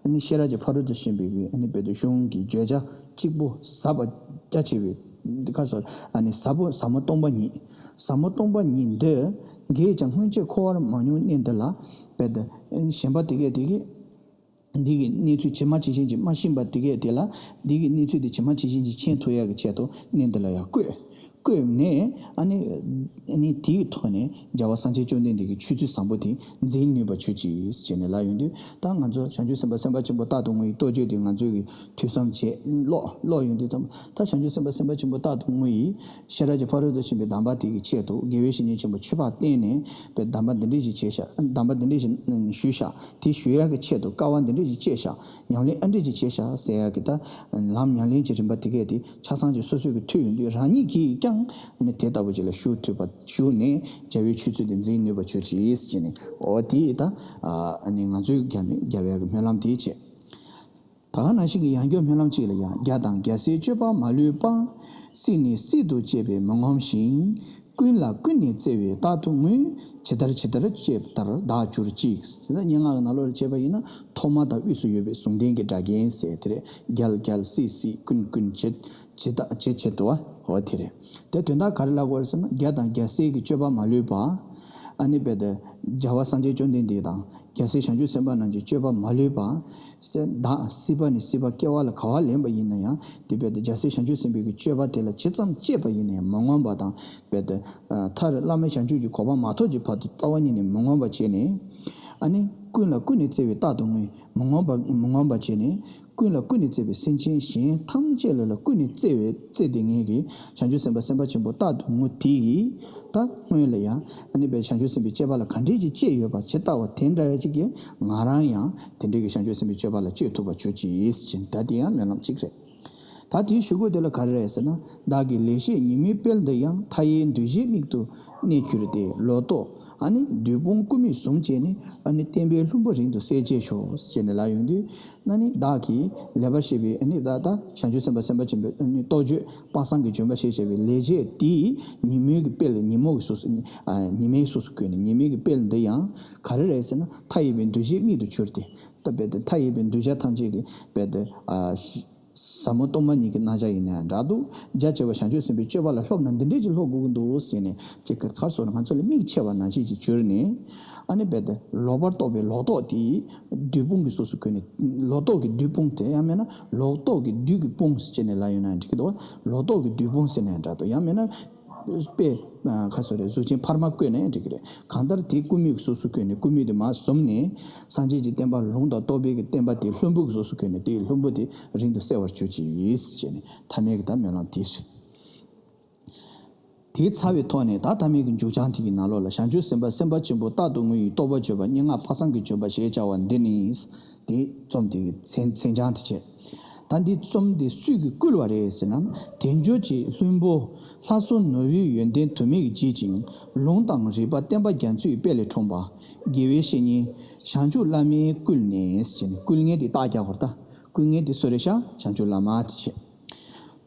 ཨ་ནི་ཤེས་རབ་ཀྱི་ཕ་རོལ་ཏུ་ཕྱིན་པའི་གི་ཨ་ནི་རྦད་དེ་གཞུང་གི་བརྗོད་བྱ་གཅིག་པོ་ཟབ་པ་རྒྱ་ཆེ་བའི་འདི་ག་སོ་ཨ་ནི་ཟབ་པོ་ཟབ་མོ་སྟོང་པ་ཉིད། ཟབ་མོ་སྟོང་པ་ཉིད་འདི་གེགས་ཀྱང་སྔོན་ཆད་འཁོར་བར་མ་མྱོང་གནས་འདི་ལ་རྦད་དེ་ཨ་ནི་གཞན་པ་དེ་གས་དེ་གིས་འདི་གི་གནས་ཚུལ་ཇི་མ་ཇི་བཞིན་གྱིས་མ་ཤེས་པ་དེ་གས་དེ་ལ་འདི་གི་གནས་ཚུལ་དེ་ཇི་མ་ཇི་བཞིན་གྱིས་མཁྱེན་ཐུབ་ཡ་གི་ཆེད་དུ་གནས་འདི་ལ་ཡང་བཀོད། བཀོད་ནས་ཨ་ནི་ཨ་ནི་དེའི་ཐོག་ནས་རྒྱལ་བ་སངས་རྒྱས་བཅོམ་ལྡན་འདས་ཀྱི་ཆོས་ཚུལ་བཟང་པོ་དེ་འཛིན་ནུས་པ་བྱུང་ཅིག་ཟེར་ནས་ལབ་ཡོང་དུས། ད་ང་ཚོ་བྱང་ཆུབ་སེམས་དཔའ་སེམས་དཔའ་ཆེན་པོ་རྟག་ཏུ་ངུ་ཡི་རྟོགས་བརྗོད་དེ་ང་ཚོས་ཀྱི་ཐོས་བསམ་བྱས་ཀློག་ཀློག་ཡོང་དུས་ཙམ། ད་བྱང་ཆུབ་སེམས་དཔའ་སེམས་དཔའ་ཆེན་པོ་རྟག་ཏུ་ངུ་ཡི་ཤེས་རབ་ཀྱི་ཕ་རོལ་ཏུ་ཕྱིན་པའི་གདམས་པ་དེ་གི་ཆེད་དུ་དགེ་བའི་བཤེས་གཉེན་ཆེན་པོ་ཆོས་འཕགས་བསྟེན་ནས་པའི་གདམས་པ་འདི་འདྲས་ཞིག་བྱས་ཤག་གདམས་པ་འདི་འདྲས་ཞིག་ཞུས་ཤག་དེ་ཞུ་ཡ་གི་ཆེད་དུ་དཀའ་བ་འདི་འདྲས་ཞིག་སྤྱད་ཤག་ཉམས་ལེན་ཨ་འདྲས་ཅིག་བྱས་ཤག་ཟེར་ཡ་གི་ད་ལམ་ཉམས་ལེན་གྱི་རིམ་པ་དེ་གས་དེ་ཆ་ཚང་ཅིག་སོ་སོའི་གི་ཐོས་ཡོང་དུས་རང་ཉིད་ཀྱིས་ཀྱང་ཨ་ནི་དེ་ལྟ་བུ་ཅིག་ལ་ཞུགས་ཐུབ་པ་ཞུགས་ནས་རྒྱལ་བའི་ཆོས་ཚུལ་དེ་འཛིན་ནུས་པ་བྱུང་ཅིག་ཟེར་ནས། འོ་དེ་ད་ཨ་ནི་ང་ཚོའི་རྒྱབ་ནས་རྒྱབ་ཡ་གི་སྨོན་ལམ་དེ་བྱས། ད་ག་ནང་བཞིན་གྱི་ཡང་སྐྱར་སྨོན་ལམ་གཅིག་ལ་ཡང་། རྒྱལ་དང་རྒྱལ་སྲས་སྤྱོད་པ་མ་ལུས་པ། སྲིད་ནས་སྲིད་དུ་སྐྱེ་བས་མི་ངོམས་ཤིང་། ཀུན་ལ་ཀུན་ནས་བརྩེ་བས་རྟག་ཏུ་ངུས། ཇི་ལྟར་ཇི་ལྟར་སྤྱད་པ་ལྟར་བདག་གྱུར་ཅིག་ཟེར་ན། སྙན་ངག་གི་ནང་ལོགས་ལ་བྱས་པ་ཡིན་ན་ཐོག་མ་དང་དབུས་སུ་ཡོད་པའི་ཟུང་ལྡན་གྱི་སྒྲ་རྒྱན་ཟེར་དེ་རེད། རྒྱལ་རྒྱལ་སྲིད་སྲིད་ཀུན་ཀུན་ཇི་ཇི་ལྟ་ཇི་ཇི་ལྟ་བ་འོ་དེ་རེད། དེ་དོན་དག་ག་རེ་ལབ་དགོས་རེད་ཟེར་ན། རྒྱལ་དང་རྒྱལ་སྲས་ཀྱི་སྤྱོད་པ་མ་ལུས་པ། ཨ་ནི་རྦད་དེ་རྒྱལ་བ་སངས་རྒྱས་བཅོམ་ལྡན་འདས་དང་། རྒྱལ་སྲས་བྱང་ཆུབ་སེམས་དཔའ་རྣམས་ཀྱི་སྤྱོད་པ་མ་ལུས་པ། སེ་བདག་སྲིད་པ་ནས་སྲིད་པ་སྐྱེ་བ་ལ་ག་བ་ལེན་པ་ཡིན་ན་ཡང་དེ་རྦད་དེ་རྒྱལ་སྲས་བྱང་ཆུབ་སེམས་དཔའི་གི་སྤྱོད་པ་དེ་ལ་ཇི་ཙམ་སྤྱད་པ་ཡིན་ན་ཡང་མ་ངོམས་པ་དང་། རྦད་དེ་མཐར་བླ་མེད་བྱང་ཆུབ་ཀྱི་གོ་འཕང་མ་ཐོབ་ཀྱི་བར་དུ་རྩ་བ་ཉིད་ནས་མ་ངོམས་པ་བྱས་ནས། ཨ་ནི་ཀུན་ལ་ཀུན་ནས་བརྩེ་བས་རྟག་ཏུ་ངུས། མ་ངོམས་པ་མ་ངོམས་པ་བྱས་ནས། ཀུན་ལ་ཀུན་ནས་བརྩེ་བའི་སེམས་ཅན་གཞན་ཐམས་ཅད་ལ་ལ་ཀུན་ནས་བརྩེ་བའི་བརྩེ་དེ་ངེད་ཀྱི་བྱང་ཆུབ་སེམས་དཔའ་སེམས་དཔའ་ཆེན་པོ་རྟག་ཏུ་ངུ་དེ་ཡིས་ད་སྔོན་ལ་ཡང་ཨ་ནི་དཔེ་བྱང་ཆུབ་སེམས་དཔའི་སྤྱོད་པ་ལ་ག་འདྲས་ཀྱི་སྤྱད་ཡོད་པ་ཇི་ལྟ་བ་དེ་འདྲ་བ་ཅིག་གིས་ང་རང་ཡང་དེ་འདྲས་ཀྱི་བྱང་ཆུབ་སེམས་དཔའི་སྤྱོད་པ་ལ་སྤྱོད་ཐུབ་པ་བྱུང་ཅིག་ཟེར་ད་དེ་ཡང་སྨོན་ལམ་གཅིག་རེད། ད་དེའི་གཞུག་གུ་དེ་ལ་ག་རེ་རེད་ཟེར་ན། བདག་གི་ལེགས་བཤད་ཉི་མའི་དཔལ་འདི་ཡང་། མཐའ་ཡས་འདུ་བྱེད་མིག་ཏུ་གནས་གྱུར་ཏེ། ལོ་ཏོག་ཨ་ནི་བདུད་དཔུང་ཀུ་མུད་བཟུང་བྱས་ནས་ཨ་ནི་བསྟན་པའི་ལྷུན་པོ་རིང་དུ་གསལ་བྱེད་ཤོག་ཅེས་ནས་ལབ་ཡོང་དུས། ཨ་ནི་བདག་གིས་ལེགས་པར་བཤད་པའི་ཨ་ནི་བདག་ད་བྱང་ཆུབ་སེམས་དཔའ་སེམས་དཔའ་ཆེན་པོའི་ཨ་ནི་རྟོགས་བརྗོད་དཔག་བསམ་གྱི་ལྗོན་པ་ཞེས་བྱ་བའི་ལེགས་བྱས་དེའི་ཉིན་མོའི་གི་དཔལ་ཉིན་མོ་གི་གཟུགས་སུ་ཉི་མའི་གཟུགས་སུ་བཀོད་ནས་ཉིན་མོའི་གི་དཔལ་འདི་ཡང་ག་རེ་རེད་ཟེར་ན། མཐའ་ཡས་པའི་འདུ་བྱེད་མིག་ཏུ་གྱུར་ཏེ། ད་རྦད་དེ་མཐའ་ཡས་པའི་གདུལ་བྱ་ཐམས་ཅད་ཀྱི་རྦད་དེ་ཟབ་མོ་སྟོང་པ་ཉིད་ཀྱི་རྣམ་གཞག་ཡིན་ན་ཡང་འདྲ་འདུག་རྒྱ་ཆེ་བ་བྱང་ཆུབ་སེམས་དཔའི་སྤྱོད་པ་ལ་སློབ་ན་འདི་འདྲས་ཀྱི་སློབ་དགོས་ཀྱི་འདུག་ཟེར་ནས་ཅིག་ག་རེ་ཟེར་ན་ང་ཚོ་ལ་མིག་ཕྱེ་བ་ནང་བཞིན་ཅིག་གྱུར་ནས། ཨ་ནི་རྦད་དེ་ལོག་པར་རྟོག་པའི་ལོག་རྟོག་དེ་བདུད་དཔུང་གི་གཟུགས་སུ་བཀོད་ནས། ལོག་རྟོག་གི་བདུད་དཔུང་དེ་ཡང་མིན་ན་ལོག་རྟོག་གི་བདུད་ཀྱི་དཔུང་ཟེར་ནས་ལབ་ཡོང་ན་ཡང་འགྲིག་གི་འདུག་ལོག་རྟོག་གི་བདུད་དཔུང་ཟེར་ནས་ཡང་འདྲ་འདུག་ཡང་མིན་ན། དཔེ་ཁ་སོ་རེ་གཟུགས་ཅན་འཕར་མ་བཀོད་ནས་འགྲིག་གི་རེད། གང་ལྟར་དེ་ཀུ་མུད་ཀྱི་གཟུགས་སུ་བཀོད་ནས་ཀུ་མུད་དེ་མར་ཟུམ་ནས་སངས་རྒྱས་ཀྱི་བསྟན་པ་ལུང་དང་རྟོགས་པའི་གི་བསྟན་པ་དེ་ལྷུན་པོ་གི་གཟུགས་སུ་བཀོད་ནས་དེའི་ལྷུན་པོ་དེ་རིང་དུ་གསལ་བར་གྱུར་ཅིག་ཅེས་ནས་ཐ་མའི་གི་ད་སྨོན་ལམ་དེ་རེད། དེའི་ཚར་བའི་ཐོག་ནས་ད་ཐ་མའི་གི་མཇུག་བྱང་དེ་གི་ནང་ལོགས་ལ་བྱང་ཆུབ་སེམས་དཔའ་སེམས་དཔའ་ཆེན་པོ་རྟག་ཏུ་ངུ་ཡི་རྟོགས་པར་བྱེད་པ་སྙན་ངག་དཔག་བསམ་གྱི་ལྗོན་པ་ཞེས་བྱ་བ་འདི་ནི། དེ་རྩོམ་དེ་གི་མཚན་མཚན་བྱང་དེ་བྱས། ད་འདི་རྩོམ་དེ་སུས་ཀྱིས་བསྐུལ་བ་རེད་ཟེར་ན། དལ་འབྱོར་གྱི་བླུན་པོ་ལྷ་བཟོ་ནོར་བུའི་ཡོན་ཏན་དུ་མས་བརྗིད་ཅིང་ལུང་དང་རིགས་པ་བསྟན་པ་རྒྱ་མཚོའི་དཔལ་ལས་འཁྲུངས་པ། དགེ་བའི་བཤེས་གཉེན་བྱང་ཆུབ་བླ་མས་བསྐུལ་ནས་ཟེར་ནས་བསྐུལ་མཁན་དེ་རྟགས་རྒྱག་དགོས་རེད་ད། བསྐུལ་མཁན་དེ་སུ་རེད་ཤག་བྱང་ཆུབ་བླ་མ་དེ་བྱས།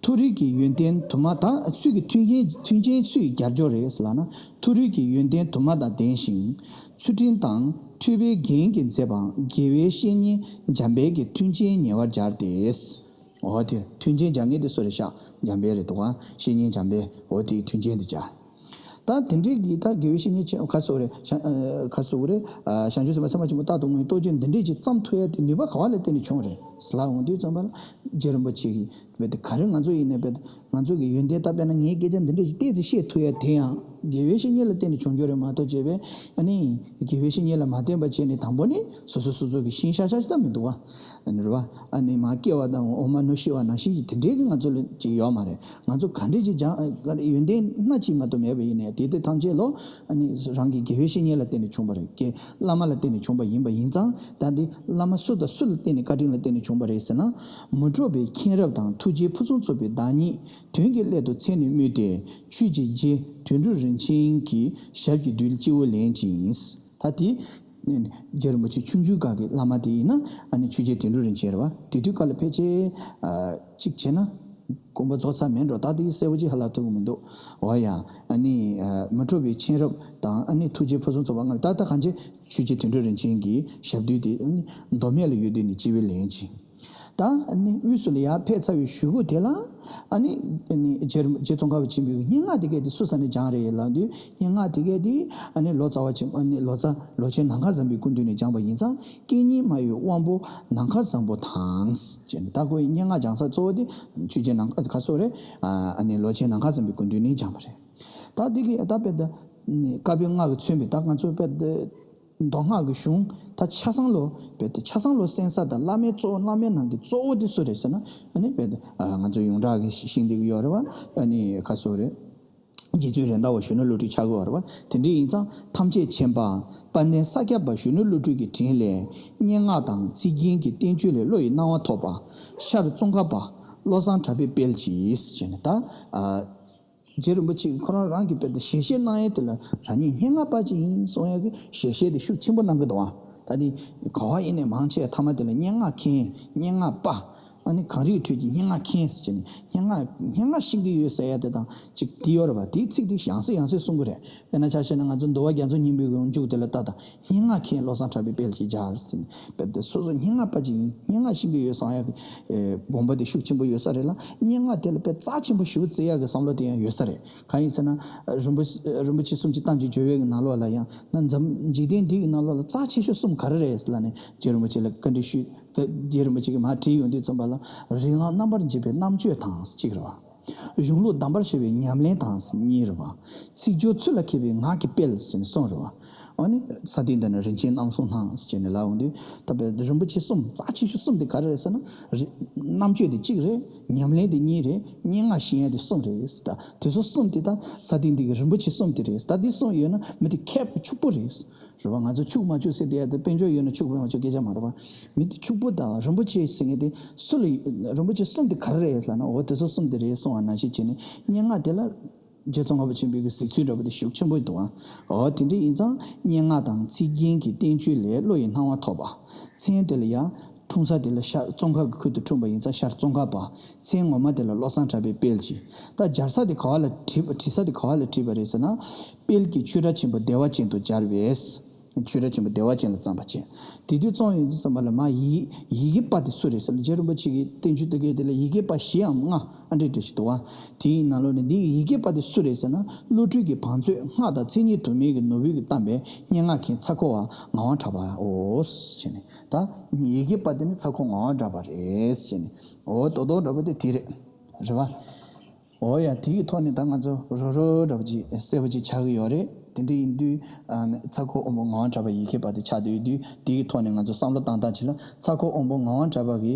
མཐོ་རིས་ཀྱི་ཡོན་ཏན་དུ་མ་དང་ཚུལ་གྱི་མཐུན་རྐྱེན་མཐུན་རྐྱེན་སུའི་རྒྱལ་སྦྱོར་རེད་ཟེར་ལབ་ན། མཐོ་རིས་ཀྱི་ཡོན་ཏན་དུ་མ་དང་ལྡན་ཞིང་། ཚུལ་ཁྲིམས་དང་ཐོས་པའི་རྒྱན་གྱིས་མཛེས་པའང་དགེ་བའི་བཤེས་གཉེན་འཇམ་དཔལ་གྱི་མཐུན་རྐྱེན་ཉེ་བར་སྦྱར་ཏེ། འོ་དེ་མཐུན་རྐྱེན་སྦྱར་མཁན་དེ་སུ་རེད། ཤ་འཇམ་དཔལ་རེད་འདུག་ག་བཤེས་གཉེན་འཇམ་དཔལ། འོ་དེའི་མཐུན་རྐྱེན་དེ་སྦྱར། ད་དེ་འདྲའི་གི་ད་དགེ་བའི་བཤེས་གཉེན་ཆེན་ཁ་སོགས་རེད། ཤ་ཨ་ཁ་སོགས་རེད། ཨ་བྱང་ཆུབ་སེམས་དཔའ་སེམས་དཔའ་ཆེན་པོ་རྟག་ཏུ་ངུ་བའི་སྟོབས་ཀྱིས་འདི་འདྲས་ཅིག་བརྩམས་ཐུབ་ཡ་དེ་ནུས་པ་ག་བ་ལ་བརྟེན་ནས་བྱུང་རེད་ཟེར་ལབ་འོང་དུས་ཙམ་པ་ལ། རྗེ་རིན་པོ་ཆེ་གིས་རྦད་དེ་ག་རེ་ང་ཚོ་ཡིན་ནའི་རྦད་དེ་ང་ཚོ་གི་ཡོན་ཏན་ད་དཔེར་ན་ངའི་སྐད་ཆ་འདི་འདྲས་ཅིག་ཏོག་ཙམ་བཤད་ཐུབ་ཡ་དེ་ཡང་དགེ་བའི་བཤེས་གཉེན་ལ་བརྟེན་ནས་བྱུང་རྒྱུ་རེད་མ་གཏོགས་བྱས་པས། ཨ་ནི་དགེ་བའི་བཤེས་གཉེན་ལ་མ་བརྟེན་པ་བྱས་ནས་དང་པོ་ནི་སོ་སོ་སོ་སོ་གི་ཤིང་ཤ་ཤ་ཞིག་ད་མི་འདུག་བ། ཨ་ནི་རེད་བ། ཨ་ནི་མ་སྐྱེ་བ་དང་འོ་མ་ནུ་ཤི་བ་ནང་བཞིན་གྱི་དེ་འདྲས་ཀྱི་ང་ཚོ་ལ་ཅིག་ཡོད་མ་རེད། ང་ཚོ་ག་འདྲས་ཅིག་སྦྱང་ཡོན་ཏན་སྣ་གཅིག་མ་གཏོགས་མེད་པ་ཡིན་ནའི་དེ་དེ་ཐམས་ཅད་ལོ། ཨ་ནི་རང་གི་དགེ་བའི་བཤེས་གཉེན་ལ་བརྟེན་ནས་བྱུང་བ་རེད། དགེ་བླ་མ་ལ་བརྟེན་ནས་བྱུང་བ་ཡིན་པ་ཡིན་ཙང་། ད་འདི་བླ་མ་སུ་དང་སུ་ལ་བརྟེན་ནས་བཀའ་དྲིན་ལ་བརྟེན་ནས་བྱུང་བ་རེད་ཟེར་ན། མི་འཕྲོགས་པའི་མཁྱེན་རབ་དང་ཐུགས་རྗེའི་ཕུན་སུམ་ཚོགས་པའི་བདག་ཉིད་དོན་གྱི་སླད་དུ་མཚན་ནས་སྨོས་ཏེ་ཆོས་ཀྱི་རྗེ་དོན་གྲུབ་རིན་ཆེན་གྱི་ཞབས་ཀྱི་རྡུལ་སྤྱི་བོར་ལེན་ཅིང་། ད་དེ་རྗེ་རིན་པོ་ཆེ་ཆུང་ཆུང་སྒང་གི་བླ་མ་དེ་ཡིན་ན། ཨ་ནི་ཆོས་རྗེ་དོན་གྲུབ་རིན་ཆེན་རེད་བ། དེ་དུས་སྐབས་ལ་ཕལ་ཆེར་ཨ་གཅིག་བྱས་ན། དགོངས་པ་རྫོགས་ཚར་མེད་འགྲོ། ད་དེ་གསལ་པོ་ཅིག་ཧ་ལབ་ཐུབ་ཀྱི་མི་འདུག་འོ་ཡ། ཨ་ནི་ཨ་མི་འཕྲོགས་པའི་མཁྱེན་རབ་དང་། ཨ་ནི་ཐུགས་རྗེའི་ཕུན་སུམ་ཚོགས་པ་ལྔ། ད་ལྟ་གང་ཅི་ཆོས་རྗེ་དོན་གྲུབ་རིན་ཆེན་གྱི་ཞབས་རྡུལ་དེ། ཨ་ནི་མདོ་སྨད་ལ་ཡོད་དུས་ནས་སྤྱི་བོར་ལེན་ཅིང་། ད་ཨ་ནི་དབུས་སུ་ལ་ཡར་ཕེབས་ཚར་བའི་གཞུག་གུ་དེ་ལ། ཨ་ནི་ཨ་ནི་རྗེ་རྗེ་ཙོང་ཁ་པ་ཆེན་པོའི་སྙན་ངག་དེ་གས་དེ་སུ་ས་ནས་སྦྱངས་རེད་ལབ་དུས། སྙན་ངག་དེ་གས་དེ་ཨ་ནི་ལོ་ཙཱ་བ་ཆེན། ཨ་ནི་ལོ་ཙཱ་ལོ་ཆེན་ནམ་མཁའ་བཟང་པོའི་སྐུ་མདུན་ནས་སྦྱངས་པ་ཡིན་ཙང་། སྐད་སྙན་སྨྲ་བའི་དབང་པོ་ནམ་མཁའ་བཟང་པོ་དང་ཟེར་ནས། ད་ཁོ་ཡི་སྙན་ངག་སྦྱང་ས་གཙོ་བོ་དེ་ཆོས་རྗེ་ནམ་མཁའ་ཁ་སོགས་རེད། ཨ་ནི་ལོ་ཆེན་ནམ་མཁའ་བཟང་པོའི་སྐུ་མདུན་ནས་སྦྱངས་པ་རེད། ད་འདི་གི་ད་དཔེ་ད་བཀའ་པོད་ལྔ་གིས་མཚོན་པའི་ད་ང་ཚོ་དཔེ་ད་མདོ་སྔགས་ཀྱི་གཞུང་ད་ཆ་ཚང་ལོ། དཔེ་ད་ཆ་ཚང་ལོ་གསན་ས་དང་བླ་མའི་གཙོ་བོ། བླ་མའི་ནང་གི་གཙོ་བོ་དེ་སུ་རེད་ཟེར་ན། ཨ་ནི་དཔེ་ད་ང་ཚོ་ཡོངས་གྲགས་ཀྱི་ཤེས་བསྡད་ཀྱི་ཡོད་རེད་བ། ཨ་ནི་ཁ་སོགས་རེད། རྗེ་བཙུན་རེད་མདའ་བ་གཞོན་ནུ་བློ་གྲོས་ཆགས་ཀྱི་ཡོད་རེད་བ། དེ་འདྲ་ཡིན་ཙང་ཐམས་ཅད་མཁྱེན་པ་དཔལ་ལྡན་ས་སྐྱ་པ་གཞོན་ནུ་བློ་གྲོས་ཀྱི་དྲིན་ལས། སྙན་ངག་དང་ཚིག་རྒྱན་གྱི་བསྟན་བཅོས་ལས་བློ་ཡི་སྣང་བ་ཐོབ་པ། ཤར་ཙོང་ཁ་པ་བློ་བཟང་གྲགས་པའི་དཔལ་གྱིས་ཟེར་ནས། ད་ཨ་རྗེ་རིན་པོ་ཆེ་ཁོ་རང་རང་གི་དཔེ་དེ་ཞལ་བཞེས་གནང་ཡས་དེ་ལ་རང་ཉིད་སྙན་ངག་པ་ཅིག་ཡིན་གསུང་ཡས་ཀྱི་ཞལ་བཞེས་དེ་ཤུགས་ཆེན་པོ་གནང་གི་འདུག་ཨ། ད་དེ་ག་བ་ཡིན་ནའི་མང་ཆེ་མཐའ་མ་དེ་ལ་སྙན་ངག་མཁན། སྙན་ངག་པ། ཨ་ནི་གངས་རིའི་ཁྲོད་ཀྱི་སྙན་ངག་མཁན་ཟེར་ནས། སྙན་ངག་སྙན་ངག་ཤེས་ཀྱི་ཡོད་ཟེར་ཡ་དེ་དང་ཅིག་དེ་ཡོད་རེད་པ། དེའི་ཚིག་དེ་ཡང་སེ་ཡང་སེ་གསུང་གི་རེད། དཔེར་ན་ཆ་བཞག་ན་ང་ཚོ་འདུལ་བ་རྒྱ་མཚོ་སྙིང་པོའི་གི་མཇུག་དེ་ལ་ལྟ་དང་། སྙན་ངག་མཁན་བློ་བཟང་གྲགས་པའི་དཔལ་གྱིས་སྦྱར་ཟེར་ནས། དཔེ་དེ་སོ་སོ་སྙན་ངག་པ་ཅིག་ཡིན། སྙན་ངག་ཤེས་ཀྱི་ཡོད་གསུང་ཡ་གི་ཨེ་དགོངས་པ་དེ་ཤུགས་ཆེན་པོ་ཡོད་ས་རེད་ལ། སྙན་ངག་དེ་ལ་དཔེ་རྩ་ཆེན་པོ་ཞེ་པོ་བརྩི་ཡ་གི་བསམ་བློ་དེ་ཡང་ཡོད་ས་རེད། གང་ཡིན་ཟེར་ན། རིན་པོ་རིན་པོ་ཆེ་གསུམ་གྱི་གཏམ་གྱི་བརྗོད་པའི་གི་ནང་ལོགས་ལ་ཡང་ན། འཛམ་འཇིག་རྟེན་འདི་གི་ནང་ལོགས་ལ་རྩ་ཆེ་ཤོས་གསུམ་ག་རེ་རེད་ཟེར་ལབ་ནས་རྗེ་རིན་པོ་ཆེ་ལ་བཀའ་འདྲི་ཞུས། ད་རྗེ་རིན་པོ་ཆེ་གིས་མར་དྲིས་ཡོང་དུས་ཙམ་པ་ལ། རིགས་ལམ་རྣམ་པར་འབྱེད་པའི་རྣམ་དཔྱོད་དང་གཅིག་རེད་བ། གཞུང་ལུགས་གདམས་པར་བྱེད་པའི་ཉམས་ལེན་དང་གཉིས་རེད་བ། ཚིག་སྦྱོར་ཚུལ་ལ་མཁས་པའི་ངག་གི་དཔལ་ཟེར་ནས་གསུམ་རེད་བ། ཨ་ནི་ས་སྟེང་འདི་ན་རིན་ཆེན་རྣམ་གསུམ་སྣང་ཟེར་ནས་ལབ་འོང་དུས། ད་དཔེ་རིན་པོ་ཆེ་གསུམ། རྩ་ཆེ་ཤོས་གསུམ་དེ་ག་རེ་རེད་ཟེར་ན། རི་རྣམ་དཔྱོད་དེ་གཅིག་རེད། ཉམས་ལེན་དེ་གཉིས་རེད། སྙན་ངག་ཤེས་ཡ་དེ་གསུམ་རེད། ད་དེ་ཚོ་གསུམ་དེ་ད་ས་སྟེང་འདི་གི་རིན་པོ་ཆེ་གསུམ་དེ་རེད། ད་དེ་གསུམ་ཡོད་ན་མི་དེ་མཁས་པ་ཕྱུག་པོ་རེད། རེད་བ། ང་ཚོ་ཕྱུག་མ་ཕྱུག་ཟེར་བསྡད་ཡ་དེ། དཔལ་འབྱོར་ཡོད་ན་ཕྱུག་པོ་མ་ཕྱུག་སྐད་ཆ་མ་རེད་བ། མི་དེ་ཕྱུག་པོ་དང་རིན་པོ་ཆེ་ཟེར་མཁན་དེ་སུ་ལ། རིན་པོ་ཆེ་གསུམ་དེ་ག་རེ་རེད་ལབ་ན། འོ་དེ་ཚོ་གསུམ་དེ་རེད་གསུང་བ་ནང་བཞིན་བྱས་ནས། སྙན་ངག་དེ་ལ་རྗེ་ཙོང་ཁ་པ་ཆེན་པོའི་གི་གཟིགས་ཚུལ་འདྲ་པོ་དེ་ཤུགས་ཆེན་པོ་འདུག་ཨ། འོ་དེ་འདྲ་ཡིན་ཙང་སྙན་ངག་དང་ཚིག་རྒྱན་གྱི་བསྟན་བཅོས་ལས་བློ་ཡི་སྣང་བ་ཐོབ་པ། མཚན་དེ་ལ་ཡང་འཁྲུངས་ས་དེ་ལ་ཤར་ཙོང་ཁ་གི་ཁུལ་དུ་འཁྲུངས་པ་ཡིན་ཙང་ཤར་ཙོང་ཁ་པ། མཚན་ངོ་མ་དེ་ལ་བློ་བཟང་གྲགས་པའི་དཔལ་གྱིས། ད་སྦྱར་ས་དེ་ག་བ་ལ་བྲིས་པ། བྲིས་ས་དེ་ག་བ་ལ་བྲིས་པ་རེད་ཟེར་ན། དཔལ་གྱི་ཆོས་གྲྭ་ཆེན་པོ་བདེ་བ་ཅན་དུ་སྦྱར་བས། ཆོས་གྲྭ་ཆེན་པོ་བདེ་བ་ཅན་ལ་བརྩམས་པ་བྱས། དེ་དུས་བརྩམས་ཡོང་དུས་ཙམ་པ་ལ་མར་ཡི་ཡི་གེ་པ་དེ་སུ་རེད་ཟེར་ན། རྗེ་རིན་པོ་ཆེ་གི་བསྟན་བཅོས་དེ་གའི་དེ་ལ་ཡི་གེ་པ་བཞི་འམ་ལྔ་ཨ་འདྲ་འདྲ་ཞིག་འདུག་བ། དེའི་ནང་ལོགས་ནས་འདི་ཡི་གེ་པ་དེ་སུ་རེད་ཟེར་ན། བློ་གྲོས་ཀྱི་བང་མཛོད་སྔགས་དང་མཚན་ཉིད་དུ་མའི་གི་ནོར་བུ་གིས་གཏམས་པའི་སྙན་ངག་མཁན་ཚ་ཁོ་བ་ངག་དབང་གྲགས་པའོ་ཟེར་ནས། ད་ཡི་གེ་པ་དེ་ནི་ཚ་ཁོ་ངག་དབང་གྲགས་པ་རེད་ཟེར་ནས། འོ་རྡོག་རྡོག་འདྲ་པོ་དེ་དེ་རེད། རེད་བ། འོ་ཡ། དེ་གི་ཐོག་ནས་ད་ང་ཚོ་རོ་རོ་འདྲ་པོ་ཅིག་གསལ་པོ་ཅིག་ཆགས་ཀྱི་ཡོད་རེད། དེ་འདྲ་ཡིན་དུས་ཨ་ནི་ཚ་ཁོ་དབང་པོ་ངག་དབང་གྲགས་པ་ཡི་གེ་པ་དེ་ཆགས་བསྡད་དུས། དེ་གི་ཐོག་ནས་ང་ཚོ་བསམ་བློ་བཏང་སྟངས་ཅིག་ལ། ཚ་ཁོ་དབང་པོ་ངག་དབང་གྲགས་པ་གི་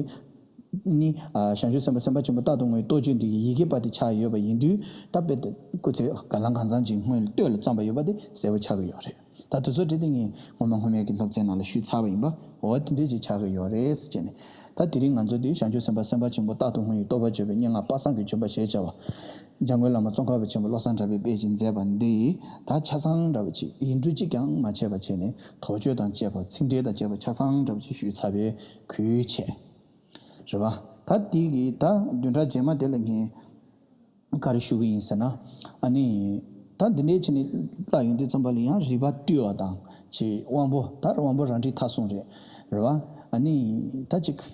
ནི་ཨ་བྱང་ཆུབ་སེམས་དཔའ་སེམས་དཔའ་ཆེན་པོ་རྟག་ཏུ་ངུ་བའི་སྟོབས་བཅུ་འདི་གི་ཡི་གེ་པ་དེ་ཆགས་ཡོད་པ་ཡིན་དུས། ད་དཔེ་དེ་སྐུ་ཚེ་ག་ལ་གང་འཚམ་ཅིག་སྔོན་ལ་སྟོད་ལ་བརྩམས་པ་ཡོད་པ་དེ་གསལ་པོ་ཆགས་ཀྱི་ཡོད་རེད། ད་དེ་ཚོ་བྲིས་དེ་ངས་སྔོན་མ་སྔོན་མའི་གི་སློབ་ཚན་ནང་ལ་ཞུས་ཚར་བ་ཡིན་པ། འོ་དེ་འདྲས་ཅིག་ཆགས་ཀྱི་ཡོད་རེད་ཟེར་ནས། ད་དེ་རིང་ང་ཚོ་འདི་བྱང་ཆུབ་སེམས་དཔའ་སེམས་དཔའ་ཆེན་པོ་རྟག་ཏུ་ངུ་ཡི་རྟོགས་པ་བརྗོད་པའི་སྙན་ངག་པ་སངས་ཀྱི་ལྗོན་པ་ཞེས་བྱ་བ། འཇམ་མགོན་བླ་མ་ཙོང་ཁ་པ་ཆེན་པོ་བློ་བཟང་གྲགས་པའི་དཔལ་གྱིས་མཛད་པ་འདི་ཡིས། ད་ཆ་ཚང་འདྲ་བ་ཅིག་ཡིག་འབྲུ་གཅིག་ཀྱང་མ་ཆད་པ་བྱས་ནས། དོགས་གཅོད་དང་བཅས་པ། ཚིག་འགྲེལ་དང་བཅས་པ་ཆ་ཚང་འདྲ་བ་ཅིག་ཞུས་ཚར་བའི་ཁུལ་བྱས། རེད་བ། ད་འདི་གི་ད་བདུན་ཕྲག་རྗེས་མ་དེ་ལ་ངས་ག་རེ་ཞུ་གི་ཡིན་ཟེར་ན། ཨ་ནི་ད་འདི་འདྲའི་ཆ་ནས་ལྟ་ཡོང་དུས་ཙམ་པ་ལ་ཡང་རིག་པ་བཏུལ་བ་དང་། ཅིག་དབང་པོ། ད་དབང་པོ་རང་འགྲིག་མཐའ་གསུམ་རེད། རེད་བ། ཨ་ནི་ད་ཅིག་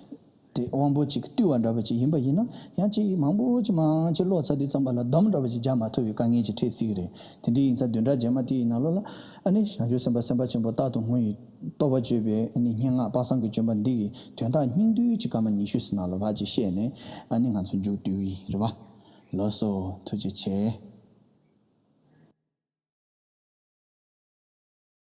དེ་དབང་པོ་གཅིག་བཏུལ་བ་འདྲ་བ་ཅིག་ཡིན་པ་ཡིན་ན། ཡང་གཅིག་མང་པོ་ཅིག་མང་ཅིག་ཀློག་ཚར་དུས་ཙམ་པ་ལ་སྡོམ་འདྲ་བ་ཅིག་རྒྱག་མ་ཐུབ་པའི་དཀའ་ངལ་ཅིག་འཕྲད་སྲིད་ཀྱི་རེད། དེ་འདྲ་ཡིན་ཙང་བདུན་ཕྲག་རྗེས་མ་དེའི་ནང་ལོགས་ལ་ཨ་ནི་བྱང་ཆུབ་སེམས་དཔའ་སེམས་དཔའ་ཆེན་པོ་རྟག་ཏུ་ངུ་ཡི་རྟོགས་པ་བརྗོད་པའི་ཨ་ནི་སྙན་ངག་དཔག་བསམ་གྱི་ལྗོན་པ་འདི་གི་དོན་དག་སྙིང་བསྡུས་ཀྱི་སྐར་མ་ཉི་ཤུ་ཙམ་ནང་ལ་ཕར་ཅིག་བཤད་ནས་ཨ་ནི་ང་ཚོ་མཇུག་བསྡུ་གི་ཡིན། རེད་བ། ལགས་སོ། ཐུགས་རྗེ་ཆེ།